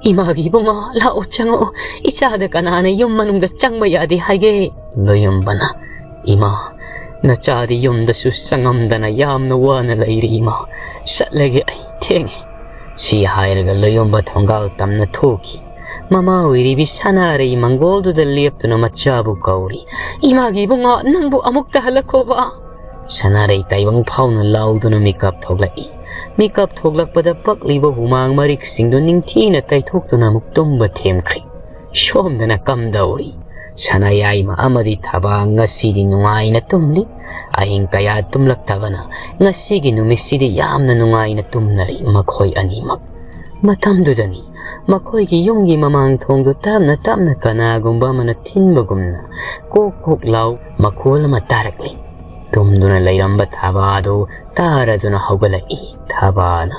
"ꯏꯃꯥꯒꯤ ꯏꯕꯨꯡꯉꯣ, ꯂꯥꯛꯑꯣ ꯆꯪꯉꯛꯑꯣ, ꯏꯆꯥꯗ ꯀꯅꯥꯅ ꯌꯨꯝ ꯃꯅꯨꯡꯗ ꯆꯪꯕ ꯌꯥꯗꯦ ꯍꯥꯏꯒꯦ?" ꯂꯣꯌꯨꯝꯕꯅ, "ꯏꯃꯥ, ꯅꯆꯥꯗꯤ ꯌꯨꯝꯗꯁꯨ ꯆꯪꯉꯝꯗꯅ ꯌꯥꯝꯅ ꯋꯥꯅ ꯂꯩꯔꯤ ꯏꯃꯥ, ꯆꯠꯂꯒꯦ ꯑꯩ, ꯊꯦꯡꯉꯦ"꯫ ꯁꯤ ꯍꯥꯏꯔꯒ ꯂꯣꯌꯨꯝꯕ ꯊꯣꯡꯒꯥꯜ ꯇꯝꯅ ꯊꯣꯛꯈꯤ꯫ ꯃꯃꯥ ꯑꯣꯏꯔꯤꯕꯤ ꯁꯅꯥꯔꯩ ꯃꯪꯒꯣꯜꯗꯨꯗ ꯂꯦꯞꯇꯨꯅ ꯃꯆꯥꯕꯨ ꯀꯧꯔꯤ꯫ "ꯏꯃꯥꯒꯤ ꯏꯕꯨꯡꯉꯣ, ꯅꯪꯕꯨ ꯑꯃꯨꯛꯇ ꯍꯜꯂꯛꯈꯣꯕ!" ꯁꯅꯥꯔꯩ ꯇꯥꯏꯕꯪ ꯐꯥꯎꯅ ꯂꯥꯎꯗꯨꯅ ꯃꯤꯀꯞ ꯊꯣꯛꯂꯛꯏ꯫ ꯃꯤꯀꯞ ꯊꯣꯛꯂꯛꯄꯗ ꯄꯛꯂꯤꯕ ꯍꯨꯃꯥꯡ ꯃꯔꯤꯛꯁꯤꯡꯗꯨ ꯅꯤꯡꯊꯤꯅ ꯇꯩꯊꯣꯛꯇꯨꯅ ꯑꯃꯨꯛ ꯇꯨꯝꯕ ꯊꯦꯝꯈ꯭ꯔꯦ꯫ ꯁꯣꯝꯗꯅ ꯀꯝꯗꯧꯔꯤ? ꯁꯅꯥꯌꯥꯏꯃ ꯑꯃꯗꯤ ꯊꯕꯥ ꯉꯁꯤꯗꯤ ꯅꯨꯡꯉꯥꯏꯅ ꯇꯨꯝꯂꯤ꯫ ꯑꯍꯤꯡ ꯀꯌꯥ ꯇꯨꯝꯂꯛꯇꯕꯅ ꯉꯁꯤꯒꯤ ꯅꯨꯃꯤꯠꯁꯤꯗꯤ ꯌꯥꯝꯅ ꯅꯨꯡꯉꯥꯏꯅ ꯇꯨꯝꯅꯔꯤ ꯃꯈꯣꯏ ꯑꯅꯤꯃꯛ꯫ ꯃꯇꯝꯗꯨꯗꯅꯤ ꯃꯈꯣꯏꯒꯤ ꯌꯨꯝꯒꯤ ꯃꯃꯥꯡ ꯊꯣꯡꯗꯨ ꯇꯞꯅ ꯇꯞꯅ ꯀꯅꯥꯒꯨꯝꯕ ꯑꯃꯅ ꯊꯤꯟꯕꯒꯨꯝꯅ ꯀꯣꯛ ꯀꯣꯛ ꯂꯥꯎ ꯃꯈꯣꯜ ꯑꯃ ꯇꯥꯔꯛꯂꯤ꯫ ꯇꯨꯝꯗꯨꯅ ꯂꯩꯔꯝꯕ ꯊꯕꯥꯗꯨ ꯇꯥꯔꯗꯨꯅ ꯍꯧꯒꯠꯂꯛꯏ꯫ ꯊꯕꯥꯅ,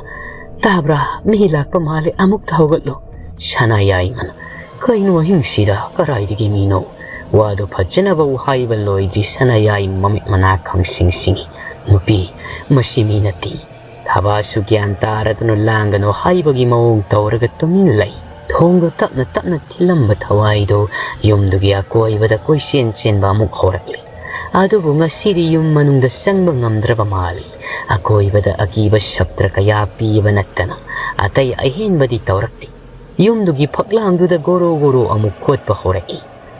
"ꯇꯥꯕ꯭ꯔꯥ? ꯃꯤ ꯂꯥꯛꯄ ꯃꯥꯜꯂꯦ, ꯑꯃꯨꯛꯇ ꯍꯧꯒꯠꯂꯨ"꯫ ꯁꯅꯥꯌꯥꯏꯃꯅ, "ꯀꯩꯅꯣ ꯑꯍꯤꯡꯁꯤꯗ? ꯀꯔꯥꯏꯗꯒꯤ ꯃꯤꯅꯣ?" ꯋꯥꯗꯨ ꯐꯖꯅꯕ ꯍꯥꯏꯕ ꯂꯣꯏꯗ꯭ꯔꯤ ꯁꯅꯥꯌꯥꯏꯃ ꯃꯃꯤꯠ ꯃꯅꯥ ꯈꯪꯁꯤꯡ ꯁꯤꯡꯏ꯫ "ꯅꯨꯄꯤ, ꯃꯁꯤ ꯃꯤ ꯅꯠꯇꯦ"꯫ ꯊꯕꯥꯁꯨ ꯒ꯭ꯌꯥꯟ ꯇꯥꯔꯗꯨꯅ ꯂꯥꯡꯒꯅꯨ ꯍꯥꯏꯕꯒꯤ ꯃꯑꯣꯡ ꯇꯧꯔꯒ ꯇꯨꯃꯤꯟ ꯂꯩ꯫ ꯊꯣꯡꯗꯣ ꯇꯞꯅ ꯇꯞꯅ ꯊꯤꯜꯂꯝꯕ ꯊꯋꯥꯏꯗꯣ ꯌꯨꯝꯗꯨꯒꯤ ꯑꯀꯣꯏꯕꯗ ꯀꯣꯏꯆꯦꯟ ꯆꯦꯟꯕ ꯑꯃꯨꯛ ꯍꯧꯔꯛꯂꯤ꯫ ꯑꯗꯨꯕꯨ ꯉꯁꯤꯗꯤ ꯌꯨꯝ ꯃꯅꯨꯡꯗ ꯆꯪꯕ ꯉꯝꯗ꯭ꯔꯕ ꯃꯥꯜꯂꯤ꯫ ꯑꯀꯣꯏꯕꯗ ꯑꯀꯤꯕ ꯁꯞꯇ꯭ꯔ ꯀꯌꯥ ꯄꯤꯕ ꯅꯠꯇꯅ ꯑꯇꯩ ꯑꯍꯦꯟꯕꯗꯤ ꯇꯧꯔꯛꯇꯦ꯫ ꯌꯨꯝꯗꯨꯒꯤ ꯐꯛꯂꯥꯡꯗꯨꯗ ꯒꯣꯔꯣ ꯒꯣꯔꯣ ꯑꯃꯨꯛ ꯈꯣꯠꯄ ꯍꯧꯔꯛꯏ꯫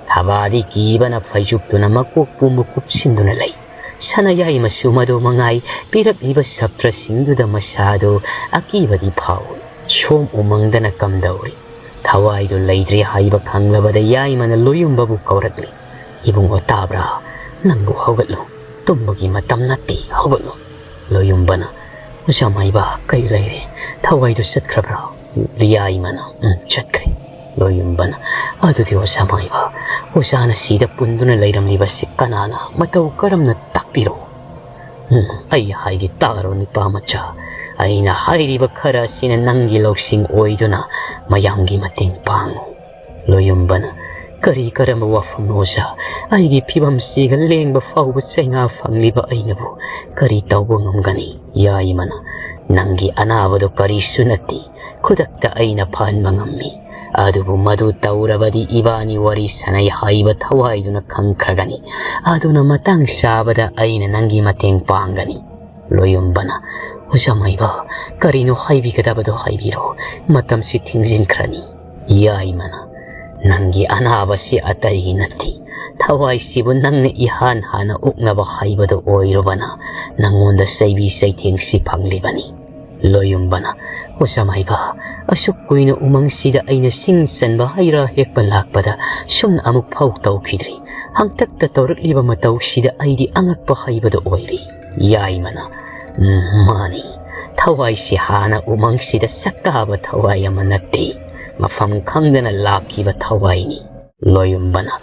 ꯊꯕꯥꯗꯤ ꯀꯤꯕꯅ ꯐꯩꯖꯨꯞꯇꯨꯅ ꯃꯀꯣꯛ ꯄꯨꯝꯕ ꯀꯨꯞꯁꯤꯟꯗꯨꯅ ꯂꯩ꯫ ꯁꯅꯥꯌꯥꯏꯃꯁꯨ ꯃꯗꯨ ꯃꯉꯥꯏ ꯄꯤꯔꯛꯂꯤꯕ ꯁꯥꯇ꯭ꯔꯁꯤꯡꯗꯨꯗ ꯃꯁꯥꯗꯨ ꯑꯀꯤꯕꯗꯤ ꯐꯥꯎꯏ꯫ ꯁꯣꯝ ꯎꯃꯪꯗꯅ ꯀꯝꯗꯧꯔꯤ? ꯊꯋꯥꯏꯗꯨ ꯂꯩꯇ꯭ꯔꯦ ꯍꯥꯏꯕ ꯈꯪꯂꯕꯗ ꯌꯥꯏꯃꯅ ꯂꯣꯌꯨꯝꯕꯕꯨ ꯀꯧꯔꯛꯂꯤ꯫ "ꯏꯕꯨꯡꯉꯣ, ꯇꯥꯕ꯭ꯔꯥ? ꯅꯪꯕꯨ ꯍꯧꯒꯠꯂꯨ꯫ ꯇꯨꯝꯕꯒꯤ ꯃꯇꯝ ꯅꯠꯇꯦ, ꯍꯧꯒꯠꯂꯨ꯫" ꯂꯣꯌꯨꯝꯕꯅ, "ꯑꯣꯖꯥ ꯃꯥꯏꯕ, ꯀꯔꯤ ꯂꯩꯔꯦ? ꯊꯋꯥꯏꯗꯨ ꯆꯠꯈ꯭ꯔꯕ꯭ꯔꯥ?" ꯌꯥꯏꯃꯅ, "ꯎꯝ, ꯆꯠꯈ꯭ꯔꯦ꯫" ꯂꯣꯌꯨꯝꯕꯅ, "ꯑꯗꯨꯗꯤ ꯑꯣꯖꯥ ꯃꯥꯏꯕ, ꯑꯣꯖꯥꯅ ꯁꯤꯗ ꯄꯨꯟꯗꯨꯅ ꯂꯩꯔꯝꯂꯤꯕꯁꯤ ꯀꯅꯥꯅ, ꯃꯇꯧ ꯀꯔꯝꯅ ꯇꯥꯛꯄꯤꯔꯣ?" "ꯎꯝ, ꯑꯩ ꯍꯥꯏꯒꯦ ꯇꯥꯔꯣ, ꯅꯨꯄꯥ ꯃꯆꯥ꯫ ꯑꯩꯅ ꯍꯥꯏꯔꯤꯕ ꯈꯔ ꯑꯁꯤꯅ ꯅꯪꯒꯤ ꯂꯧꯁꯤꯡ ꯑꯣꯏꯗꯨꯅ ꯃꯌꯥꯝꯒꯤ ꯃꯇꯦꯡ ꯄꯥꯡꯉꯨ꯫" ꯂꯣꯌꯨꯝꯕꯅ, "ꯀꯔꯤ ꯀꯔꯝꯕ ꯋꯥꯐꯝꯅꯣ ꯑꯣꯖꯥ? ꯑꯩꯒꯤ ꯐꯤꯕꯝꯁꯤꯒ ꯂꯦꯡꯕ ꯐꯥꯎꯕ ꯆꯩꯅꯥ ꯐꯪꯂꯤꯕ ꯑꯩꯅꯕꯨ ꯀꯔꯤ ꯇꯧꯕ ꯉꯝꯒꯅꯤ?" ꯌꯥꯏꯃꯅ, "ꯅꯪꯒꯤ ꯑꯅꯥꯕꯗꯨ ꯀꯔꯤꯁꯨ ꯅꯠꯇꯦ, ꯈꯨꯗꯛꯇ ꯑꯩꯅ ꯐꯍꯟꯕ ꯉꯝꯃꯤ꯫ ꯑꯗꯨꯕꯨ ꯃꯗꯨ ꯇꯧꯔꯕꯗꯤ ꯏꯕꯥꯅꯤ ꯋꯥꯔꯤ ꯁꯥꯅꯩ ꯍꯥꯏꯕ ꯊꯋꯥꯏꯗꯨꯅ ꯈꯪꯈ꯭ꯔꯒꯅꯤ꯫ ꯑꯗꯨꯅ ꯃꯇꯥꯡ ꯆꯥꯕꯗ ꯑꯩꯅ ꯅꯪꯒꯤ ꯃꯇꯦꯡ ꯄꯥꯡꯒꯅꯤ꯫" ꯂꯣꯌꯨꯝꯕꯅ, "ꯑꯣꯖꯥ ꯃꯥꯏꯕ, ꯀꯔꯤꯅꯣ ꯍꯥꯏꯕꯤꯒꯗꯕꯗꯣ ꯍꯥꯏꯕꯤꯔꯣ, ꯃꯇꯝꯁꯤ ꯊꯦꯡꯖꯤꯟꯈ꯭ꯔꯅꯤ꯫" ꯌꯥꯏꯃꯅ, "ꯅꯪꯒꯤ ꯑꯅꯥꯕꯁꯤ ꯑꯇꯩꯒꯤ ꯅꯠꯇꯦ, ꯊꯋꯥꯏꯁꯤꯕꯨ ꯅꯪꯅ ꯏꯍꯥꯟ ꯍꯥꯟꯅ ꯎꯛꯅꯕ ꯍꯥꯏꯕꯗꯨ ꯑꯣꯏꯔꯨꯕꯅ ꯅꯪꯉꯣꯟꯗ ꯆꯩꯕꯤ ꯆꯩꯊꯦꯡꯁꯤ ꯐꯪꯂꯤꯕꯅꯤ꯫" ꯂꯣꯌꯨꯝꯕꯅ, "ꯑꯣꯖꯥ ꯃꯥꯏꯕ, ꯑꯁꯨꯛ ꯀꯨꯏꯅ ꯎꯃꯪꯁꯤꯗ ꯑꯩꯅ ꯁꯤꯡ ꯆꯟꯕ ꯍꯩ ꯔꯥ ꯍꯦꯛꯄ ꯂꯥꯛꯄꯗ ꯁꯨꯝꯅ ꯑꯃꯨꯛ ꯐꯥꯎ ꯇꯧꯈꯤꯗ꯭ꯔꯤ꯫ ꯍꯟꯇꯛꯇ ꯇꯧꯔꯛꯂꯤꯕ ꯃꯇꯧꯁꯤꯗ ꯑꯩꯗꯤ ꯑꯉꯛꯄ ꯍꯥꯏꯕꯗꯨ ꯑꯣꯏꯔꯦ꯫" ꯌꯥꯏꯃꯅ, "ꯎꯝ, ꯃꯥꯅꯤ, ꯊꯋꯥꯏꯁꯤ ꯍꯥꯟꯅ ꯎꯃꯪꯁꯤꯗ ꯁꯛꯇꯥꯕ ꯊꯋꯥꯏ ꯑꯃ ꯅꯠꯇꯦ, ꯃꯐꯝ ꯈꯪꯗꯅ ꯂꯥꯛꯈꯤꯕ ꯊꯋꯥꯏꯅꯤ꯫" ꯂꯣꯌꯨꯝꯕꯅ,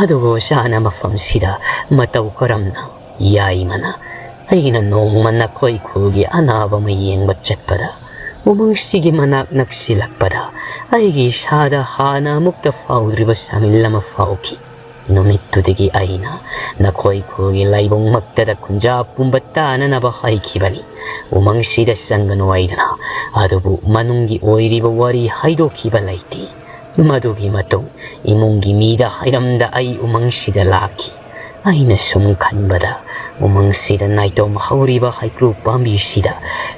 "ꯑꯗꯨꯒ ꯑꯣꯖꯥꯅ ꯃꯐꯝꯁꯤꯗ ꯃꯇꯧ ꯀꯔꯝꯅ?" ꯌꯥꯏꯃꯅ, "ꯑꯩꯅ ꯅꯣꯡꯃ ꯅꯈꯣꯏ ꯈꯨꯜꯒꯤ ꯑꯅꯥꯕ ꯑꯃ ꯌꯦꯡꯕ ꯆꯠꯄꯗ ꯎꯃꯪꯁꯤꯒꯤ ꯃꯅꯥꯛ ꯅꯛꯁꯤꯜꯂꯛꯄꯗ ꯑꯩꯒꯤ ꯏꯁꯥꯗ ꯍꯥꯟꯅ ꯑꯃꯨꯛꯇ ꯐꯥꯎꯗ꯭ꯔꯤꯕ ꯁꯥꯃꯤꯜ ꯑꯃ ꯐꯥꯎꯈꯤ꯫ ꯅꯨꯃꯤꯠꯇꯨꯗꯒꯤ ꯑꯩꯅ ꯅꯈꯣꯏ ꯈꯨꯜꯒꯤ ꯂꯥꯏꯕꯨꯡꯃꯛꯇꯗ ꯈꯨꯟꯖꯥ ꯄꯨꯝꯕ ꯇꯥꯅꯅꯕ ꯍꯥꯏꯈꯤꯕꯅꯤ꯫ ꯎꯃꯪꯁꯤꯗ ꯆꯪꯒꯅꯨ ꯍꯥꯏꯗꯅ, ꯑꯗꯨꯕꯨ ꯃꯅꯨꯡꯒꯤ ꯑꯣꯏꯔꯤꯕ ꯋꯥꯔꯤ ꯍꯥꯏꯗꯣꯛꯈꯤꯕ ꯂꯩꯇꯦ꯫ ꯃꯗꯨꯒꯤ ꯃꯇꯨꯡ ꯏꯃꯨꯡꯒꯤ ꯃꯤꯗ ꯍꯥꯏꯔꯝꯗ ꯑꯩ ꯎꯃꯪꯁꯤꯗ ꯂꯥꯛꯈꯤ꯫ ꯑꯩꯅ ꯁꯨꯝ ꯈꯟꯕꯗ ꯎꯃꯪꯁꯤꯗ ꯅꯥꯏꯇꯣꯝ ꯍꯧꯔꯤꯕ ꯍꯩꯀ꯭ꯔꯨ ꯄꯥꯝꯕꯤꯁꯤꯗ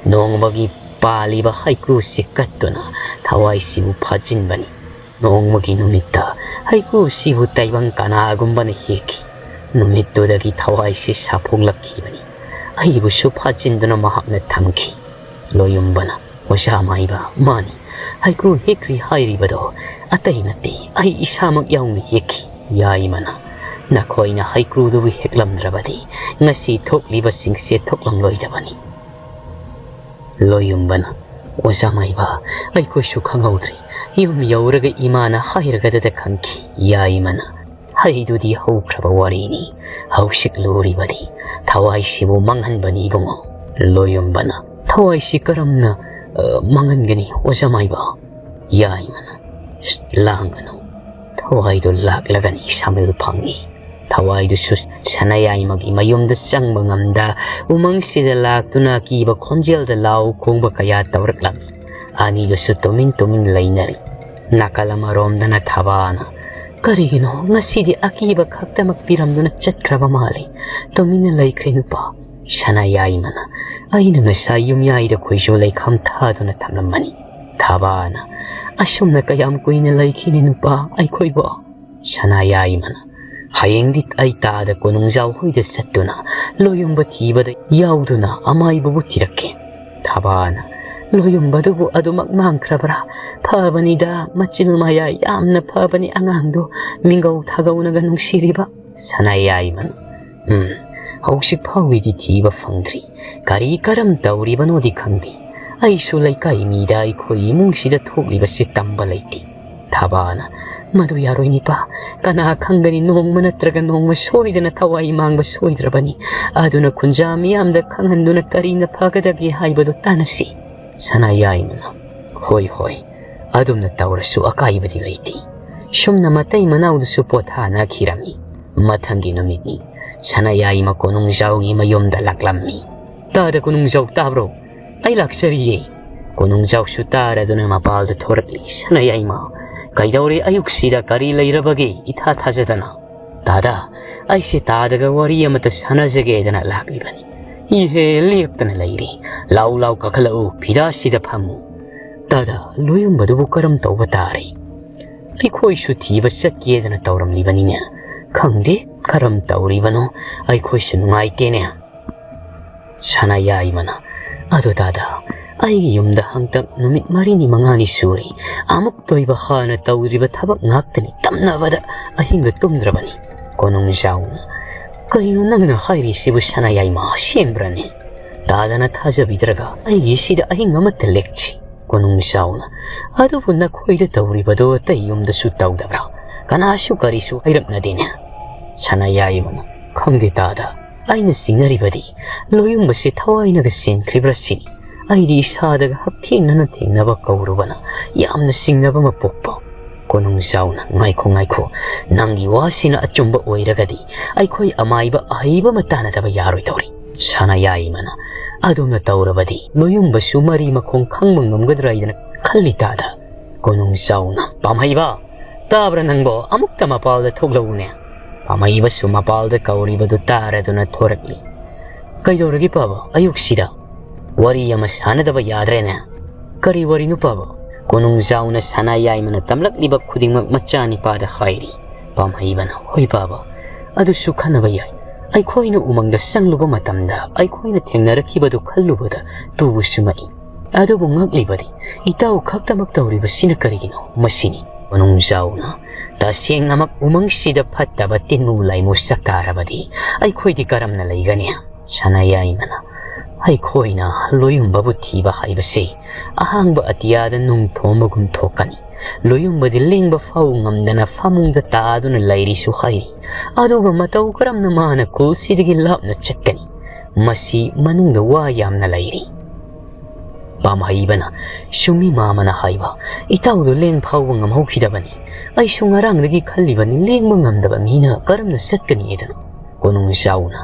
ꯅꯣꯡꯃꯒꯤ ꯄꯥꯜꯂꯤꯕ ꯍꯩꯀ꯭ꯔꯨꯁꯤ ꯀꯠꯇꯨꯅ ꯊꯋꯥꯏꯁꯤꯕꯨ ꯐꯥꯖꯤꯟꯕꯅꯤ꯫ ꯅꯣꯡꯃꯒꯤ ꯅꯨꯃꯤꯠꯇ ꯍꯩꯀ꯭ꯔꯨꯁꯤꯕꯨ ꯇꯥꯏꯕꯪ ꯀꯅꯥꯒꯨꯝꯕꯅ ꯍꯦꯛꯈꯤ꯫ ꯅꯨꯃꯤꯠꯇꯨꯗꯒꯤ ꯊꯋꯥꯏꯁꯤ ꯁꯥꯐꯣꯛꯂꯛꯈꯤꯕꯅꯤ꯫ ꯑꯩꯕꯨꯁꯨ ꯐꯥꯖꯤꯟꯗꯨꯅ ꯃꯍꯥꯛꯅ ꯊꯝꯈꯤ꯫ ꯂꯣꯌꯨꯝꯕꯅ, "ꯑꯣꯖꯥ ꯃꯥꯏꯕ, ꯃꯥꯅꯤ, ꯍꯩꯀ꯭ꯔꯨ ꯍꯦꯛꯈ꯭ꯔꯤ ꯍꯥꯏꯔꯤꯕꯗꯣ ꯑꯇꯩ ꯅꯠꯇꯦ, ꯑꯩ ꯏꯁꯥꯃꯛ ꯌꯥꯎꯅ ꯍꯦꯛꯈꯤ꯫" ꯌꯥꯏꯃꯅ, "ꯅꯈꯣꯏꯅ ꯍꯩꯀ꯭ꯔꯨꯗꯨꯕꯨ ꯍꯦꯛꯂꯝꯗ꯭ꯔꯕꯗꯤ ꯉꯁꯤ ꯊꯣꯛꯂꯤꯕꯁꯤꯡꯁꯦ ꯊꯣꯛꯂꯝꯂꯣꯏꯗꯕꯅꯤ꯫" ꯂꯣꯌꯨꯝꯕꯅ, "ꯑꯣꯖꯥ ꯃꯥꯏꯕ, ꯑꯩꯈꯣꯏꯁꯨ ꯈꯪꯍꯧꯗ꯭ꯔꯤ꯫ ꯌꯨꯝ ꯌꯧꯔꯒ ꯏꯃꯥꯅ ꯍꯥꯏꯔꯒꯗꯗ ꯈꯪꯈꯤ꯫" ꯌꯥꯏꯃꯅ, "ꯍꯩꯗꯨꯗꯤ ꯍꯧꯈ꯭ꯔꯕ ꯋꯥꯔꯤꯅꯤ꯫ ꯍꯧꯖꯤꯛ ꯂꯨꯔꯤꯕꯗꯤ ꯊꯋꯥꯏꯁꯤꯕꯨ ꯃꯥꯡꯍꯟꯕꯅꯤ ꯏꯕꯨꯡꯉꯣ꯫" ꯂꯣꯌꯨꯝꯕꯅ, "ꯊꯋꯥꯏꯁꯤ ꯀꯔꯝꯅ, ꯑ, ꯃꯥꯡꯍꯟꯒꯅꯤ ꯑꯣꯖꯥ ꯃꯥꯏꯕ?" ꯌꯥꯏꯃꯅ, "ꯁꯤꯠ, ꯂꯥꯡꯒꯅꯨ꯫ ꯊꯋꯥꯏꯗꯨ ꯂꯥꯛꯂꯒꯅꯤ ꯁꯥꯃꯤꯜ ꯐꯪꯉꯤ꯫" ꯊꯋꯥꯏꯗꯨꯁꯨ ꯁꯅꯥꯌꯥꯏꯃꯒꯤ ꯃꯌꯨꯝꯗ ꯆꯪꯕ ꯉꯝꯗ ꯎꯃꯪꯁꯤꯗ ꯂꯥꯛꯇꯨꯅ ꯑꯀꯤꯕ ꯈꯣꯟꯖꯦꯜꯗ ꯂꯥꯎ ꯈꯣꯡꯕ ꯀꯌꯥ ꯇꯧꯔꯛꯂꯝꯃꯤ꯫ ꯑꯅꯤꯗꯨꯁꯨ ꯇꯨꯃꯤꯟ ꯇꯨꯃꯤꯟ ꯂꯩꯅꯔꯤ꯫ ꯅꯥꯀꯜ ꯑꯃꯔꯣꯝꯗꯅ ꯊꯕꯥꯅ, "ꯀꯔꯤꯒꯤꯅꯣ ꯉꯁꯤꯗꯤ ꯑꯀꯤꯕ ꯈꯛꯇꯃꯛ ꯄꯤꯔꯝꯗꯨꯅ ꯆꯠꯈ꯭ꯔꯕ ꯃꯥꯜꯂꯤ? ꯇꯨꯃꯤꯟꯅ ꯂꯩꯈ꯭ꯔꯦ ꯅꯨꯄꯥ꯫" ꯁꯅꯥꯌꯥꯏꯃꯅ, "ꯑꯩꯅ ꯉꯁꯥꯏ ꯌꯨꯝꯌꯥꯏꯗ ꯈꯣꯏꯖꯨ ꯂꯩꯈꯥꯝ ꯊꯥꯗꯨꯅ ꯊꯝꯂꯝꯕꯅꯤ꯫" ꯊꯕꯥꯅ, "ꯑꯁꯨꯝꯅ ꯀꯌꯥꯝ ꯀꯨꯏꯅ ꯂꯩꯈꯤꯅꯤ ꯅꯨꯄꯥ ꯑꯩꯈꯣꯏꯕꯨ?" ꯁꯅꯥꯌꯥꯏꯃꯅ, "ꯍꯌꯦꯡꯗꯤ ꯑꯩ ꯇꯥꯗ ꯀꯣꯅꯨꯡꯖꯥꯎ ꯍꯣꯏꯗ ꯆꯠꯇꯨꯅ ꯂꯣꯌꯨꯝꯕ ꯊꯤꯕꯗ ꯌꯥꯎꯗꯨꯅ ꯑꯃꯥꯏꯕꯕꯨ ꯊꯤꯔꯛꯀꯦ꯫" ꯊꯕꯥꯅ, "ꯂꯣꯌꯨꯝꯕꯗꯨꯕꯨ ꯑꯗꯨꯃꯛ ꯃꯥꯡꯈ꯭ꯔꯕ꯭ꯔꯥ? ꯐꯕꯅꯤꯗ, ꯃꯆꯤꯜ ꯃꯌꯥꯏ ꯌꯥꯝꯅ ꯐꯕꯅꯤ ꯑꯉꯥꯡꯗꯨ, ꯃꯤꯡꯒꯧ ꯊꯥꯒꯧꯅꯒ ꯅꯨꯡꯁꯤꯔꯤꯕ꯫" ꯁꯅꯥꯌꯥꯏꯃꯅ, "ꯎꯝ, ꯍꯧꯖꯤꯛ ꯐꯥꯎꯒꯤꯗꯤ ꯊꯤꯕ ꯐꯪꯗ꯭ꯔꯤ꯫ ꯀꯔꯤ ꯀꯔꯝ ꯇꯧꯔꯤꯕꯅꯣꯗꯤ ꯈꯪꯗꯦ꯫ ꯑꯩꯁꯨ ꯂꯩꯀꯥꯏ ꯃꯤꯗ ꯑꯩꯈꯣꯏ ꯏꯃꯨꯡꯁꯤꯗ ꯊꯣꯛꯂꯤꯕꯁꯤ ꯇꯝꯕ ꯂꯩꯇꯦ꯫" ꯊꯕꯥꯅ, "ꯃꯗꯨ ꯌꯥꯔꯣꯏ ꯅꯤꯄꯥ꯫ ꯀꯅꯥ ꯈꯪꯒꯅꯤ, ꯅꯣꯡꯃ ꯅꯠꯇ꯭ꯔꯒ ꯅꯣꯡꯃ ꯁꯣꯏꯗꯅ ꯊꯋꯥꯏ ꯃꯥꯡꯕ ꯁꯣꯏꯗ꯭ꯔꯕꯅꯤ꯫ ꯑꯗꯨꯅ ꯈꯨꯟꯖꯥ ꯃꯤꯌꯥꯝꯗ ꯈꯪꯍꯟꯗꯨꯅ ꯀꯔꯤꯅ ꯐꯒꯗꯒꯦ ꯍꯥꯏꯕꯗꯨ ꯇꯥꯟꯅꯁꯤ꯫" ꯁꯅꯥꯌꯥꯏꯃꯅ, "ꯍꯣꯏ, ꯍꯣꯏ, ꯑꯗꯨꯝꯅ ꯇꯧꯔꯁꯨ ꯑꯀꯥꯏꯕꯗꯤ ꯂꯩꯇꯦ꯫" ꯁꯨꯝꯅ ꯃꯇꯩ ꯃꯅꯥꯎꯗꯨꯁꯨ ꯄꯣꯊꯥꯅꯈꯤꯔꯝꯃꯤ꯫ ꯃꯊꯪꯒꯤ ꯅꯨꯃꯤꯠꯅꯤ꯫ ꯁꯅꯥꯌꯥꯏꯃ ꯀꯣꯅꯨꯡꯖꯥꯎꯒꯤ ꯃꯌꯨꯝꯗ ꯂꯥꯛꯂꯝꯃꯤ꯫ "ꯇꯥꯗ ꯀꯣꯅꯨꯡꯖꯥꯎ ꯇꯥꯕ꯭ꯔꯣ? ꯑꯩ ꯂꯥꯛꯆꯔꯤꯌꯦ꯫" ꯀꯣꯅꯨꯡꯖꯥꯎꯁꯨ ꯇꯥꯔꯗꯨꯅ ꯃꯄꯥꯜꯗ ꯊꯣꯔꯛꯂꯤ꯫ "ꯁꯅꯥꯌꯥꯏꯃ, ꯀꯩꯗꯧꯔꯦ ꯑꯌꯨꯛꯁꯤꯗ? ꯀꯔꯤ ꯂꯩꯔꯕꯒꯦ ꯏꯊꯥ ꯊꯥꯖꯗꯅ?" "ꯇꯥꯗ, ꯑꯩꯁꯦ ꯇꯥꯗꯒ ꯋꯥꯔꯤ ꯑꯃꯇ ꯁꯥꯟꯅꯖꯒꯦꯗꯅ ꯂꯥꯛꯂꯤꯕꯅꯤ꯫ ꯏꯍꯦ ꯂꯦꯞꯇꯅ ꯂꯩꯔꯤ꯫ ꯂꯥꯎ ꯂꯥꯎ ꯀꯥꯈꯠꯂꯛꯎ, ꯐꯤꯗꯥꯁꯤꯗ ꯐꯝꯃꯨ꯫" "ꯇꯥꯗ, ꯂꯣꯌꯨꯝꯕꯗꯨꯕꯨ ꯀꯔꯝ ꯇꯧꯕ ꯇꯥꯔꯦ?" "ꯑꯩꯈꯣꯏꯁꯨ ꯊꯤꯕ ꯆꯠꯀꯦꯗꯅ ꯇꯧꯔꯝꯂꯤꯕꯅꯤꯅꯦ꯫ "ꯈꯪꯗꯦ, ꯀꯔꯝ ꯇꯧꯔꯤꯕꯅꯣ, ꯑꯩꯈꯣꯏꯁꯨ ꯅꯨꯡꯉꯥꯏꯇꯦꯅꯦ꯫" ꯁꯅꯥꯌꯥꯏꯃꯅ, "ꯑꯗꯨ ꯇꯥꯗ, ꯑꯩꯒꯤ ꯌꯨꯝꯗ ꯍꯟꯇꯛ ꯅꯨꯃꯤꯠ ꯃꯔꯤꯅꯤ ꯃꯉꯥꯅꯤ ꯁꯨꯔꯦ, ꯑꯃꯨꯛꯇ ꯑꯣꯏꯕ ꯍꯥꯟꯅ ꯇꯧꯗ꯭ꯔꯤꯕ ꯊꯕꯛ ꯉꯥꯛꯇꯅꯤ, ꯇꯝꯅꯕꯗ ꯑꯍꯤꯡꯒ ꯇꯨꯝꯗ꯭ꯔꯕꯅꯤ꯫" ꯀꯣꯅꯨꯡꯖꯥꯎꯅ, "ꯀꯩꯅꯣ ꯅꯪꯅ ꯍꯥꯏꯔꯤꯁꯤꯕꯨ ꯁꯅꯥꯌꯥꯏꯃ, ꯑꯁꯦꯡꯕ꯭ꯔꯅꯦ?" ꯇꯥꯗꯅ ꯊꯥꯖꯕꯤꯗ꯭ꯔꯒ ꯑꯩꯒꯤ ꯁꯤꯗ ꯑꯍꯤꯡ ꯑꯃꯠꯇ ꯂꯦꯛꯆꯤ꯫ ꯀꯣꯅꯨꯡꯖꯥꯎꯅ, "ꯑꯗꯨꯕꯨ ꯅꯈꯣꯏꯗ ꯇꯧꯔꯤꯕꯗꯣ ꯑꯇꯩ ꯌꯨꯝꯗꯁꯨ ꯇꯧꯗꯕ꯭ꯔꯥ? ꯀꯅꯥꯁꯨ ꯀꯔꯤꯁꯨ ꯍꯥꯏꯔꯛꯅꯗꯦꯅꯦ?" ꯁꯅꯥꯌꯥꯏꯃꯅ, "ꯈꯪꯗꯦ ꯇꯥꯗ, ꯑꯩꯅ ꯆꯤꯡꯅꯔꯤꯕꯗꯤ ꯂꯣꯌꯨꯝꯕꯁꯦ ꯊꯋꯥꯏꯅꯒ ꯆꯦꯟꯈ꯭ꯔꯤꯕ꯭ꯔꯥ ꯁꯤꯅꯤ꯫ ꯑꯩꯗꯤ ꯏꯁꯥꯗꯒ ꯍꯛꯊꯦꯡꯅꯅ ꯊꯦꯡꯅꯕ ꯀꯧꯔꯨꯕꯅ ꯌꯥꯝꯅ ꯆꯤꯡꯅꯕ ꯑꯃ ꯄꯣꯛꯄ꯫" ꯀꯣꯅꯨꯡꯖꯥꯎꯅ, "ꯉꯥꯏꯈꯣ, ꯉꯥꯏꯈꯣ, ꯅꯪꯒꯤ ꯋꯥꯁꯤꯅ ꯑꯆꯨꯝꯕ ꯑꯣꯏꯔꯒꯗꯤ ꯑꯩꯈꯣꯏ ꯑꯃꯥꯏꯕ ꯑꯍꯩꯕ ꯑꯃ ꯇꯥꯟꯅꯗꯕ ꯌꯥꯔꯣꯏꯗꯧꯔꯤ꯫" ꯁꯅꯥꯌꯥꯏꯃꯅ, "ꯑꯗꯨꯝꯅ ꯇꯧꯔꯕꯗꯤ ꯂꯣꯌꯨꯝꯕꯁꯨ ꯃꯔꯤ ꯃꯈꯣꯡ ꯈꯪꯕ ꯉꯝꯒꯗ꯭ꯔꯥ ꯍꯥꯏꯗꯅ ꯈꯜꯂꯤ ꯇꯥꯗ꯫" ꯀꯣꯅꯨꯡꯖꯥꯎꯅ, "ꯄꯥꯝꯍꯩꯕ, ꯇꯥꯕ꯭ꯔꯥ ꯅꯪꯕꯣ? ꯑꯃꯨꯛꯇ ꯃꯄꯥꯜꯗ ꯊꯣꯛꯂꯛꯎꯅꯦ꯫" ꯄꯥꯝꯍꯩꯕꯁꯨ ꯃꯄꯥꯜꯗ ꯀꯧꯔꯤꯕꯗꯨ ꯇꯥꯔꯗꯨꯅ ꯊꯣꯔꯛꯂꯤ꯫ "ꯀꯩꯗꯧꯔꯒꯦ ꯄꯥꯕ, ꯑꯌꯨꯛꯁꯤꯗ ꯋꯥꯔꯤ ꯑꯃ ꯁꯥꯟꯅꯗꯕ ꯌꯥꯗ꯭ꯔꯦꯅꯦ?" "ꯀꯔꯤ ꯋꯥꯔꯤꯅꯣ ꯄꯥꯕ?" ꯀꯣꯅꯨꯡꯖꯥꯎꯅ ꯁꯅꯥꯌꯥꯏꯃꯅ ꯇꯝꯂꯛꯂꯤꯕ ꯈꯨꯗꯤꯡꯃꯛ ꯃꯆꯥꯅꯤꯄꯥꯗ ꯍꯥꯏꯔꯤ꯫ ꯄꯥꯝꯍꯩꯕꯅ, "ꯍꯣꯏ ꯄꯥꯕ, ꯑꯗꯨꯁꯨ ꯈꯟꯅꯕ ꯌꯥꯏ꯫ ꯑꯩꯈꯣꯏꯅ ꯎꯃꯪꯗ ꯆꯪꯂꯨꯕ ꯃꯇꯝꯗ ꯑꯩꯈꯣꯏꯅ ꯊꯦꯡꯅꯔꯛꯈꯤꯕꯗꯨ ꯈꯜꯂꯨꯕꯗ ꯇꯨꯕꯨ ꯆꯨꯝꯃꯛꯏ꯫ ꯑꯗꯨꯕꯨ ꯉꯛꯂꯤꯕꯗꯤ ꯏꯇꯥꯎ ꯈꯛꯇꯃꯛ ꯇꯧꯔꯤꯕꯁꯤꯅ ꯀꯔꯤꯒꯤꯅꯣ? ꯃꯁꯤꯅꯤ꯫" ꯀꯣꯅꯨꯡꯖꯥꯎꯅ, "ꯇꯁꯦꯡꯅꯃꯛ ꯎꯃꯪꯁꯤꯗ ꯐꯠꯇꯕ ꯇꯤꯟꯃꯨ ꯂꯥꯏꯃꯨ ꯆꯥꯛꯇꯥꯔꯕꯗꯤ ꯑꯩꯈꯣꯏꯗꯤ ꯀꯔꯝꯅ ꯂꯩꯒꯅꯤ?" ꯁꯅꯥꯌꯥꯏꯃꯅ, "ꯑꯩꯈꯣꯏꯅ ꯂꯣꯌꯨꯝꯕꯕꯨ ꯊꯤꯕ ꯍꯥꯏꯕꯁꯤ ꯑꯍꯥꯡꯕ ꯑꯇꯤꯌꯥꯗ ꯅꯨꯡ ꯊꯣꯝꯕꯒꯨꯝ ꯊꯣꯛꯀꯅꯤ꯫ ꯂꯣꯌꯨꯝꯕꯗꯤ ꯂꯦꯡꯕ ꯐꯥꯎ ꯉꯝꯗꯅ ꯐꯃꯨꯡꯗ ꯇꯥꯗꯨꯅ ꯂꯩꯔꯤꯁꯨ ꯍꯥꯏꯔꯤ꯫ ꯑꯗꯨꯒ ꯃꯇꯧ ꯀꯔꯝꯅ ꯃꯥꯅ ꯈꯨꯜꯁꯤꯗꯒꯤ ꯂꯥꯞꯅ ꯆꯠꯀꯅꯤ? ꯃꯁꯤ ꯃꯅꯨꯡꯗ ꯋꯥ ꯌꯥꯝꯅ ꯂꯩꯔꯤ꯫" ꯄꯥꯝꯍꯩꯕꯅ, "ꯆꯨꯝꯃꯤ ꯃꯥꯃꯅ ꯍꯥꯏꯕ, ꯏꯇꯥꯎꯗꯨ ꯂꯦꯡ ꯐꯥꯎꯕ ꯉꯝꯍꯧꯈꯤꯗꯕꯅꯤ꯫ ꯑꯩꯁꯨ ꯉꯔꯥꯡꯗꯒꯤ ꯈꯜꯂꯤꯕꯅꯤ, ꯂꯦꯡꯕ ꯉꯝꯗꯕ ꯃꯤꯅ ꯀꯔꯝꯅ ꯆꯠꯀꯅꯤ ꯍꯥꯏꯗꯅ?" ꯀꯣꯅꯨꯡꯖꯥꯎꯅ,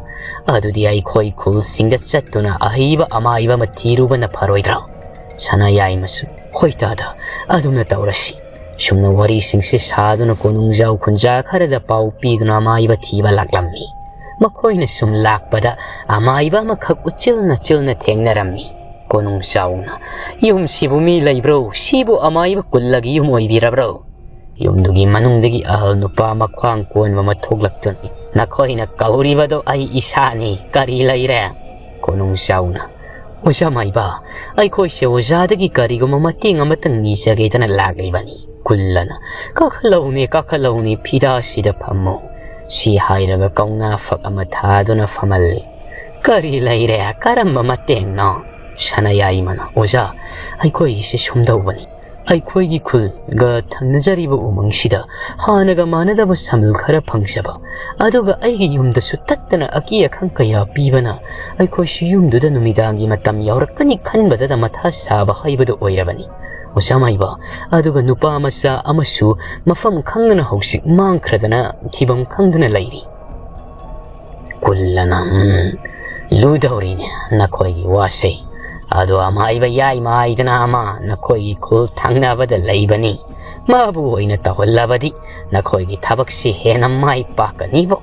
"ꯑꯗꯨꯗꯤ ꯑꯩꯈꯣꯏ ꯈꯨꯜꯁꯤꯡꯗ ꯆꯠꯇꯨꯅ ꯑꯍꯩꯕ ꯑꯃꯥꯏꯕ ꯑꯃ ꯊꯤꯔꯨꯕꯅ ꯐꯔꯣꯏꯗ꯭ꯔꯥ?" ꯁꯅꯥꯌꯥꯏꯃꯁꯨ, "ꯍꯣꯏ ꯇꯥꯗ, ꯑꯗꯨꯅ ꯇꯧꯔꯁꯤ꯫" ꯁꯨꯝꯅ ꯋꯥꯔꯤꯁꯤꯡꯁꯤ ꯁꯥꯗꯨꯅ ꯀꯣꯅꯨꯡꯖꯥꯎ ꯈꯨꯟꯖꯥ ꯈꯔꯗ ꯄꯥꯎ ꯄꯤꯗꯨꯅ ꯑꯃꯥꯏꯕ ꯊꯤꯕ ꯂꯥꯛꯂꯝꯃꯤ꯫ ꯃꯈꯣꯏꯅ ꯁꯨꯝ ꯂꯥꯛꯄꯗ ꯑꯃꯥꯏꯕ ꯑꯃꯈꯛ ꯎꯆꯤꯜꯅ ꯆꯤꯜꯅ ꯊꯦꯡꯅꯔꯝꯃꯤ꯫ ꯀꯣꯅꯨꯡꯖꯥꯎꯅ, "ꯌꯨꯝꯁꯤꯕꯨ ꯃꯤ ꯂꯩꯕ꯭ꯔꯣ? ꯁꯤꯕꯨ ꯑꯃꯥꯏꯕ ꯀꯨꯜꯂꯒꯤ ꯌꯨꯝ ꯑꯣꯏꯕꯤꯔꯕ꯭ꯔꯣ?" ꯌꯨꯝꯗꯨꯒꯤ ꯃꯅꯨꯡꯗꯒꯤ ꯑꯍꯜ ꯅꯨꯄꯥ ꯃꯈ꯭ꯋꯥꯡ ꯀꯣꯟꯕ ꯑꯃ ꯊꯣꯛꯂꯛꯇꯨꯅ, "ꯅꯈꯣꯏꯅ ꯀꯧꯔꯤꯕꯗꯣ ꯑꯩ ꯏꯁꯥꯅꯤ, ꯀꯔꯤ ꯂꯩꯔꯦ?" ꯀꯣꯅꯨꯡꯖꯥꯎꯅ, "ꯑꯣꯖꯥ ꯃꯥꯏꯕ, ꯑꯩꯈꯣꯏꯁꯦ ꯑꯣꯖꯥꯗꯒꯤ ꯀꯔꯤꯒꯨꯝꯕ ꯃꯇꯦꯡ ꯑꯃꯇꯪ ꯅꯤꯖꯒꯦꯗꯅ ꯂꯥꯛꯂꯤꯕꯅꯤ꯫" ꯀꯨꯜꯂꯅ, "ꯀꯥꯈꯠꯂꯧꯅꯦ, ꯀꯥꯈꯠꯂꯧꯅꯦ, ꯐꯤꯗꯥꯁꯤꯗ ꯐꯝꯃꯣ꯫" ꯁꯤ ꯍꯥꯏꯔꯒ ꯀꯧꯅꯥ ꯐꯛ ꯑꯃ ꯊꯥꯗꯨꯅ ꯐꯝꯍꯜꯂꯤ꯫ "ꯀꯔꯤ ꯂꯩꯔꯦ? ꯀꯔꯝꯕ ꯃꯇꯦꯡꯅꯣ?" ꯁꯅꯥꯌꯥꯏꯃꯅ, "ꯑꯣꯖꯥ, ꯑꯩꯈꯣꯏꯒꯤꯁꯦ ꯁꯨꯝꯗꯧꯕꯅꯤ꯫ ꯑꯩꯈꯣꯏꯒꯤ ꯈꯨꯜꯒ ꯊꯪꯅꯖꯔꯤꯕ ꯎꯃꯪꯁꯤꯗ ꯍꯥꯟꯅꯒ ꯃꯥꯟꯅꯗꯕ ꯁꯝꯕꯜ ꯈꯔ ꯐꯪꯖꯕ, ꯑꯗꯨꯒ ꯑꯩꯒꯤ ꯌꯨꯝꯗꯁꯨ ꯇꯠꯇꯅ ꯑꯀꯤ ꯑꯈꯪ ꯀꯌꯥ ꯄꯤꯕꯅ ꯑꯩꯈꯣꯏꯁꯨ ꯌꯨꯝꯗꯨꯗ ꯅꯨꯃꯤꯗꯥꯡꯒꯤ ꯃꯇꯝ ꯌꯧꯔꯛꯀꯅꯤ ꯈꯟꯕꯗꯗ ꯃꯊꯥ ꯁꯥꯕ ꯍꯩꯕꯗꯨ ꯑꯣꯏꯔꯕꯅꯤ, ꯑꯣꯖꯥ ꯃꯥꯏꯕ꯫ ꯑꯗꯨꯒ ꯅꯨꯄꯥ ꯃꯆꯥ ꯑꯃꯁꯨ ꯃꯐꯝ ꯈꯪꯗꯅ ꯍꯧꯖꯤꯛ ꯃꯥꯡꯈ꯭ꯔꯗꯅ ꯊꯤꯐꯝ ꯈꯪꯗꯅ ꯂꯩꯔꯤ꯫" ꯀꯨꯜꯂꯅ, "ꯎꯝ, ꯂꯨꯗꯧꯔꯤꯅꯦ ꯅꯈꯣꯏꯒꯤ ꯋꯥꯁꯦ꯫ ꯑꯗꯣ ꯑꯃꯥꯏꯕ ꯌꯥꯏꯃ ꯍꯥꯏꯗꯅ ꯑꯃ ꯅꯈꯣꯏꯒꯤ ꯈꯨꯜ ꯊꯪꯅꯕꯗ ꯂꯩꯕꯅꯤ꯫ ꯃꯥꯕꯨ ꯑꯣꯏꯅ ꯇꯧꯍꯜꯂꯕꯗꯤ ꯅꯈꯣꯏꯒꯤ ꯊꯕꯛꯁꯤ ꯍꯦꯟꯅ ꯃꯥꯏ ꯄꯥꯛꯀꯅꯤꯕꯣ꯫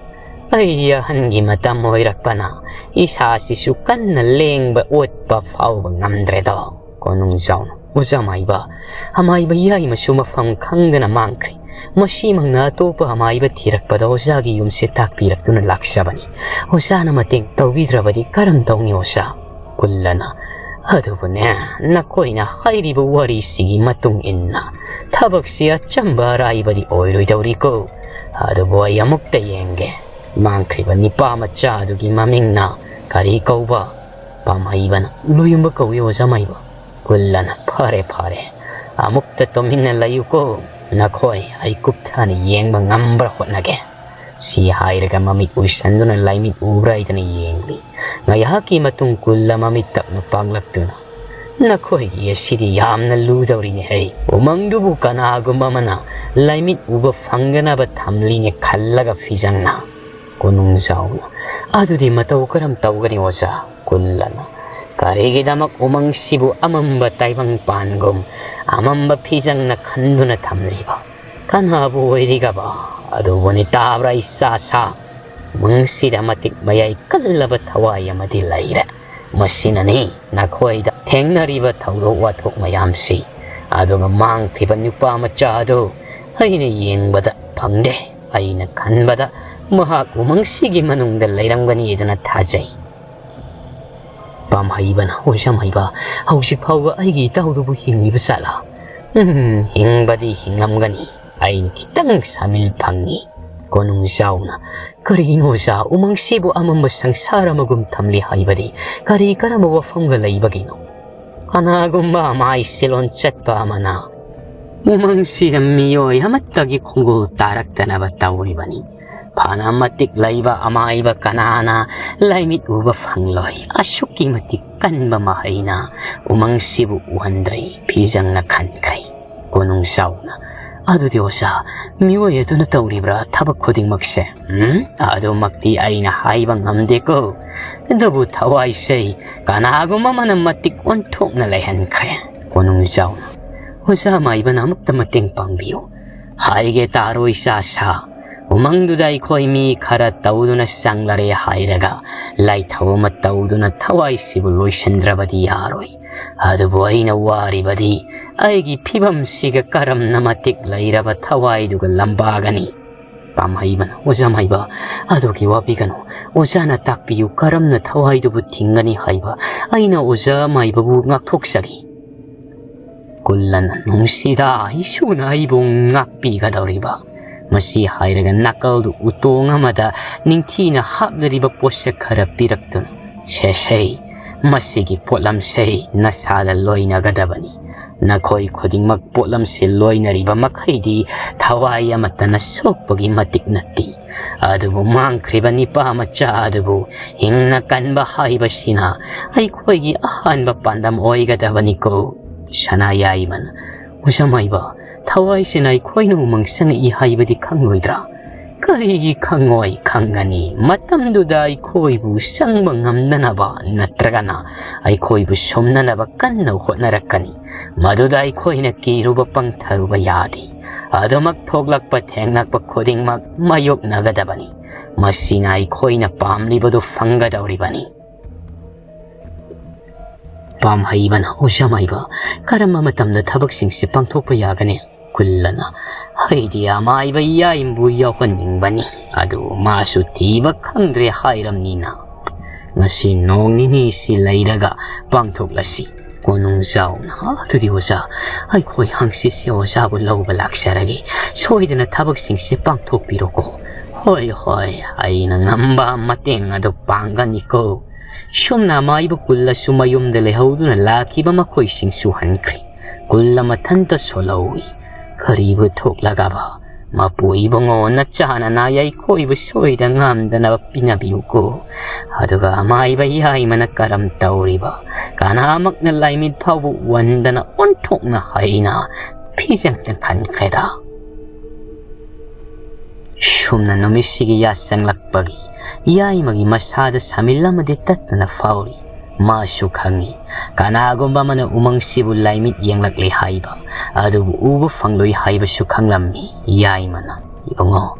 ꯑꯩ ꯑꯍꯟꯒꯤ ꯃꯇꯝ ꯑꯣꯏꯔꯛꯄꯅ ꯏꯁꯥꯁꯤꯁꯨ ꯀꯟꯅ ꯂꯦꯡꯕ ꯑꯣꯠꯄ ꯐꯥꯎꯕ ꯉꯝꯗ꯭ꯔꯦꯗꯣ꯫" ꯀꯣꯅꯨꯡꯖꯥꯎꯅ, "ꯑꯣꯖꯥ ꯃꯥꯏꯕ, ꯑꯃꯥꯏꯕ ꯌꯥꯏꯃꯁꯨ ꯃꯐꯝ ꯈꯪꯗꯅ ꯃꯥꯡꯈ꯭ꯔꯦ꯫ ꯃꯁꯤꯃꯛꯅ ꯑꯇꯣꯞꯄ ꯑꯃꯥꯏꯕ ꯊꯤꯔꯛꯄꯗ ꯑꯣꯖꯥꯒꯤ ꯌꯨꯝꯁꯦ ꯇꯥꯛꯄꯤꯔꯛꯇꯨꯅ ꯂꯥꯛꯆꯕꯅꯤ꯫ ꯑꯣꯖꯥꯅ ꯃꯇꯦꯡ ꯇꯧꯕꯤꯗ꯭ꯔꯕꯗꯤ ꯀꯔꯝ ꯇꯧꯅꯤ ꯑꯣꯖꯥ?" ꯀꯨꯜꯂꯅ, "ꯑꯗꯨꯕꯨꯅꯦ, ꯅꯈꯣꯏꯅ ꯍꯥꯏꯔꯤꯕ ꯋꯥꯔꯤꯁꯤꯒꯤ ꯃꯇꯨꯡ ꯏꯟꯅ ꯊꯕꯛꯁꯤ ꯑꯆꯝꯕ ꯑꯔꯥꯏꯕꯗꯤ ꯑꯣꯏꯔꯣꯏꯗꯧꯔꯤꯀꯣ꯫ ꯑꯗꯨꯕꯨ ꯑꯩ ꯑꯃꯨꯛꯇ ꯌꯦꯡꯒꯦ꯫ ꯃꯥꯡꯈ꯭ꯔꯤꯕ ꯅꯤꯄꯥ ꯃꯆꯥ ꯑꯗꯨꯒꯤ ꯃꯃꯤꯡꯅ ꯀꯔꯤ ꯀꯧꯕ?" "ꯄꯥꯝꯍꯩꯕꯅ ꯂꯣꯌꯨꯝꯕ ꯀꯧꯏ ꯑꯣꯖꯥ ꯃꯥꯏꯕ꯫" ꯀꯨꯜꯂꯅ, "ꯐꯔꯦ, ꯐꯔꯦ, ꯑꯃꯨꯛꯇ ꯇꯨꯃꯤꯟꯅ ꯂꯩꯌꯨꯀꯣ꯫ ꯅꯈꯣꯏ ꯑꯩ ꯀꯨꯞꯊꯅ ꯌꯦꯡꯕ ꯉꯝꯕ꯭ꯔꯥ ꯍꯣꯠꯅꯒꯦ꯫" ꯁꯤ ꯍꯥꯏꯔꯒ ꯃꯃꯤꯠ ꯎꯏꯁꯟꯗꯨꯅ ꯂꯥꯏꯃꯤꯠ ꯎꯕ꯭ꯔꯥ ꯍꯥꯏꯗꯅ ꯌꯦꯡꯂꯤ꯫ ꯉꯥꯏꯍꯥꯛꯀꯤ ꯃꯇꯨꯡ ꯀꯨꯜꯂ ꯃꯃꯤꯠ ꯇꯞꯅ ꯄꯥꯡꯂꯛꯇꯨꯅ, "ꯅꯈꯣꯏꯒꯤ ꯑꯁꯤꯗꯤ ꯌꯥꯝꯅ ꯂꯨꯗꯧꯔꯤꯅꯦ ꯍꯩ꯫ ꯎꯃꯪꯗꯨꯕꯨ ꯀꯅꯥꯒꯨꯝꯕ ꯑꯃꯅ ꯂꯥꯏꯃꯤꯠ ꯎꯕ ꯐꯪꯒꯅꯕ ꯊꯝꯂꯤꯅꯦ ꯈꯜꯂꯒ ꯐꯤꯖꯪꯅ꯫" ꯀꯣꯅꯨꯡꯖꯥꯎꯅ, "ꯑꯗꯨꯗꯤ ꯃꯇꯧ ꯀꯔꯝ ꯇꯧꯒꯅꯤ ꯑꯣꯖꯥ?" ꯀꯨꯜꯂꯅ, "ꯀꯔꯤꯒꯤꯗꯃꯛ ꯎꯃꯪꯁꯤꯕꯨ ꯑꯃꯝꯕ ꯇꯥꯏꯕꯪ ꯄꯥꯟꯒꯨꯝ ꯑꯃꯝꯕ ꯐꯤꯖꯪꯅ ꯈꯟꯗꯨꯅ ꯊꯝꯂꯤꯕ? ꯀꯅꯥꯕꯨ ꯑꯣꯏꯔꯤꯒꯕ? ꯑꯗꯨꯕꯨꯅꯤ ꯇꯥꯕ꯭ꯔꯥ ꯏꯆꯥ ꯁꯥ? ꯎꯃꯪꯁꯤꯗ ꯃꯇꯤꯛ ꯃꯌꯥꯏ ꯀꯜꯂꯕ ꯊꯋꯥꯏ ꯑꯃꯗꯤ ꯂꯩꯔꯦ꯫ ꯃꯁꯤꯅꯅꯤ ꯅꯈꯣꯏꯗ ꯊꯦꯡꯅꯔꯤꯕ ꯊꯧꯗꯣꯛ ꯋꯥꯊꯣꯛ ꯃꯌꯥꯝꯁꯤ꯫ ꯑꯗꯨꯒ ꯃꯥꯡꯈꯤꯕ ꯅꯨꯄꯥ ꯃꯆꯥ ꯑꯗꯨ ꯑꯩꯅ ꯌꯦꯡꯕꯗ ꯐꯪꯗꯦ꯫ ꯑꯩꯅ ꯈꯟꯕꯗ ꯃꯍꯥꯛ ꯎꯃꯪꯁꯤꯒꯤ ꯃꯅꯨꯡꯗ ꯂꯩꯔꯝꯒꯅꯤꯗꯅ ꯊꯥꯖꯩ꯫ ꯄꯥꯝꯍꯩꯕꯅ, ꯑꯣꯖꯥ ꯃꯥꯏꯕ, ꯍꯧꯖꯤꯛ ꯐꯥꯎꯕ ꯑꯩꯒꯤ ꯏꯇꯥꯎꯗꯨꯕꯨ ꯍꯤꯡꯂꯤꯕ ꯖꯥꯠꯂꯥ? ꯎꯝ, ꯍꯤꯡꯕꯗꯤ ꯍꯤꯡꯂꯝꯒꯅꯤ꯫ ꯑꯩꯅ ꯈꯤꯇꯪ ꯁꯥꯃꯤꯜ ꯐꯪꯉꯤ꯫ ꯀꯣꯅꯨꯡꯖꯥꯎꯅ, ꯀꯔꯤꯅꯣ ꯑꯣꯖꯥ, ꯎꯃꯪꯁꯤꯕꯨ ꯑꯃꯝꯕ ꯁꯪꯁꯥꯔ ꯑꯃꯒꯨꯝ ꯊꯝꯂꯤ ꯍꯥꯏꯕꯗꯤ ꯀꯔꯤ ꯀꯔꯝꯕ ꯋꯥꯐꯝꯒ ꯂꯩꯕꯒꯤꯅꯣ? ꯀꯅꯥꯒꯨꯝꯕ ꯑꯃꯥꯏ ꯁꯤꯂꯣꯟ ꯆꯠꯄ ꯑꯃꯅ ꯎꯃꯪꯁꯤꯗ ꯃꯤꯑꯣꯏ ꯑꯃꯠꯇꯒꯤ ꯈꯣꯡꯒꯨꯜ ꯇꯥꯔꯛꯇꯅꯕ ꯇꯧꯔꯤꯕꯅꯤ꯫ ꯐꯅ ꯃꯇꯤꯛ ꯂꯩꯕ ꯑꯃꯥꯏꯕ ꯀꯅꯥꯅ ꯂꯥꯏꯃꯤꯠ ꯎꯕ ꯐꯪꯂꯣꯏ꯫ ꯑꯁꯨꯛꯀꯤ ꯃꯇꯤꯛ ꯀꯟꯕ ꯃꯍꯩꯅ ꯎꯃꯪꯁꯤꯕꯨ ꯎꯍꯟꯗ꯭ꯔꯦ꯫ ꯐꯤꯖꯪꯅ ꯈꯟꯈ꯭ꯔꯦ꯫ ꯀꯣꯅꯨꯡꯖꯥꯎꯅ, ꯑꯗꯨꯗꯤ ꯑꯣꯖꯥ, ꯃꯤꯑꯣꯏ ꯑꯗꯨꯅ ꯇꯧꯔꯤꯕ꯭ꯔꯥ ꯊꯕꯛ ꯈꯨꯗꯤꯡꯃꯛꯁꯦ? ꯎꯝ, ꯑꯗꯨꯃꯛꯇꯤ ꯑꯩꯅ ꯍꯥꯏꯕ ꯉꯝꯗꯦꯀꯣ꯫ ꯑꯗꯨꯕꯨ ꯊꯋꯥꯏꯁꯦ ꯀꯅꯥꯒꯨꯝꯕ ꯑꯃꯅ ꯃꯇꯤꯛ ꯑꯣꯟꯊꯣꯛꯅ ꯂꯩꯍꯟꯈ꯭ꯔꯦ꯫ ꯀꯣꯅꯨꯡꯖꯥꯎꯅ, ꯑꯣꯖꯥ ꯃꯥꯏꯕꯅ ꯑꯃꯨꯛꯇ ꯃꯇꯦꯡ ꯄꯥꯡꯕꯤꯌꯨ꯫ ꯍꯥꯏꯒꯦ ꯇꯥꯔꯣꯏ ꯆꯥ ꯁꯥ꯫ ꯎꯃꯪꯗꯨꯗ ꯑꯩꯈꯣꯏ ꯃꯤ ꯈꯔ ꯇꯧꯗꯨꯅ ꯆꯪꯂꯔꯦ ꯍꯥꯏꯔꯒ ꯂꯥꯏꯊꯧ ꯑꯃ ꯇꯧꯗꯨꯅ ꯊꯋꯥꯏꯁꯤꯕꯨ ꯂꯣꯏꯁꯤꯟꯗ꯭ꯔꯕꯗꯤ ꯌꯥꯔꯣꯏ꯫ ꯑꯗꯨꯕꯨ ꯑꯩꯅ ꯋꯥꯔꯤꯕꯗꯤ ꯑꯩꯒꯤ ꯐꯤꯕꯝꯁꯤꯒ ꯀꯔꯝꯅ ꯃꯇꯤꯛ ꯂꯩꯔꯕ ꯊꯋꯥꯏꯗꯨꯒ ꯂꯝꯕꯥꯒꯅꯤ? ꯄꯥꯝꯍꯩꯕꯅ, ꯑꯣꯖꯥ ꯃꯥꯏꯕ, ꯑꯗꯨꯒꯤ ꯋꯥꯕꯤꯒꯅꯨ꯫ ꯑꯣꯖꯥꯅ ꯇꯥꯛꯄꯤꯌꯨ, ꯀꯔꯝꯅ ꯊꯋꯥꯏꯗꯨꯕꯨ ꯊꯤꯡꯒꯅꯤ ꯍꯥꯏꯕ꯫ ꯑꯩꯅ ꯑꯣꯖꯥ ꯃꯥꯏꯕꯕꯨ ꯉꯥꯛꯊꯣꯛꯆꯒꯦ꯫ ꯀꯨꯜꯂꯟ, ꯅꯨꯡꯁꯤꯗ, ꯏꯁꯨꯅ ꯑꯩꯕꯨ ꯉꯥꯛꯄꯤꯒꯗꯧꯔꯤꯕ꯫ ꯃꯁꯤ ꯍꯥꯏꯔꯒ ꯅꯥꯀꯜꯗꯨ ꯎꯇꯣꯡ ꯑꯃꯗ ꯅꯤꯡꯊꯤꯅ ꯍꯥꯞꯂꯤꯕ ꯄꯣꯠꯁꯛ ꯈꯔ ꯄꯤꯔꯛꯇꯨꯅ, ꯁꯦꯁꯦ, ꯃꯁꯤꯒꯤ ꯄꯣꯠꯂꯝꯁꯦ ꯅꯁꯥꯗ ꯂꯣꯏꯅꯒꯗꯕꯅꯤ꯫ ꯅꯈꯣꯏ ꯈꯨꯗꯤꯡꯃꯛ ꯄꯣꯠꯂꯝꯁꯦ ꯂꯣꯏꯅꯔꯤꯕ ꯃꯈꯩꯗꯤ ꯊꯋꯥꯏ ꯑꯃꯠꯇꯅ ꯁꯣꯛꯄꯒꯤ ꯃꯇꯤꯛ ꯅꯠꯇꯦ꯫ ꯑꯗꯨꯕꯨ ꯃꯥꯡꯈ꯭ꯔꯤꯕ ꯅꯤꯄꯥ ꯃꯆꯥ ꯑꯗꯨꯕꯨ ꯍꯤꯡꯅ ꯀꯟꯕ ꯍꯥꯏꯕꯁꯤꯅ ꯑꯩꯈꯣꯏꯒꯤ ꯑꯍꯥꯟꯕ ꯄꯥꯟꯗꯝ ꯑꯣꯏꯒꯗꯕꯅꯤꯀꯣ꯫ ꯁꯅꯥꯌꯥꯏꯃꯅ, ꯑꯣꯖꯥ ꯃꯥꯏꯕ, ꯊꯋꯥꯏꯁꯤꯅ ꯑꯩꯈꯣꯏꯅ ꯎꯃꯪ ꯆꯪꯉꯛꯏ ꯍꯥꯏꯕꯗꯤ ꯈꯪꯂꯣꯏꯗ꯭ꯔꯥ? ꯀꯔꯤꯒꯤ ꯈꯪꯉꯣꯏ? ꯈꯪꯒꯅꯤ꯫ ꯃꯇꯝꯗꯨꯗ ꯑꯩꯈꯣꯏꯕꯨ ꯆꯪꯕ ꯉꯝꯅꯅꯕ ꯅꯠꯇ꯭ꯔꯒꯅ ꯑꯩꯈꯣꯏꯕꯨ ꯁꯨꯝꯅꯅꯕ ꯀꯟꯅ ꯍꯣꯠꯅꯔꯛꯀꯅꯤ꯫ ꯃꯗꯨꯗ ꯑꯩꯈꯣꯏꯅ ꯀꯤꯔꯨꯕ ꯄꯪꯊꯔꯨꯕ ꯌꯥꯗꯦ꯫ ꯑꯗꯨꯃꯛ ꯊꯣꯛꯂꯛꯄ ꯊꯦꯡꯂꯛꯄ ꯈꯨꯗꯤꯡꯃꯛ ꯃꯥꯌꯣꯛꯅꯒꯗꯕꯅꯤ꯫ ꯃꯁꯤꯅ ꯑꯩꯈꯣꯏꯅ ꯄꯥꯝꯂꯤꯕꯗꯨ ꯐꯪꯒꯗꯧꯔꯤꯕꯅꯤ꯫ ꯄꯥꯝꯍꯩꯕꯅ, ꯑꯣꯖꯥ ꯃꯥꯏꯕ, ꯀꯔꯝꯕ ꯃꯇꯝꯗ ꯊꯕꯛꯁꯤꯡꯁꯦ ꯄꯥꯡꯊꯣꯛꯄ ꯌꯥꯒꯅꯤ? ꯀꯨꯜꯂꯅ, "ꯑꯩꯗꯤ ꯑꯃꯥꯏꯕ ꯌꯥꯏꯃꯕꯨ ꯌꯥꯎꯍꯟꯅꯤꯡꯕꯅꯤ, ꯑꯗꯨ ꯃꯥꯁꯨ ꯊꯤꯕ ꯈꯪꯗ꯭ꯔꯦ ꯍꯥꯏꯔꯝꯅꯤꯅ꯫ ꯉꯁꯤ ꯅꯣꯡ ꯅꯤꯅꯤꯁꯤ ꯂꯩꯔꯒ ꯄꯥꯡꯊꯣꯛꯂꯁꯤ꯫ ꯀꯣꯅꯨꯡꯖꯥꯎꯅ, ꯑꯗꯨꯗꯤ ꯑꯣꯖꯥ, ꯑꯩꯈꯣꯏ ꯍꯪꯆꯤꯠꯁꯦ ꯑꯣꯖꯥꯕꯨ ꯂꯧꯕ ꯂꯥꯛꯆꯔꯒꯦ꯫ ꯁꯣꯏꯗꯅ ꯊꯕꯛꯁꯤꯡꯁꯦ ꯄꯥꯡꯊꯣꯛꯄꯤꯔꯣꯀꯣ꯫" "ꯍꯣꯏ, ꯍꯣꯏ, ꯑꯩꯅ ꯉꯝꯕ ꯃꯇꯦꯡ ꯑꯗꯨ ꯄꯥꯡꯒꯅꯤꯀꯣ꯫" ꯁꯨꯝꯅ ꯑꯃꯥꯏꯕ ꯀꯨꯜꯂꯁꯨ ꯃꯌꯨꯝꯗ ꯂꯩꯍꯧꯗꯨꯅ ꯂꯥꯛꯈꯤꯕ ꯃꯈꯣꯏꯁꯤꯡꯁꯨ ꯍꯟꯈ꯭ꯔꯦ꯫ ꯀꯨꯜꯂ ꯃꯊꯟꯇ ꯁꯣꯜꯍꯧꯏ꯫ "ꯀꯔꯤꯕꯨ ꯊꯣꯛꯂꯒꯕ? ꯃꯄꯨ ꯏꯕꯨꯡꯉꯣ, ꯅꯆꯥꯅ ꯅꯥꯌꯥꯏꯈꯣꯏꯕꯨ ꯁꯣꯏꯗ ꯉꯥꯝꯗꯅꯕ ꯄꯤꯅꯕꯤꯌꯨꯀꯣ꯫ ꯑꯗꯨꯒ ꯑꯃꯥꯏꯕ ꯌꯥꯏꯃꯅ ꯀꯔꯝ ꯇꯧꯔꯤꯕ? ꯀꯅꯥꯃꯛꯅ ꯂꯥꯏꯃꯤꯠ ꯐꯥꯎꯕ ꯎꯍꯟꯗꯅ ꯑꯣꯟꯊꯣꯛꯅ ꯍꯩꯅ ꯐꯤꯖꯪꯅ ꯈꯟꯈ꯭ꯔꯦꯗ꯫" ꯁꯨꯝꯅ ꯅꯨꯃꯤꯠꯁꯤꯒꯤ ꯌꯥꯆꯪꯂꯛꯄꯒꯤ ꯌꯥꯏꯃꯒꯤ ꯃꯁꯥꯗ ꯁꯥꯃꯤꯜ ꯑꯃꯗꯤ ꯇꯠꯇꯅ ꯐꯥꯎꯔꯤ꯫ ꯃꯥꯁꯨ ꯈꯪꯏ, ꯀꯅꯥꯒꯨꯝꯕ ꯑꯃꯅ ꯎꯃꯪꯁꯤꯕꯨ ꯂꯥꯏꯃꯤꯠ ꯌꯦꯡꯂꯛꯂꯦ ꯍꯥꯏꯕ, ꯑꯗꯨꯕꯨ ꯎꯕ ꯐꯪꯂꯣꯏ ꯍꯥꯏꯕꯁꯨ ꯈꯪꯂꯝꯃꯤ ꯌꯥꯏꯃꯅ꯫ "ꯏꯕꯨꯡꯉꯣ,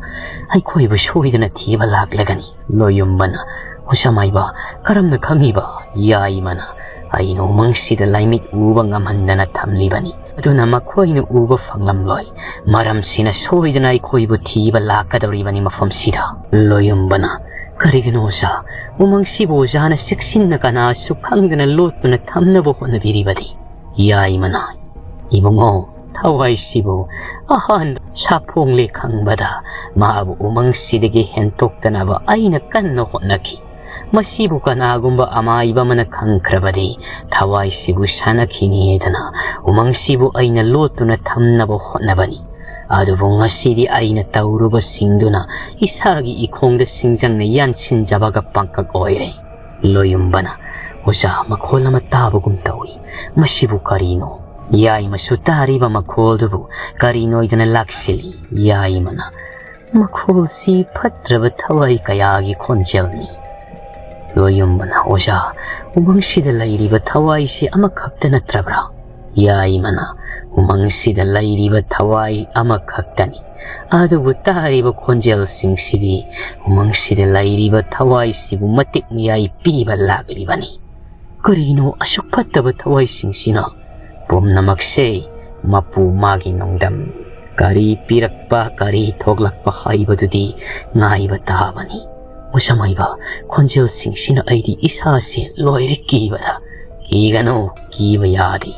ꯑꯩꯈꯣꯏꯕꯨ ꯁꯣꯏꯗꯅ ꯊꯤꯕ ꯂꯥꯛꯂꯒꯅꯤ꯫" ꯂꯣꯌꯨꯝꯕꯅ, "ꯑꯣꯖꯥ ꯃꯥꯏꯕ, ꯀꯔꯝꯅ ꯈꯪꯉꯤꯕ?" ꯌꯥꯏꯃꯅ, "ꯑꯩꯅ ꯎꯃꯪꯁꯤꯗ ꯂꯥꯏꯃꯤꯠ ꯎꯕ ꯉꯝꯍꯟꯗꯅ ꯊꯝꯂꯤꯕꯅꯤ꯫ ꯑꯗꯨꯅ ꯃꯈꯣꯏꯅ ꯎꯕ ꯐꯪꯂꯝꯂꯣꯏ꯫ ꯃꯔꯝꯁꯤꯅ ꯁꯣꯏꯗꯅ ꯑꯩꯈꯣꯏꯕꯨ ꯊꯤꯕ ꯂꯥꯛꯀꯗꯧꯔꯤꯕꯅꯤ ꯃꯐꯝꯁꯤꯗ꯫" ꯂꯣꯌꯨꯝꯕꯅ, "ꯀꯔꯤꯒꯤꯅꯣ ꯑꯣꯖꯥ? ꯎꯃꯪꯁꯤꯕꯨ ꯑꯣꯖꯥꯅ ꯆꯦꯛꯁꯤꯟꯅ ꯀꯅꯥꯁꯨ ꯈꯪꯗꯅ ꯂꯣꯠꯇꯨꯅ ꯊꯝꯅꯕ ꯍꯣꯠꯅꯕꯤꯔꯤꯕꯗꯤ?" ꯌꯥꯏꯃꯅ, "ꯏꯕꯨꯡꯉꯣ, ꯊꯋꯥꯏꯁꯤꯕꯨ ꯑꯍꯥꯟꯕ ꯁꯥꯐꯣꯡꯂꯦ ꯈꯪꯕꯗ ꯃꯥꯕꯨ ꯎꯃꯪꯁꯤꯗꯒꯤ ꯍꯦꯟꯇꯣꯛꯇꯅꯕ ꯑꯩꯅ ꯀꯟꯅ ꯍꯣꯠꯅꯈꯤ꯫ ꯃꯁꯤꯕꯨ ꯀꯅꯥꯒꯨꯝꯕ ꯑꯃꯥꯏꯕ ꯑꯃꯅ ꯈꯪꯈ꯭ꯔꯕꯗꯤ ꯊꯋꯥꯏꯁꯤꯕꯨ ꯁꯥꯟꯅꯈꯤꯅꯤꯗꯅ ꯎꯃꯪꯁꯤꯕꯨ ꯑꯩꯅ ꯂꯣꯠꯇꯨꯅ ꯊꯝꯅꯕ ꯍꯣꯠꯅꯕꯅꯤ꯫ ꯑꯗꯨꯕꯨ ꯉꯁꯤꯗꯤ ꯑꯩꯅ ꯇꯧꯔꯨꯕꯁꯤꯡꯗꯨꯅ ꯏꯁꯥꯒꯤ ꯏꯈꯣꯡꯗ ꯁꯤꯡꯖꯪꯅ ꯌꯥꯟꯁꯤꯟꯖꯕꯒ ꯄꯥꯡꯀꯛ ꯑꯣꯏꯔꯦ꯫" ꯂꯣꯌꯨꯝꯕꯅ, "ꯑꯣꯖꯥ, ꯃꯈꯣꯜ ꯑꯃ ꯇꯥꯕꯒꯨꯝ ꯇꯧꯏ꯫ ꯃꯁꯤꯕꯨ ꯀꯔꯤꯅꯣ?" ꯌꯥꯏꯃꯁꯨ ꯇꯥꯔꯤꯕ ꯃꯈꯣꯜꯗꯨꯕꯨ ꯀꯔꯤꯅꯣꯏꯗꯅ ꯂꯥꯛꯁꯤꯜꯂꯤ꯫ ꯌꯥꯏꯃꯅ, "ꯃꯈꯣꯜꯁꯤ ꯐꯠꯇ꯭ꯔꯕ ꯊꯋꯥꯏ ꯀꯌꯥꯒꯤ ꯈꯣꯟꯖꯦꯜꯅꯤ꯫" ꯂꯣꯌꯨꯝꯕꯅ, "ꯑꯣꯖꯥ, ꯎꯃꯪꯁꯤꯗ ꯂꯩꯔꯤꯕ ꯊꯋꯥꯏꯁꯤ ꯑꯃꯈꯛꯇ ꯅꯠꯇ꯭ꯔꯕ꯭ꯔꯥ?" ꯌꯥꯏꯃꯅ, "ꯎꯃꯪꯁꯤꯗ ꯂꯩꯔꯤꯕ ꯊꯋꯥꯏ ꯑꯃꯈꯛꯇꯅꯤ꯫ ꯑꯗꯨꯕꯨ ꯇꯥꯔꯤꯕ ꯈꯣꯟꯖꯦꯜꯁꯤꯡꯁꯤꯗꯤ ꯎꯃꯪꯁꯤꯗ ꯂꯩꯔꯤꯕ ꯊꯋꯥꯏꯁꯤꯕꯨ ꯃꯇꯤꯛ ꯃꯌꯥꯏ ꯄꯤꯕ ꯂꯥꯛꯂꯤꯕꯅꯤ꯫ ꯀꯔꯤꯅꯣ ꯑꯁꯨꯛ ꯐꯠꯇꯕ ꯊꯋꯥꯏꯁꯤꯡꯁꯤꯅ? ꯄꯨꯝꯅꯃꯛꯁꯦ ꯃꯄꯨ ꯃꯥꯒꯤ ꯅꯣꯡꯗꯝꯅꯤ꯫ ꯀꯔꯤ ꯄꯤꯔꯛꯄ, ꯀꯔꯤ ꯊꯣꯛꯂꯛꯄ ꯍꯥꯏꯕꯗꯨꯗꯤ ꯉꯥꯏꯕ ꯇꯥꯕꯅꯤ꯫ ꯎꯁꯝ ꯑꯣꯏꯕ ꯈꯣꯟꯖꯦꯜꯁꯤꯡꯁꯤꯅ ꯑꯩꯗꯤ ꯏꯁꯥꯁꯦ ꯂꯣꯏꯔꯦ ꯀꯤꯕꯗ꯫ "ꯀꯤꯒꯅꯨ, ꯀꯤꯕ ꯌꯥꯗꯦ꯫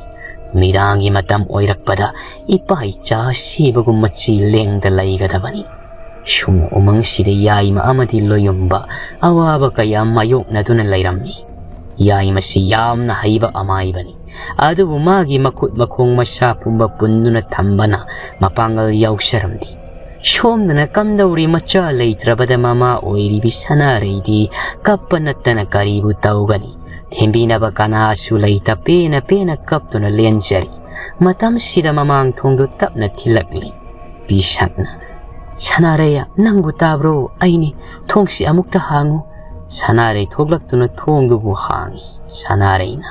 ꯅꯨꯃꯤꯗꯥꯡꯒꯤ ꯃꯇꯝ ꯑꯣꯏꯔꯛꯄꯗ ꯏꯄꯥ ꯏꯆꯥ ꯁꯤꯕꯒꯨꯝ ꯃꯆꯤ ꯂꯦꯡꯗ ꯂꯩꯒꯗꯕꯅꯤ꯫" ꯁꯨꯝꯅ ꯎꯃꯪꯁꯤꯗ ꯌꯥꯏꯃ ꯑꯃꯗꯤ ꯂꯣꯌꯨꯝꯕ ꯑꯋꯥꯕ ꯀꯌꯥ ꯃꯥꯌꯣꯛꯅꯗꯨꯅ ꯂꯩꯔꯝꯃꯤ꯫ ꯌꯥꯏꯃꯁꯤ ꯌꯥꯝꯅ ꯍꯩꯕ ꯑꯃꯥꯏꯕꯅꯤ꯫ ꯑꯗꯨꯕꯨ ꯃꯥꯒꯤ ꯃꯈꯨꯠ ꯃꯈꯣꯡ ꯃꯁꯥ ꯄꯨꯝꯕ ꯄꯨꯟꯗꯨꯅ ꯊꯝꯕꯅ ꯃꯄꯥꯡꯒꯜ ꯌꯥꯎꯖꯔꯝꯗꯦ꯫ ꯁꯣꯝꯗꯅ ꯀꯝꯗꯧꯔꯤ, ꯃꯆꯥ ꯂꯩꯇ꯭ꯔꯕꯗ ꯃꯃꯥ ꯑꯣꯏꯔꯤꯕꯤ ꯁꯅꯥꯔꯩꯗꯤ ꯀꯞꯄ ꯅꯠꯇꯅ ꯀꯔꯤꯕꯨ ꯇꯧꯒꯅꯤ? ꯊꯦꯝꯕꯤꯅꯕ ꯀꯅꯥꯁꯨ ꯂꯩꯇ ꯄꯦꯅ ꯄꯦꯅ ꯀꯞꯇꯨꯅ ꯂꯦꯟꯖꯔꯤ꯫ ꯃꯇꯝꯁꯤꯗ ꯃꯃꯥꯡ ꯊꯣꯡꯗꯨ ꯇꯞꯅ ꯊꯤꯜꯂꯛꯂꯤ꯫ ꯄꯤꯁꯛꯅ, "ꯁꯅꯥꯔꯩ, ꯅꯪꯕꯨ ꯇꯥꯕ꯭ꯔꯣ? ꯑꯩꯅꯤ, ꯊꯣꯡꯁꯤ ꯑꯃꯨꯛꯇ ꯍꯥꯡꯉꯨ꯫" ꯁꯅꯥꯔꯩ ꯊꯣꯛꯂꯛꯇꯨꯅ ꯊꯣꯡꯗꯨꯕꯨ ꯍꯥꯡꯉꯤ꯫ ꯁꯅꯥꯔꯩꯅ,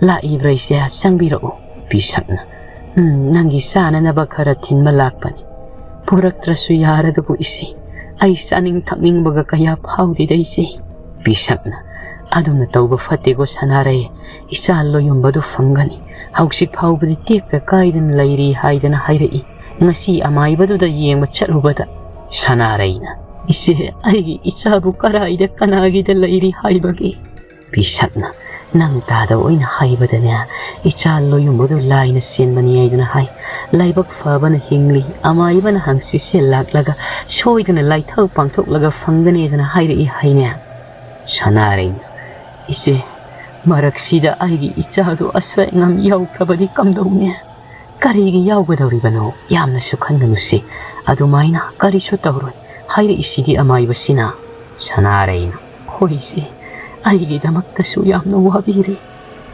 "ꯂꯥꯛꯏꯕ꯭ꯔꯥ ꯏꯆꯦ? ꯆꯪꯕꯤꯔꯛꯎ꯫" ꯄꯤꯁꯛꯅ, "ꯎꯝ, ꯅꯪꯒꯤ ꯆꯥꯅꯅꯕ ꯈꯔ ꯊꯤꯟꯕ ꯂꯥꯛꯄꯅꯤ꯫ ꯄꯨꯔꯛꯇ꯭ꯔꯁꯨ ꯌꯥꯔꯗꯨꯕꯨ ꯏꯆꯦ, ꯑꯩ ꯆꯥꯅꯤꯡ ꯊꯛꯅꯤꯡꯕꯒ ꯀꯌꯥ ꯐꯥꯎꯗꯦꯗ ꯏꯆꯦ꯫" ꯄꯤꯁꯛꯅ, "ꯑꯗꯨꯝꯅ ꯇꯧꯕ ꯐꯠꯇꯦꯀꯣ ꯁꯅꯥꯔꯩ, ꯏꯆꯥ ꯂꯣꯌꯨꯝꯕꯗꯨ ꯐꯪꯒꯅꯤ, ꯍꯧꯖꯤꯛ ꯐꯥꯎꯕꯗꯤ ꯇꯦꯛꯇ ꯀꯥꯏꯗꯅ ꯂꯩꯔꯤ ꯍꯥꯏꯗꯅ ꯍꯥꯏꯔꯛꯏ꯫ ꯉꯁꯤ ꯑꯃꯥꯏꯕꯗꯨꯗ ꯌꯦꯡꯕ ꯆꯠꯂꯨꯕꯗ꯫" ꯁꯅꯥꯔꯩꯅ, "ꯏꯆꯦ, ꯑꯩꯒꯤ ꯏꯆꯥꯕꯨ ꯀꯔꯥꯏꯗ ꯀꯅꯥꯒꯤꯗ ꯂꯩꯔꯤ ꯍꯥꯏꯕꯒꯦ?" ꯄꯤꯁꯛꯅ, "ꯅꯪ ꯇꯥꯗꯕ ꯑꯣꯏꯅ ꯍꯥꯏꯕꯗꯅꯦ, ꯏꯆꯥ ꯂꯣꯌꯨꯝꯕꯗꯨ ꯂꯥꯏꯅ ꯆꯦꯟꯕꯅꯤ ꯍꯥꯏꯗꯅ ꯍꯥꯏ꯫ ꯂꯥꯏꯕꯛ ꯐꯕꯅ ꯍꯤꯡꯂꯤ, ꯑꯃꯥꯏꯕꯅ ꯍꯪꯆꯤꯠꯁꯦ ꯂꯥꯛꯂꯒ ꯁꯣꯏꯗꯅ ꯂꯥꯏꯊꯧ ꯄꯥꯡꯊꯣꯛꯂꯒ ꯐꯪꯒꯅꯤꯗꯅ ꯍꯥꯏꯔꯛꯏ ꯍꯥꯏꯅꯦ꯫" ꯁꯅꯥꯔꯩꯅ, "ꯏꯆꯦ, ꯃꯔꯛꯁꯤꯗ ꯑꯩꯒꯤ ꯏꯆꯥꯗꯨ ꯑꯁꯣꯏ ꯑꯉꯥꯝ ꯌꯥꯎꯈ꯭ꯔꯕꯗꯤ ꯀꯝꯗꯧꯅꯤ?" "ꯀꯔꯤꯒꯤ ꯌꯥꯎꯒꯗꯧꯔꯤꯕꯅꯣ? ꯌꯥꯝꯅꯁꯨ ꯈꯟꯒꯅꯨꯁꯦ꯫ ꯑꯗꯨꯃꯥꯏꯅ ꯀꯔꯤꯁꯨ ꯇꯧꯔꯣꯏ꯫ ꯍꯥꯏꯔꯛꯏꯁꯤꯗꯤ ꯑꯃꯥꯏꯕꯁꯤꯅ꯫" ꯁꯅꯥꯔꯩꯅ, "ꯍꯣꯏ ꯏꯆꯦ, ꯑꯩꯒꯤꯗꯃꯛꯇꯁꯨ ꯌꯥꯝꯅ ꯋꯥꯕꯤꯔꯦ꯫"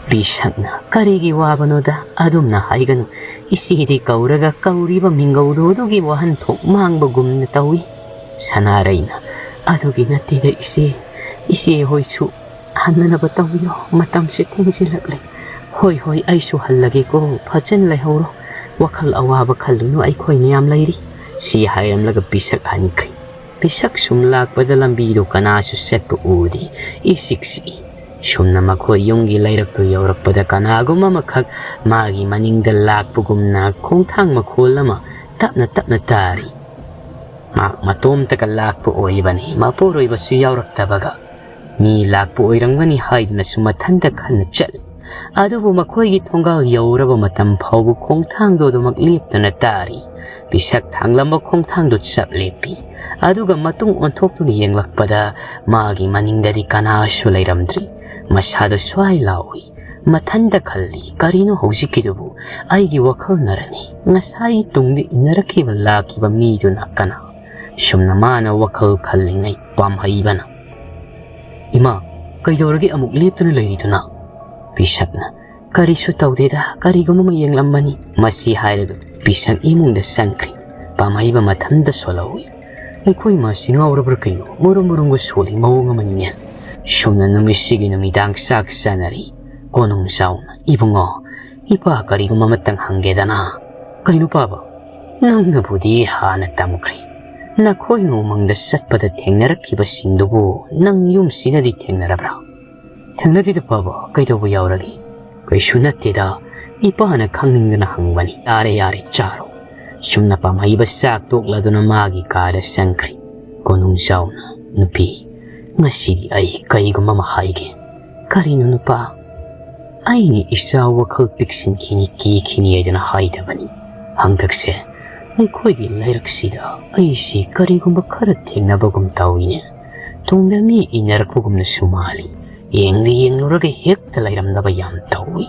ꯄꯤꯁꯛꯅ, "ꯀꯔꯤꯒꯤ ꯋꯥꯕꯅꯣꯗ? ꯑꯗꯨꯝꯅ ꯍꯥꯏꯒꯅꯨ꯫ ꯏꯆꯦꯗꯤ ꯀꯧꯔꯒ ꯀꯧꯔꯤꯕ ꯃꯤꯡꯒꯧꯗꯣ ꯑꯗꯨꯒꯤ ꯋꯥꯍꯟꯊꯣꯛ ꯃꯥꯡꯕꯒꯨꯝꯅ ꯇꯧꯏ꯫" ꯁꯅꯥꯔꯩꯅ, "ꯑꯗꯨꯒꯤ ꯅꯠꯇꯦꯗ ꯏꯆꯦ, ꯏꯆꯦ ꯍꯣꯏꯁꯨ ꯍꯟꯅꯅꯕ ꯇꯧꯕꯤꯌꯣ, ꯃꯇꯝꯁꯦ ꯊꯦꯡꯖꯤꯜꯂꯛꯂꯦ꯫ ꯍꯣꯏ, ꯍꯣꯏ, ꯑꯩꯁꯨ ꯍꯜꯂꯒꯦꯀꯣ, ꯐꯖꯅ ꯂꯩꯍꯧꯔꯣ, ꯋꯥꯈꯜ ꯑꯋꯥꯕ ꯈꯜꯂꯨꯅꯨ, ꯑꯩꯈꯣꯏ ꯃꯌꯥꯝ ꯂꯩꯔꯤ꯫" ꯁꯤ ꯍꯥꯏꯔꯝꯂꯒ ꯄꯤꯁꯛ ꯍꯟꯈ꯭ꯔꯦ꯫ ꯄꯤꯁꯛ ꯁꯨꯝ ꯂꯥꯛꯄꯗ ꯂꯝꯕꯤꯗꯣ ꯀꯅꯥꯁꯨ ꯆꯠꯄ ꯎꯗꯦ, ꯏꯆꯤꯛ ꯆꯤꯛꯏ꯫ ꯁꯨꯝꯅ ꯃꯈꯣꯏ ꯌꯨꯝꯒꯤ ꯂꯩꯔꯛꯇꯨ ꯌꯧꯔꯛꯄꯗ ꯀꯅꯥꯒꯨꯝꯕ ꯑꯃꯈꯛ ꯃꯥꯒꯤ ꯃꯅꯤꯡꯗ ꯂꯥꯛꯄꯒꯨꯝꯅ ꯈꯣꯡꯊꯥꯡ ꯃꯈꯣꯜ ꯑꯃ ꯇꯞꯅ ꯇꯞꯅ ꯇꯥꯔꯤ꯫ ꯃꯍꯥꯛ ꯃꯇꯣꯝꯇꯒ ꯂꯥꯛꯄ ꯑꯣꯏꯕꯅꯤ, ꯃꯄꯨꯔꯣꯏꯕꯁꯨ ꯌꯥꯎꯔꯛꯇꯕꯒ꯫ ꯃꯤ ꯂꯥꯛꯄ ꯑꯣꯏꯔꯝꯒꯅꯤ ꯍꯥꯏꯗꯨꯅꯁꯨ ꯃꯊꯟꯇ ꯈꯟꯅ ꯆꯠꯂꯤ꯫ ꯑꯗꯨꯕꯨ ꯃꯈꯣꯏꯒꯤ ꯊꯣꯡꯒꯥꯜ ꯌꯧꯔꯕ ꯃꯇꯝ ꯐꯥꯎꯕ ꯈꯣꯡꯊꯥꯡꯗꯣ ꯑꯗꯨꯃꯛ ꯂꯦꯞꯇꯅ ꯇꯥꯔꯤ꯫ ꯄꯤꯁꯛ ꯊꯥꯡꯂꯝꯕ ꯈꯣꯡꯊꯥꯡꯗꯣ ꯆꯞ ꯂꯦꯞꯄꯤ꯫ ꯑꯗꯨꯒ ꯃꯇꯨꯡ ꯑꯣꯟꯊꯣꯛꯇꯨꯅ ꯌꯦꯡꯂꯛꯄꯗ ꯃꯥꯒꯤ ꯃꯅꯤꯡꯗꯗꯤ ꯀꯅꯥꯁꯨ ꯂꯩꯔꯝꯗ꯭ꯔꯤ꯫ ꯃꯁꯥꯗꯣ ꯁ꯭ꯋꯥꯏ ꯂꯥꯎꯏ꯫ ꯃꯊꯟꯇ ꯈꯜꯂꯤ, "ꯀꯔꯤꯅꯣ ꯍꯧꯖꯤꯛꯀꯤꯗꯨꯕꯨ? ꯑꯩꯒꯤ ꯋꯥꯈꯜꯅꯔꯅꯤ? ꯉꯁꯥꯏ ꯇꯨꯡꯗ ꯏꯟꯅꯔꯛꯈꯤꯕ ꯂꯥꯛꯈꯤꯕ ꯃꯤꯗꯨꯅ ꯀꯅꯥ?" ꯁꯨꯝꯅ ꯃꯥꯅ ꯋꯥꯈꯜ ꯈꯜꯂꯤꯉꯩ ꯄꯥꯝꯍꯩꯕꯅ, "ꯏꯃꯥ, ꯀꯩꯗꯧꯔꯒꯦ ꯑꯃꯨꯛ ꯂꯦꯞꯇꯨꯅ ꯂꯩꯔꯤꯗꯨꯅ?" ꯄꯤꯁꯛꯅ, "ꯀꯔꯤꯁꯨ ꯇꯧꯗꯦꯗ, ꯀꯔꯤꯒꯨꯝꯕ ꯑꯃ ꯌꯦꯡꯂꯝꯕꯅꯤ꯫" ꯃꯁꯤ ꯍꯥꯏꯔꯒ ꯄꯤꯁꯛ ꯏꯃꯨꯡꯗ ꯆꯪꯈ꯭ꯔꯤ꯫ ꯄꯥꯝꯍꯩꯕ ꯃꯊꯟꯇ ꯁꯣꯜꯍꯧꯏ꯫ "ꯑꯩꯈꯣꯏ ꯃꯥꯁꯤ ꯉꯥꯎꯔꯕ꯭ꯔꯥ ꯀꯩꯅꯣ? ꯃꯨꯔꯨꯝ ꯃꯨꯔꯨꯝꯒ ꯁꯣꯜꯂꯤ ꯃꯑꯣꯡ ꯑꯃꯅꯤꯅꯦ꯫" ꯁꯨꯝꯅ ꯅꯨꯃꯤꯠꯁꯤꯒꯤ ꯅꯨꯃꯤꯗꯥꯡ ꯆꯥꯛ ꯆꯥꯅꯔꯤ꯫ ꯀꯣꯅꯨꯡ ꯆꯥꯎꯅ, "ꯏꯕꯨꯡꯉꯣ, ꯏꯄꯥ ꯀꯔꯤꯒꯨꯝꯕ ꯑꯃꯇꯪ ꯍꯪꯒꯦꯗꯅ?" "ꯀꯩꯅꯣ ꯄꯥꯕ?" "ꯅꯪꯅꯕꯨꯗꯤ ꯍꯥꯟꯅ ꯇꯝꯈ꯭ꯔꯦ꯫ ꯅꯈꯣꯏꯅ ꯎꯃꯪꯗ ꯆꯠꯄꯗ ꯊꯦꯡꯅꯔꯛꯈꯤꯕꯁꯤꯡꯗꯨꯕꯨ ꯅꯪ ꯌꯨꯝꯁꯤꯗꯗꯤ ꯊꯦꯡꯅꯔꯕ꯭ꯔꯥ?" "ꯊꯦꯡꯅꯗꯦꯗ ꯄꯥꯕ, ꯀꯩꯗꯧꯕ ꯌꯥꯎꯔꯒꯦ?" "ꯀꯩꯁꯨ ꯅꯠꯇꯦꯗ, ꯏꯄꯥꯅ ꯈꯪꯅꯤꯡꯗꯅ ꯍꯪꯕꯅꯤ꯫" "ꯌꯥꯔꯦ ꯌꯥꯔꯦ, ꯆꯥꯔꯣ꯫" ꯁꯨꯝꯅ ꯄꯥꯝꯍꯩꯕ ꯆꯥꯛ ꯇꯣꯛꯂꯗꯨꯅ ꯃꯥꯒꯤ ꯀꯥꯗ ꯆꯪꯈ꯭ꯔꯤ꯫ ꯀꯣꯅꯨꯡ ꯆꯥꯎꯅ, "ꯅꯨꯄꯤ, ꯉꯁꯤꯗꯤ ꯑꯩ ꯀꯩꯒꯨꯝꯕ ꯑꯃ ꯍꯥꯏꯒꯦ꯫" "ꯀꯔꯤꯅꯣ ꯅꯨꯄꯥ?" "ꯑꯩꯅ ꯏꯆꯥ ꯋꯥꯈꯜ ꯄꯤꯛꯁꯤꯟꯈꯤꯅꯤ, ꯀꯤꯈꯤꯅꯤ ꯍꯥꯏꯗꯅ ꯍꯥꯏꯗꯕꯅꯤ꯫ ꯍꯟꯗꯛꯁꯦ ꯑꯩꯈꯣꯏꯒꯤ ꯂꯩꯔꯛꯁꯤꯗ ꯑꯩꯁꯤ ꯀꯔꯤꯒꯨꯝꯕ ꯈꯔ ꯊꯦꯡꯅꯕꯒꯨꯝ ꯇꯧꯏꯅꯦ꯫ ꯇꯨꯡꯗ ꯃꯤ ꯏꯟꯅꯔꯛꯄꯒꯨꯝꯅꯁꯨ ꯃꯥꯜꯂꯤ꯫ ꯌꯦꯡꯗ ꯌꯦꯡꯂꯨꯔꯒ ꯍꯦꯛꯇ ꯂꯩꯔꯝꯗꯕ ꯌꯥꯝ ꯇꯧꯏ꯫"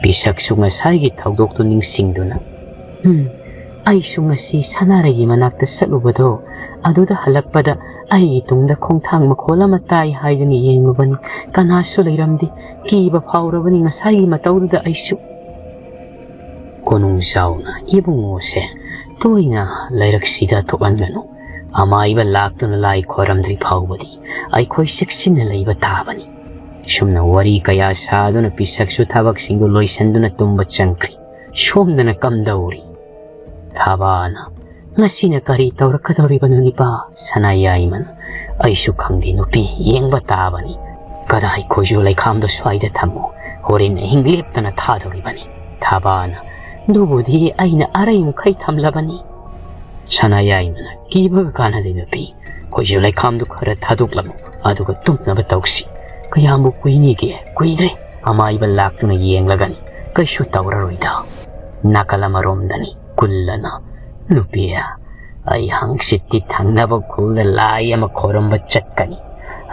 ꯄꯤꯁꯛꯁꯨ ꯉꯁꯥꯏꯒꯤ ꯊꯧꯗꯣꯛꯇꯨ ꯅꯤꯡꯁꯤꯡꯗꯨꯅ, "ꯎꯝ, ꯑꯩꯁꯨ ꯉꯁꯤ ꯁꯅꯥꯔꯩꯒꯤ ꯃꯅꯥꯛꯇ ꯆꯠꯂꯨꯕꯗꯣ, ꯑꯗꯨꯗ ꯍꯜꯂꯛꯄꯗ ꯑꯩꯒꯤ ꯇꯨꯡꯗ ꯈꯣꯡꯊꯥꯡ ꯃꯈꯣꯜ ꯑꯃ ꯇꯥꯏ ꯍꯥꯏꯗꯨꯅ ꯌꯦꯡꯂꯨꯕꯅꯤ꯫ ꯀꯅꯥꯁꯨ ꯂꯩꯔꯝꯗꯦ꯫ ꯀꯤꯕ ꯐꯥꯎꯔꯕꯅꯤ ꯉꯁꯥꯏꯒꯤ ꯃꯇꯧꯗꯨꯗ ꯑꯩꯁꯨ꯫" ꯀꯣꯅꯨꯡ ꯆꯥꯎꯅ, "ꯏꯕꯨꯡꯉꯣꯁꯦ ꯇꯣꯏꯅ ꯂꯩꯔꯛꯁꯤꯗ ꯊꯣꯛꯍꯟꯒꯅꯨ꯫ ꯑꯃꯥꯏꯕ ꯂꯥꯛꯇꯨꯅ ꯂꯥꯏ ꯈꯣꯏꯔꯝꯗ꯭ꯔꯤ ꯐꯥꯎꯕꯗꯤ ꯑꯩꯈꯣꯏ ꯆꯦꯛꯁꯤꯟꯅ ꯂꯩꯕ ꯇꯥꯕꯅꯤ꯫" ꯁꯨꯝꯅ ꯋꯥꯔꯤ ꯀꯌꯥ ꯁꯥꯗꯨꯅ ꯄꯤꯁꯛꯁꯨ ꯊꯕꯛꯁꯤꯡꯗꯨ ꯂꯣꯏꯁꯤꯟꯗꯨꯅ ꯇꯨꯝꯕ ꯆꯪꯈ꯭ꯔꯤ꯫ ꯁꯣꯝꯗꯅ ꯀꯝꯗꯧꯔꯤ? ꯊꯥꯕꯥꯅ, "ꯉꯁꯤꯅ ꯀꯔꯤ ꯇꯧꯔꯛꯀꯗꯧꯔꯤꯕꯅꯣ ꯅꯤꯄꯥ?" ꯁꯅꯥꯌꯥꯏꯃꯅ, "ꯑꯩꯁꯨ ꯈꯪꯗꯦ ꯅꯨꯄꯤ, ꯌꯦꯡꯕ ꯇꯥꯕꯅꯤ꯫ "ꯀꯗꯥꯏ ꯈꯣꯏꯖꯨ ꯂꯩꯈꯥꯝꯗꯣ ꯁ꯭ꯋꯥꯏꯗ ꯊꯝꯃꯨ, ꯍꯣꯔꯦꯟ ꯑꯍꯤꯡ ꯂꯦꯞꯇꯅ ꯊꯥꯗꯧꯔꯤꯕꯅꯤ"꯫ ꯊꯥꯕꯥꯅ, "ꯑꯗꯨꯕꯨꯗꯤ ꯑꯩꯅ ꯑꯔꯩ ꯃꯈꯩ ꯊꯝꯂꯕꯅꯤ"꯫ ꯁꯅꯥꯌꯥꯏꯃꯅ, "ꯀꯤꯕꯒ ꯀꯥꯟꯅꯗꯦ ꯅꯨꯄꯤ, ꯈꯣꯏꯖꯨ ꯂꯩꯈꯥꯝꯗꯨ ꯈꯔ ꯊꯥꯗꯣꯛꯂꯝꯃꯨ, ꯑꯗꯨꯒ ꯇꯨꯝꯅꯕ ꯇꯧꯁꯤ꯫ ꯀꯌꯥꯝꯕꯨ ꯀꯨꯏꯅꯤꯒꯦ? ꯀꯨꯏꯗ꯭ꯔꯦ꯫ ꯑꯃꯥꯏꯕ ꯂꯥꯛꯇꯨꯅ ꯌꯦꯡꯂꯒꯅꯤ, ꯀꯩꯁꯨ ꯇꯧꯔꯔꯣꯏꯗ"꯫ ꯅꯥꯀꯜ ꯑꯃꯔꯣꯝꯗꯅꯤ ꯀꯨꯜꯂꯅ, "ꯅꯨꯄꯤ, ꯑꯩ ꯍꯪꯆꯤꯠꯇꯤ ꯊꯪꯅꯕ ꯈꯨꯜꯗ ꯂꯥꯏ ꯑꯃ ꯈꯣꯏꯔꯝꯕ ꯆꯠꯀꯅꯤ꯫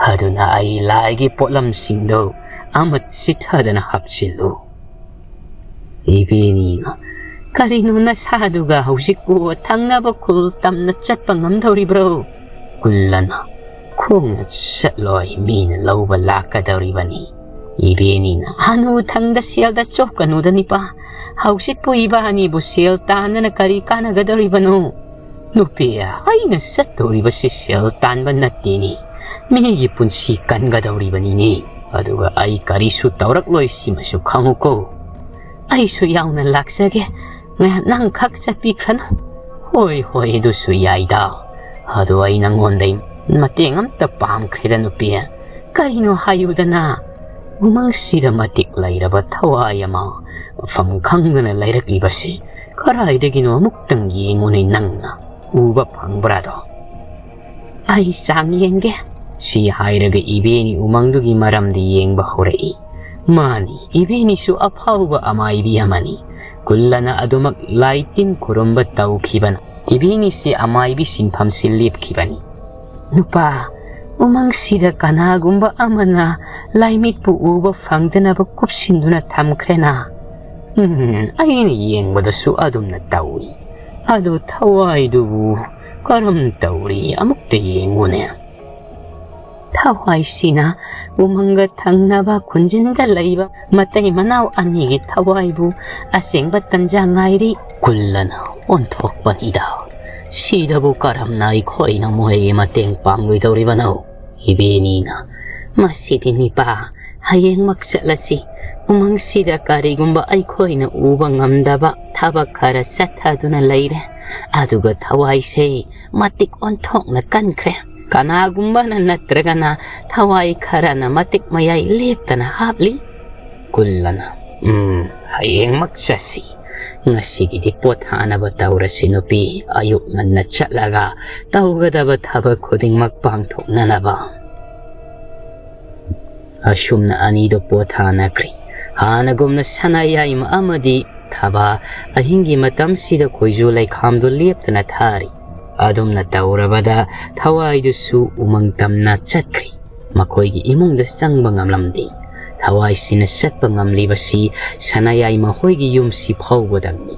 ꯑꯗꯨꯅ ꯑꯩ ꯂꯥꯏꯒꯤ ꯄꯣꯠꯂꯝꯁꯤꯡꯗꯨ ꯑꯃꯠ ꯆꯤꯠꯊꯗꯅ ꯍꯥꯞꯆꯤꯜꯂꯨ"꯫ ꯏꯕꯦꯅꯤꯅ, "ꯀꯔꯤꯅꯣ ꯅꯁꯥꯗꯨꯒ ꯍꯧꯖꯤꯛꯄꯨ ꯊꯪꯅꯕ ꯈꯨꯜ ꯇꯝꯅ ꯆꯠꯄ ꯉꯝꯗꯧꯔꯤꯕ꯭ꯔꯣ?" ꯀꯨꯜꯂꯅ, "ꯈꯣꯡꯅ ꯆꯠꯂꯣꯏ, ꯃꯤꯅ ꯂꯧꯕ ꯂꯥꯛꯀꯗꯧꯔꯤꯕꯅꯤ"꯫ ꯏꯕꯦꯅꯤꯅ, "ꯍꯅꯨ ꯊꯪꯗ ꯁꯦꯜꯗ ꯆꯣꯞꯀꯅꯨꯗ ꯅꯤꯄꯥ, ꯍꯧꯖꯤꯛꯄꯨ ꯏꯕꯥꯅꯤꯕꯨ ꯁꯦꯜ ꯇꯥꯟꯗꯅ ꯀꯔꯤ ꯀꯥꯟꯅꯒꯗꯧꯔꯤꯕꯅꯣ?" "ꯅꯨꯄꯤ, ꯑꯩꯅ ꯆꯠꯇꯧꯔꯤꯕꯁꯤ ꯁꯦꯜ ꯇꯥꯟꯕ ꯅꯠꯇꯦꯅꯦ, ꯃꯤꯒꯤ ꯄꯨꯟꯁꯤ ꯀꯟꯒꯗꯧꯔꯤꯕꯅꯤꯅꯦ꯫ ꯑꯗꯨꯒ ꯑꯩ ꯀꯔꯤꯁꯨ ꯇꯧꯔꯛꯂꯣꯏ, ꯁꯤꯃꯁꯨ ꯈꯪꯉꯨꯀꯣ"꯫ "ꯑꯩꯁꯨ ꯌꯥꯎꯅ ꯂꯥꯛꯆꯒꯦ, ꯉꯥꯏꯍꯥꯛ ꯅꯪꯈꯛ ꯆꯠꯄꯤꯈ꯭ꯔꯅꯨ"꯫ "ꯍꯣꯏ, ꯍꯣꯏ, ꯑꯗꯨꯁꯨ ꯌꯥꯏꯗ꯫ ꯑꯗꯣ ꯑꯩ ꯅꯪꯉꯣꯟꯗꯩ ꯃꯇꯦꯡ ꯑꯝꯇ ꯄꯥꯝꯈ꯭ꯔꯦꯗ ꯅꯨꯄꯤ"꯫ "ꯀꯔꯤꯅꯣ ꯍꯥꯏꯌꯨꯗꯅ"꯫ "ꯎꯃꯪꯁꯤꯗ ꯃꯇꯤꯛ ꯂꯩꯔꯕ ꯊꯋꯥꯏ ꯑꯃ ꯃꯐꯝ ꯈꯪꯗꯅ ꯂꯩꯔꯛꯂꯤꯕꯁꯤ ꯀꯗꯥꯏꯗꯒꯤꯅꯣ, ꯑꯃꯨꯛꯇꯪ ꯌꯦꯡꯉꯨꯅꯦ, ꯅꯪꯅ ꯎꯕ ꯐꯪꯕ꯭ꯔꯥꯗꯣ"꯫ "ꯑꯩ ꯆꯥꯡ ꯌꯦꯡꯒꯦ"꯫ ꯁꯤ ꯍꯥꯏꯔꯒ ꯏꯕꯦꯅꯤ ꯎꯃꯪꯗꯨꯒꯤ ꯃꯔꯝꯗ ꯌꯦꯡꯕ ꯍꯧꯔꯛꯏ꯫ ꯃꯥꯅꯤ, ꯏꯕꯦꯅꯤꯁꯨ ꯑꯐꯥꯎꯕ ꯑꯃꯥꯏꯕꯤ ꯑꯃꯅꯤ꯫ ꯀꯨꯜꯂꯅ ꯑꯗꯨꯃꯛ ꯂꯥꯏ ꯇꯤꯟ ꯈꯨꯔꯨꯝꯕ ꯇꯧꯈꯤꯕꯅ ꯏꯕꯦꯅꯤꯁꯤ ꯑꯃꯥꯏꯕꯤ ꯁꯤꯟꯐꯝꯁꯤ ꯂꯦꯞꯈꯤꯕꯅꯤ꯫ "ꯅꯨꯄꯥ, ꯎꯃꯪꯁꯤꯗ ꯀꯅꯥꯒꯨꯝꯕ ꯑꯃꯅ ꯂꯥꯏꯃꯤꯠꯄꯨ ꯎꯕ ꯐꯪꯗꯅꯕ ꯀꯨꯞꯁꯤꯟꯗꯨꯅ ꯊꯝꯈ꯭ꯔꯦꯅ"꯫ "ꯎꯝ, ꯑꯩꯅ ꯌꯦꯡꯕꯗꯁꯨ ꯑꯗꯨꯝꯅ ꯇꯧꯏ꯫ ꯑꯗꯨ ꯊꯋꯥꯏꯗꯨꯕꯨ ꯀꯔꯝ ꯇꯧꯔꯤ, ꯑꯃꯨꯛꯇ ꯌꯦꯡꯉꯨꯅꯦ"꯫ ꯊꯋꯥꯏꯁꯤꯅ ꯎꯃꯪꯒ ꯊꯪꯅꯕ ꯈꯨꯟꯖꯤꯟꯗ ꯂꯩꯕ ꯃꯇꯩ ꯃꯅꯥꯎ ꯑꯅꯤꯒꯤ ꯊꯋꯥꯏꯕꯨ ꯑꯁꯦꯡꯕ ꯇꯟꯖꯥ ꯉꯥꯏꯔꯤ꯫ ꯀꯨꯜꯂꯅ ꯑꯣꯟꯊꯣꯛꯄꯅꯤꯗ꯫ ꯁꯤꯗꯕꯨ ꯀꯔꯝꯅ ꯑꯩꯈꯣꯏꯅ ꯃꯣꯏꯒꯤ ꯃꯇꯦꯡ ꯄꯥꯡꯂꯣꯏꯗꯧꯔꯤꯕꯅꯣ? ꯏꯕꯦꯅꯤꯅ, "ꯃꯁꯤꯗꯤ ꯅꯤꯄꯥ, ꯍꯌꯦꯡꯃꯛ ꯆꯠꯂꯁꯤ꯫ ꯎꯃꯪꯁꯤꯗ ꯀꯔꯤꯒꯨꯝꯕ ꯑꯩꯈꯣꯏꯅ ꯎꯕ ꯉꯝꯗꯕ ꯊꯕꯛ ꯈꯔ ꯆꯠꯊꯗꯨꯅ ꯂꯩꯔꯦ꯫ ꯑꯗꯨꯒ ꯊꯋꯥꯏꯁꯦ ꯃꯇꯤꯛ ꯑꯣꯟꯊꯣꯛꯅ ꯀꯟꯈ꯭ꯔꯦ꯫ ꯀꯅꯥꯒꯨꯝꯕꯅ ꯅꯠꯇ꯭ꯔꯒꯅ ꯊꯋꯥꯏ ꯈꯔꯅ ꯃꯇꯤꯛ ꯃꯌꯥꯏ ꯂꯦꯞꯇꯅ ꯍꯥꯞꯂꯤ꯫ ꯀꯨꯜꯂꯅ, "ꯎꯝ, ꯍꯌꯦꯡꯃꯛ ꯆꯠꯁꯤ꯫ ꯉꯁꯤꯒꯤꯗꯤ ꯄꯣꯊꯥꯅꯕ ꯇꯧꯔꯁꯤ ꯅꯨꯄꯤ꯫ ꯑꯌꯨꯛ ꯉꯟꯅ ꯆꯠꯂꯒ ꯇꯧꯒꯗꯕ ꯊꯕꯛ ꯈꯨꯗꯤꯡꯃꯛ ꯄꯥꯡꯊꯣꯛꯅꯅꯕ꯫" ꯑꯁꯨꯝꯅ ꯑꯅꯤꯗꯣ ꯄꯣꯊꯥꯅꯈ꯭ꯔꯤ꯫ ꯍꯥꯟꯅꯒꯨꯝꯅ ꯁꯅꯥꯌꯥꯏꯃ ꯑꯃꯗꯤ ꯊꯕꯥ ꯑꯍꯤꯡꯒꯤ ꯃꯇꯝꯁꯤꯗ ꯈꯣꯏꯖꯨ ꯂꯩꯈꯥꯝꯗꯨ ꯂꯦꯞꯇꯅ ꯊꯥꯔꯤ꯫ ꯑꯗꯨꯝꯅ ꯇꯧꯔꯕꯗ ꯊꯋꯥꯏꯗꯨꯁꯨ ꯎꯃꯪ ꯇꯝꯅ ꯆꯠꯈ꯭ꯔꯤ꯫ ꯃꯈꯣꯏꯒꯤ ꯏꯃꯨꯡꯗ ꯆꯪꯕ ꯉꯝꯂꯝꯗꯦ꯫ ꯊꯋꯥꯏꯁꯤꯅ ꯆꯠꯄ ꯉꯝꯂꯤꯕꯁꯤ ꯁꯅꯥꯌꯥꯏ ꯃꯈꯣꯏꯒꯤ ꯌꯨꯝꯁꯤ ꯐꯥꯎꯕꯗꯪꯅꯤ꯫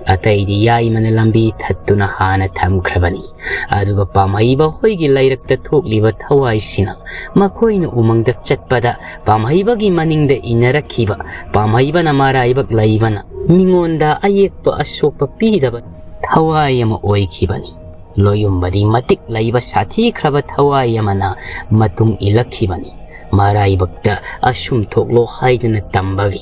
ꯑꯇꯩꯗꯤ ꯌꯥꯏꯃꯅ ꯂꯝꯕꯤ ꯊꯠꯇꯨꯅ ꯍꯥꯟꯅ ꯊꯝꯈ꯭ꯔꯕꯅꯤ꯫ ꯑꯗꯨꯒ ꯄꯥꯝꯍꯩꯕ ꯍꯣꯏꯒꯤ ꯂꯩꯔꯛꯇ ꯊꯣꯛꯂꯤꯕ ꯊꯋꯥꯏꯁꯤꯅ ꯃꯈꯣꯏꯅ ꯎꯃꯪꯗ ꯆꯠꯄꯗ ꯄꯥꯝꯍꯩꯕꯒꯤ ꯃꯅꯤꯡꯗ ꯏꯟꯅꯔꯛꯈꯤꯕ ꯄꯥꯝꯍꯩꯕꯅ ꯃꯔꯥꯏꯕꯛ ꯂꯩꯕꯅ ꯃꯤꯉꯣꯟꯗ ꯑꯌꯦꯛꯄ ꯑꯁꯣꯛꯄ ꯄꯤꯗꯕ ꯊꯋꯥꯏ ꯑꯃ ꯑꯣꯏꯈꯤꯕꯅꯤ꯫ ꯂꯣꯌꯨꯝꯕꯗꯤ ꯃꯇꯤꯛ ꯂꯩꯕ ꯁꯥꯊꯤꯈ꯭ꯔꯕ ꯊꯋꯥꯏ ꯑꯃꯅ ꯃꯇꯨꯡ ꯏꯜꯂꯛꯈꯤꯕꯅꯤ꯫ ꯃꯔꯥꯏꯕꯛꯇ ꯑꯁꯨꯝ ꯊꯣꯛꯂꯣ ꯍꯥꯏꯗꯨꯅ ꯇꯝꯕꯒꯤ꯫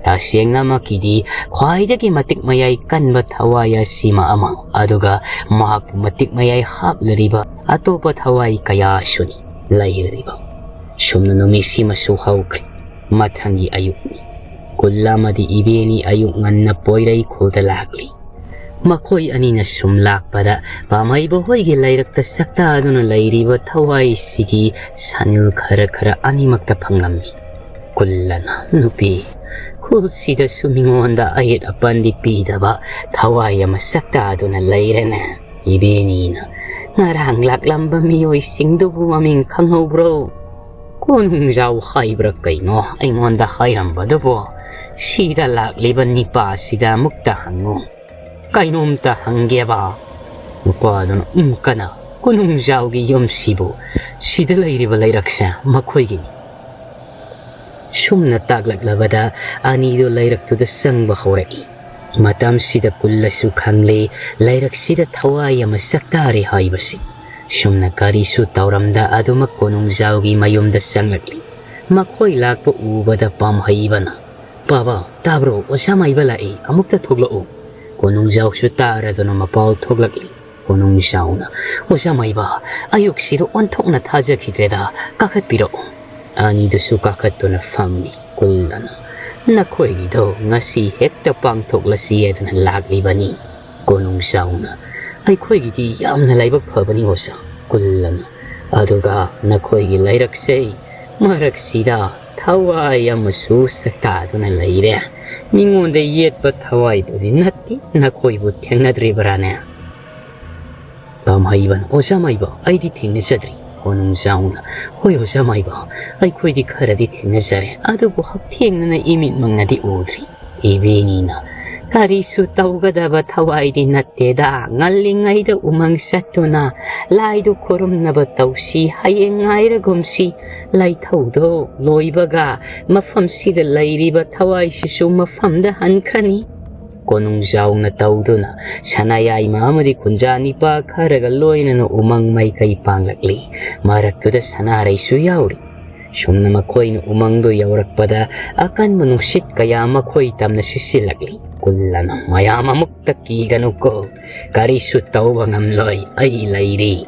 ꯇꯁꯦꯡꯅꯃꯛꯀꯤꯗꯤ ꯈ꯭ꯋꯥꯏꯗꯒꯤ ꯃꯇꯤꯛ ꯃꯌꯥꯏ ꯀꯟꯕ ꯊꯋꯥꯏ ꯑꯁꯤꯃ ꯑꯃ, ꯑꯗꯨꯒ ꯃꯍꯥꯛꯄꯨ ꯃꯇꯤꯛ ꯃꯌꯥꯏ ꯍꯥꯞꯂꯔꯤꯕ ꯑꯇꯣꯞꯄ ꯊꯋꯥꯏ ꯀꯌꯥꯁꯨꯅꯤ ꯂꯩꯔꯔꯤꯕ꯫ ꯁꯨꯝꯅ ꯅꯨꯃꯤꯠꯁꯤꯃꯁꯨ ꯍꯧꯈ꯭ꯔꯤ꯫ ꯃꯊꯪꯒꯤ ꯑꯌꯨꯛꯅꯤ꯫ ꯀꯨꯜ ꯑꯃꯗꯤ ꯏꯕꯦꯅꯤ ꯑꯌꯨꯛ ꯉꯟꯅ ꯄꯣꯏꯔꯩ ꯈꯨꯜꯗ ꯂꯥꯛꯂꯤ꯫ ꯃꯈꯣꯏ ꯑꯅꯤꯅ ꯁꯨꯝ ꯂꯥꯛꯄꯗ ꯄꯥꯝꯍꯩꯕ ꯍꯣꯏꯒꯤ ꯂꯩꯔꯛꯇ ꯁꯛꯇꯥꯗꯨꯅ ꯂꯩꯔꯤꯕ ꯊꯋꯥꯏꯁꯤꯒꯤ ꯁꯥꯅꯤꯜ ꯈꯔ ꯈꯔ ꯑꯅꯤꯃꯛꯇ ꯐꯪꯂꯝꯃꯤ꯫ ꯀꯨꯜꯂꯅ, "ꯅꯨꯄꯤ, ꯈꯨꯜꯁꯤꯗꯁꯨ ꯃꯤꯉꯣꯟꯗ ꯑꯌꯦꯠ ꯑꯄꯟꯗꯤ ꯄꯤꯗꯕ ꯊꯋꯥꯏ ꯑꯃ ꯁꯛꯇꯥꯗꯨꯅ ꯂꯩꯔꯦꯅꯦ꯫" ꯏꯕꯦꯅꯤꯅ, "ꯉꯔꯥꯡ ꯂꯥꯛꯂꯝꯕ ꯃꯤꯑꯣꯏꯁꯤꯡꯗꯨꯕꯨ ꯃꯃꯤꯡ ꯈꯪꯍꯧꯕ꯭ꯔꯣ?" "ꯀꯣꯅꯨꯡꯖꯥꯎ ꯍꯥꯏꯕ꯭ꯔꯥ ꯀꯩꯅꯣ ꯑꯩꯉꯣꯟꯗ ꯍꯥꯏꯔꯝꯕꯗꯨꯕꯣ? ꯁꯤꯗ ꯂꯥꯛꯂꯤꯕ ꯅꯤꯄꯥꯁꯤꯗ ꯑꯃꯨꯛꯇ ꯍꯪꯉꯨ꯫ ꯀꯩꯅꯣꯝꯇ ꯍꯪꯒꯦꯕ?" ꯅꯨꯄꯥꯗꯨꯅ, "ꯎꯝ, ꯀꯅꯥ? ꯀꯣꯅꯨꯡꯖꯥꯎꯒꯤ ꯌꯨꯝꯁꯤꯕꯨ ꯁꯤꯗ ꯂꯩꯔꯤꯕ ꯂꯩꯔꯛꯁꯦ ꯃꯈꯣꯏꯒꯤꯅꯤ꯫" ꯁꯨꯝꯅ ꯇꯥꯛꯂꯛꯂꯕꯗ ꯑꯅꯤꯗꯨ ꯂꯩꯔꯛꯇꯨꯗ ꯆꯪꯕ ꯍꯧꯔꯛꯏ꯫ ꯃꯇꯝꯁꯤꯗ ꯀꯨꯜꯂꯁꯨ ꯈꯪꯂꯦ ꯂꯩꯔꯛꯁꯤꯗ ꯊꯋꯥꯏ ꯑꯃ ꯁꯛꯇꯥꯔꯦ ꯍꯥꯏꯕꯁꯤ꯫ ꯁꯨꯝꯅ ꯀꯔꯤꯁꯨ ꯇꯧꯔꯝꯗ ꯑꯗꯨꯃꯛ ꯀꯣꯅꯨꯡꯖꯥꯎꯒꯤ ꯃꯌꯨꯝꯗ ꯆꯪꯂꯛꯂꯤ꯫ ꯃꯈꯣꯏ ꯂꯥꯛꯄ ꯎꯕꯗ ꯄꯥꯝꯍꯩꯕꯅ, "ꯄꯥꯕ, ꯇꯥꯕ꯭ꯔꯣ? ꯑꯣꯖꯥ ꯃꯥꯏꯕ ꯂꯥꯛꯏ, ꯑꯃꯨꯛꯇ ꯊꯣꯛꯂꯛꯎ꯫" ꯀꯣꯅꯨꯡꯖꯥꯎꯁꯨ ꯇꯥꯔꯗꯨꯅ ꯃꯄꯥꯎ ꯊꯣꯛꯂꯛꯂꯤ꯫ ꯀꯣꯅꯨꯡꯖꯥꯎꯅ, "ꯑꯣꯖꯥ ꯃꯥꯏꯕ, ꯑꯌꯨꯛꯁꯤꯗ ꯑꯣꯟꯊꯣꯛꯅ ꯊꯥꯖꯈꯤꯗ꯭ꯔꯦꯗ, ꯀꯥꯈꯠꯄꯤꯔꯛꯎ꯫" ꯑꯅꯤꯗꯨꯁꯨ ꯀꯥꯈꯠꯇꯨꯅ ꯐꯝꯃꯤ꯫ ꯀꯨꯜꯂꯅ, "ꯅꯈꯣꯏꯒꯤꯗꯣ ꯉꯁꯤ ꯍꯦꯛꯇ ꯄꯥꯡꯊꯣꯛꯂꯁꯤ ꯍꯥꯏꯗꯅ ꯂꯥꯛꯂꯤꯕꯅꯤ꯫" ꯀꯣꯅꯨꯡꯖꯥꯎꯅ, "ꯑꯩꯈꯣꯏꯒꯤꯗꯤ ꯌꯥꯝꯅ ꯂꯥꯏꯕꯛ ꯐꯕꯅꯤ ꯑꯣꯖꯥ꯫" ꯀꯨꯜꯂꯅ, "ꯑꯗꯨꯒ ꯅꯈꯣꯏꯒꯤ ꯂꯩꯔꯛꯁꯦ ꯃꯔꯛꯁꯤꯗ ꯊꯋꯥꯏ ꯑꯃꯁꯨ ꯁꯛꯇꯥꯗꯨꯅ ꯂꯩꯔꯦ꯫ ꯃꯤꯉꯣꯟꯗ ꯌꯦꯠꯄ ꯊꯋꯥꯏꯕꯨꯗꯤ ꯅꯠꯇꯦ, ꯅꯈꯣꯏꯕꯨ ꯊꯦꯡꯅꯗ꯭ꯔꯤꯕ꯭ꯔꯥꯅꯦ?" ꯄꯥꯝꯍꯩꯕꯅ, "ꯑꯣꯖꯥ ꯃꯥꯏꯕ, ꯑꯩꯗꯤ ꯊꯦꯡꯅꯖꯗ꯭ꯔꯤ꯫" ꯀꯣꯅꯨꯡꯖꯥꯎꯅ, "ꯍꯣꯏ ꯑꯣꯖꯥ ꯃꯥꯏꯕ, ꯑꯩꯈꯣꯏꯗꯤ ꯈꯔꯗꯤ ꯊꯦꯡꯅꯖꯔꯦ, ꯑꯗꯨꯕꯨ ꯍꯛꯊꯦꯡꯅꯅ ꯏꯃꯤꯠꯃꯛꯅꯗꯤ ꯎꯗ꯭ꯔꯤ꯫" ꯏꯕꯦꯅꯤꯅ, "ꯀꯔꯤꯁꯨ ꯇꯧꯒꯗꯕ ꯊꯋꯥꯏꯗꯤ ꯅꯠꯇꯦꯗ, ꯉꯜꯂꯤꯉꯩꯗ ꯎꯃꯪ ꯆꯠꯇꯨꯅ ꯂꯥꯏꯗꯨ ꯈꯨꯔꯨꯝꯅꯕ ꯇꯧꯁꯤ, ꯍꯌꯦꯡ ꯉꯥꯏꯔꯒꯨꯝꯁꯤ꯫ ꯂꯥꯏꯊꯧꯗꯣ ꯂꯣꯏꯕꯒ ꯃꯐꯝꯁꯤꯗ ꯂꯩꯔꯤꯕ ꯊꯋꯥꯏꯁꯤꯁꯨ ꯃꯐꯝꯗ ꯍꯟꯈ꯭ꯔꯅꯤ꯫" ꯀꯣꯅꯨꯡꯖꯥꯎꯅ ꯇꯧꯗꯨꯅ ꯁꯅꯥꯌꯥꯏꯃ ꯑꯃꯗꯤ ꯈꯨꯟꯖꯥ ꯅꯤꯄꯥ ꯈꯔꯒ ꯂꯣꯏꯅꯅ ꯎꯃꯪ ꯃꯥꯏꯀꯩ ꯄꯥꯡꯂꯛꯂꯤ꯫ ꯃꯔꯛꯇꯨꯗ ꯁꯅꯥꯔꯩꯁꯨ ꯌꯥꯎꯔꯤ꯫ ꯁꯨꯝꯅ ꯃꯈꯣꯏꯅ ꯎꯃꯪꯗꯨ ꯌꯧꯔꯛꯄꯗ ꯑꯀꯟꯕ ꯅꯨꯡꯁꯤꯠ ꯀꯌꯥ ꯃꯈꯣꯏ ꯇꯝꯅ ꯁꯤꯠꯆꯤꯜꯂꯛꯂꯤ꯫ ꯀꯨꯜꯂꯅ, "ꯃꯌꯥꯝ ꯑꯃꯨꯛꯇ ꯀꯤꯒꯅꯨꯀꯣ, ꯀꯔꯤꯁꯨ ꯇꯧꯕ ꯉꯝꯂꯣꯏ, ꯑꯩ ꯂꯩꯔꯤ꯫"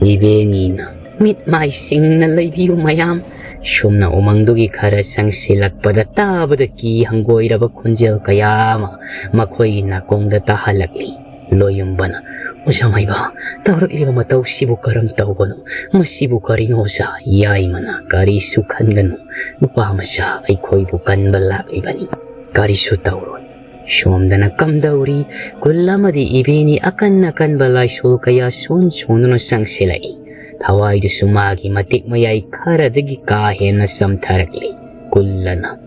ꯏꯕꯦꯅꯤꯅ, "ꯃꯤꯠ ꯃꯥꯏ ꯁꯤꯡꯅ ꯂꯩꯕꯤꯌꯨ ꯃꯌꯥꯝ꯫" ꯁꯨꯝꯅ ꯎꯃꯪꯗꯨꯒꯤ ꯈꯔ ꯆꯪꯁꯤꯜꯂꯛꯄꯗ ꯇꯥꯕꯗ ꯀꯤ ꯍꯪꯒꯣꯏꯔꯕ ꯈꯣꯟꯖꯦꯜ ꯀꯌꯥ ꯑꯃ ꯃꯈꯣꯏꯒꯤ ꯅꯥꯀꯣꯡꯗ ꯇꯥꯍꯜꯂꯛꯂꯤ꯫ ꯂꯣꯌꯨꯝꯕꯅ, "ꯑꯣꯖꯥ ꯃꯥꯏꯕ, ꯇꯧꯔꯛꯂꯤꯕ ꯃꯇꯧꯁꯤꯕꯨ ꯀꯔꯝ ꯇꯧꯕꯅꯣ? ꯃꯁꯤꯕꯨ ꯀꯔꯤꯅꯣ ꯑꯣꯖꯥ?" ꯌꯥꯏꯃꯅ, "ꯀꯔꯤꯁꯨ ꯈꯟꯒꯅꯨ, ꯅꯨꯄꯥ ꯃꯆꯥ ꯑꯩꯈꯣꯏꯕꯨ ꯀꯟꯕ ꯂꯥꯛꯂꯤꯕꯅꯤ, ꯀꯔꯤꯁꯨ ꯇꯧꯔꯣꯏ꯫" ꯁꯣꯝꯗꯅ ꯀꯝꯗꯧꯔꯤ, ꯀꯨꯜ ꯑꯃꯗꯤ ꯏꯕꯦꯅꯤ ꯑꯀꯟ ꯑꯀꯟꯕ ꯂꯥꯏꯁꯣꯜ ꯀꯌꯥ ꯁꯣꯟ ꯁꯣꯟꯗꯨꯅ ꯆꯪꯁꯤꯜꯂꯛꯏ꯫ ꯊꯋꯥꯏꯗꯨꯁꯨ ꯃꯥꯒꯤ ꯃꯇꯤꯛ ꯃꯌꯥꯏ ꯈꯔꯗꯒꯤ ꯀꯥ ꯍꯦꯟꯅ ꯆꯝꯊꯔꯛꯂꯤ꯫ ꯀꯨꯜꯂꯅ,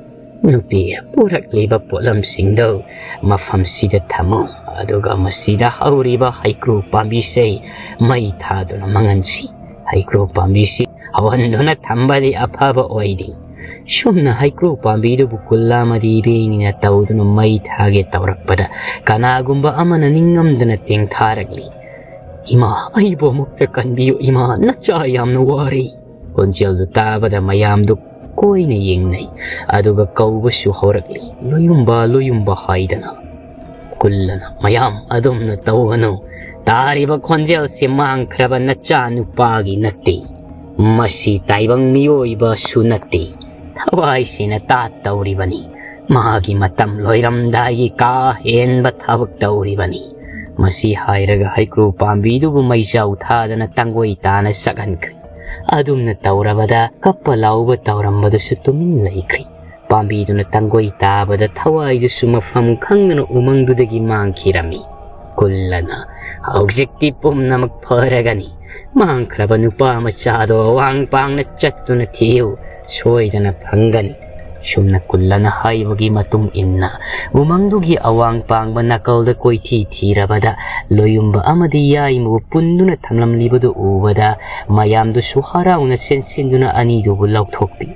"ꯅꯨꯄꯤ, ꯄꯨꯔꯛꯂꯤꯕ ꯄꯣꯠꯂꯝꯁꯤꯡꯗꯨ ꯃꯐꯝꯁꯤꯗ ꯊꯝꯃꯨ, ꯑꯗꯨꯒ ꯃꯁꯤꯗ ꯍꯧꯔꯤꯕ ꯍꯩꯀ꯭ꯔꯨ ꯄꯥꯝꯕꯤꯁꯦ ꯃꯩ ꯊꯥꯗꯨꯅ ꯃꯥꯡꯍꯟꯁꯤ꯫ ꯍꯩꯀ꯭ꯔꯨ ꯄꯥꯝꯕꯤꯁꯤ ꯍꯧꯍꯟꯗꯨꯅ ꯊꯝꯕꯗꯤ ꯑꯐꯕ ꯑꯣꯏꯗꯦ꯫" ꯁꯨꯝꯅ ꯍꯩꯀ꯭ꯔꯨ ꯄꯥꯝꯕꯤꯗꯨꯕꯨ ꯀꯨꯜ ꯑꯃꯗꯤ ꯏꯕꯦꯅꯤꯅ ꯇꯧꯗꯨꯅ ꯃꯩ ꯊꯥꯒꯦ ꯇꯧꯔꯛꯄꯗ ꯀꯅꯥꯒꯨꯝꯕ ꯑꯃꯅ ꯅꯤꯡꯉꯝꯗꯅ ꯇꯦꯡꯊꯥꯔꯛꯂꯤ꯫ "ꯏꯃꯥ, ꯑꯩꯕꯨ ꯑꯃꯨꯛꯇ ꯀꯟꯕꯤꯌꯨ ꯏꯃꯥ, ꯅꯆꯥ ꯌꯥꯝꯅ ꯋꯥꯔꯦ꯫" ꯈꯣꯟꯖꯦꯜꯗꯨ ꯇꯥꯕꯗ ꯃꯌꯥꯝꯗꯨ ꯀꯣꯏꯅ ꯌꯦꯡꯅꯩ, ꯑꯗꯨꯒ ꯀꯧꯕꯁꯨ ꯍꯧꯔꯛꯂꯤ, "ꯂꯣꯌꯨꯝꯕ, ꯂꯣꯌꯨꯝꯕ" ꯍꯥꯏꯗꯅ꯫ ꯀꯨꯜꯂꯅ, "ꯃꯌꯥꯝ ꯑꯗꯨꯝꯅ ꯇꯧꯒꯅꯨ꯫ ꯇꯥꯔꯤꯕ ꯈꯣꯟꯖꯦꯜꯁꯤ ꯃꯥꯡꯈ꯭ꯔꯕ ꯅꯆꯥꯅꯨꯄꯥꯒꯤ ꯅꯠꯇꯦ꯫ ꯃꯁꯤ ꯇꯥꯏꯕꯪ ꯃꯤꯑꯣꯏꯕꯁꯨ ꯅꯠꯇꯦ꯫ ꯊꯋꯥꯏꯁꯤꯅ ꯇꯥꯠ ꯇꯧꯔꯤꯕꯅꯤ꯫ ꯃꯥꯒꯤ ꯃꯇꯝ ꯂꯣꯏꯔꯝꯗꯥꯏꯒꯤ ꯀꯥ ꯍꯦꯟꯕ ꯊꯕꯛ ꯇꯧꯔꯤꯕꯅꯤ꯫" ꯃꯁꯤ ꯍꯥꯏꯔꯒ ꯍꯩꯀ꯭ꯔꯨ ꯄꯥꯝꯕꯤꯗꯨꯕꯨ ꯃꯩꯖꯥꯎ ꯊꯥꯗꯅ ꯇꯪꯒꯣꯏ ꯇꯥꯅ ꯁꯛꯍꯟꯈ꯭ꯔꯦ꯫ ꯑꯗꯨꯝꯅ ꯇꯧꯔꯕꯗ ꯀꯞꯄ ꯂꯥꯎꯕ ꯇꯧꯔꯝꯕꯗꯨꯁꯨ ꯇꯨꯃꯤꯟ ꯂꯩꯈ꯭ꯔꯦ꯫ ꯄꯥꯝꯕꯤꯗꯨꯅ ꯇꯪꯒꯣꯏ ꯇꯥꯕꯗ ꯊꯋꯥꯏꯗꯨꯁꯨ ꯃꯐꯝ ꯈꯪꯗꯅ ꯎꯃꯪꯗꯨꯗꯒꯤ ꯃꯥꯡꯈꯤꯔꯝꯃꯤ꯫ ꯀꯨꯜꯂꯅ, "ꯍꯧꯖꯤꯛꯇꯤ ꯄꯨꯝꯅꯃꯛ ꯐꯔꯒꯅꯤ꯫ ꯃꯥꯡꯈ꯭ꯔꯕ ꯅꯨꯄꯥ ꯃꯆꯥꯗꯣ ꯑꯋꯥꯡ ꯄꯥꯡꯅ ꯆꯠꯇꯨꯅ ꯊꯤꯌꯨ꯫ ꯁꯣꯏꯗꯅ ꯐꯪꯒꯅꯤ꯫" ꯁꯨꯝꯅ ꯀꯨꯜꯂꯅ ꯍꯥꯏꯕꯒꯤ ꯃꯇꯨꯡ ꯏꯟꯅ ꯎꯃꯪꯗꯨꯒꯤ ꯑꯋꯥꯡ ꯄꯥꯡꯕ ꯅꯥꯀꯜꯗ ꯀꯣꯏꯊꯤ ꯊꯤꯔꯕꯗ ꯂꯣꯌꯨꯝꯕ ꯑꯃꯗꯤ ꯌꯥꯏꯃꯕꯨ ꯄꯨꯟꯗꯨꯅ ꯊꯝꯂꯝꯂꯤꯕꯗꯨ ꯎꯕꯗ ꯃꯌꯥꯝꯗꯨꯁꯨ ꯍꯔꯥꯎꯅ ꯆꯦꯟꯁꯤꯟꯗꯨꯅ ꯑꯅꯤꯗꯨꯕꯨ ꯂꯧꯊꯣꯛꯄꯤ꯫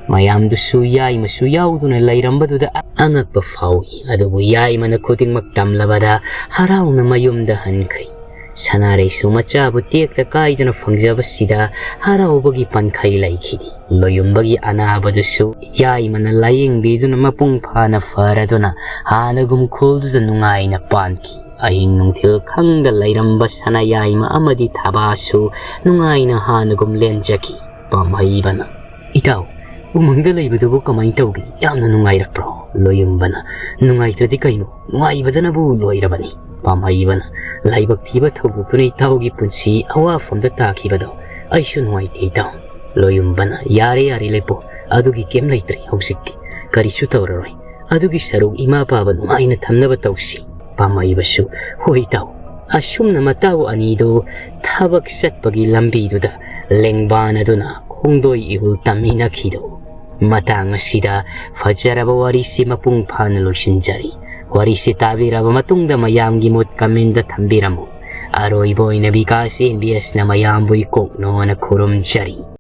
ꯃꯌꯥꯝꯗꯨꯁꯨ ꯌꯥꯏꯃꯁꯨ ꯌꯥꯎꯗꯨꯅ ꯂꯩꯔꯝꯕꯗꯨꯗ ꯑꯉꯛꯄ ꯐꯥꯎꯏ꯫ ꯑꯗꯨꯕꯨ ꯌꯥꯏꯃꯅ ꯈꯨꯗꯤꯡꯃꯛ ꯇꯝꯂꯕꯗ ꯍꯔꯥꯎꯅ ꯃꯌꯨꯝꯗ ꯍꯟꯈ꯭ꯔꯦ꯫ ꯁꯅꯥꯔꯩꯁꯨ ꯃꯆꯥꯕꯨ ꯇꯦꯛꯇ ꯀꯥꯏꯗꯅ ꯐꯪꯖꯕꯁꯤꯗ ꯍꯔꯥꯎꯕꯒꯤ ꯄꯟꯈꯩ ꯂꯩꯈꯤꯗꯦ꯫ ꯂꯣꯌꯨꯝꯕꯒꯤ ꯑꯅꯥꯕꯗꯨꯁꯨ ꯌꯥꯏꯃꯅ ꯂꯥꯌꯦꯡꯕꯤꯗꯨꯅ ꯃꯄꯨꯡ ꯐꯥꯅ ꯐꯔꯗꯨꯅ ꯍꯥꯟꯅꯒꯨꯝ ꯈꯨꯜꯗꯨꯗ ꯅꯨꯡꯉꯥꯏꯅ ꯄꯥꯟꯈꯤ꯫ ꯑꯍꯤꯡ ꯅꯨꯡꯊꯤꯜ ꯈꯪꯗ ꯂꯩꯔꯝꯕ ꯁꯅꯥ ꯌꯥꯏꯃ ꯑꯃꯗꯤ ꯊꯕꯥꯁꯨ ꯅꯨꯡꯉꯥꯏꯅ ꯍꯥꯟꯅꯒꯨꯝ ꯂꯦꯟꯖꯈꯤ꯫ ꯄꯥꯝꯍꯩꯕꯅ, "ꯏꯇꯥꯎ, ꯎꯃꯪꯗ ꯂꯩꯕꯗꯨꯕꯨ ꯀꯃꯥꯏꯅ ꯇꯧꯒꯦ? ꯌꯥꯝꯅ ꯅꯨꯡꯉꯥꯏꯔꯛꯄ꯭ꯔꯣ?" ꯂꯣꯌꯨꯝꯕꯅ, "ꯅꯨꯡꯉꯥꯏꯇ꯭ꯔꯗꯤ ꯀꯩꯅꯣ? ꯅꯨꯡꯉꯥꯏꯕꯗꯅꯕꯨ ꯂꯣꯏꯔꯕꯅꯤ꯫" ꯄꯥꯝꯍꯩꯕꯅ, "ꯂꯥꯏꯕꯛ ꯊꯤꯕ ꯊꯧꯗꯣꯛꯇꯨꯅ ꯏꯇꯥꯎꯒꯤ ꯄꯨꯟꯁꯤ ꯑꯋꯥꯐꯝꯗ ꯇꯥꯈꯤꯕꯗꯣ ꯑꯩꯁꯨ ꯅꯨꯡꯉꯥꯏꯇꯦ ꯏꯇꯥꯎ꯫" ꯂꯣꯌꯨꯝꯕꯅ, "ꯌꯥꯔꯦ ꯌꯥꯔꯦ, ꯂꯦꯞꯄꯣ, ꯑꯗꯨꯒꯤ ꯀꯩꯝ ꯂꯩꯇ꯭ꯔꯦ ꯍꯧꯖꯤꯛꯇꯤ꯫ ꯀꯔꯤꯁꯨ ꯇꯧꯔꯔꯣꯏ꯫ ꯑꯗꯨꯒꯤ ꯁꯔꯨꯛ ꯏꯃꯥ ꯄꯥꯕ ꯅꯨꯡꯉꯥꯏꯅ ꯊꯝꯅꯕ ꯇꯧꯁꯤ꯫" ꯄꯥꯝꯍꯩꯕꯁꯨ, "ꯍꯣꯏ ꯏꯇꯥꯎ꯫" ꯑꯁꯨꯝꯅ ꯃꯇꯥꯎ ꯑꯅꯤꯗꯨ ꯊꯕꯛ ꯆꯠꯄꯒꯤ ꯂꯝꯕꯤꯗꯨꯗ ꯂꯦꯡꯕꯥꯟ ꯑꯗꯨꯅ ꯈꯣꯡꯗꯣꯏ ꯏꯍꯨꯜ ꯇꯝꯃꯤꯟꯅꯈꯤꯗꯣ꯫ ꯃꯇꯥꯡ ꯑꯁꯤꯗ ꯐꯖꯔꯕ ꯋꯥꯔꯤꯁꯤ ꯃꯄꯨꯡ ꯐꯥꯅ ꯂꯣꯏꯁꯤꯟꯖꯔꯤ꯫ ꯋꯥꯔꯤꯁꯤ ꯇꯥꯕꯤꯔꯕ ꯃꯇꯨꯡꯗ ꯃꯌꯥꯝꯒꯤ ꯃꯣꯠ comment ꯊꯝꯕꯤꯔꯝꯃꯨ꯫ ꯑꯔꯣꯏꯕ ꯑꯣꯏꯅ ꯕꯤꯀꯥꯁ ꯑꯦꯝ ꯕꯤ ꯑꯦꯁꯅ ꯃꯌꯥꯝꯕꯨ ꯏꯀꯣꯛꯅꯣꯅ ꯈꯨꯔꯨꯝꯖꯔꯤ꯫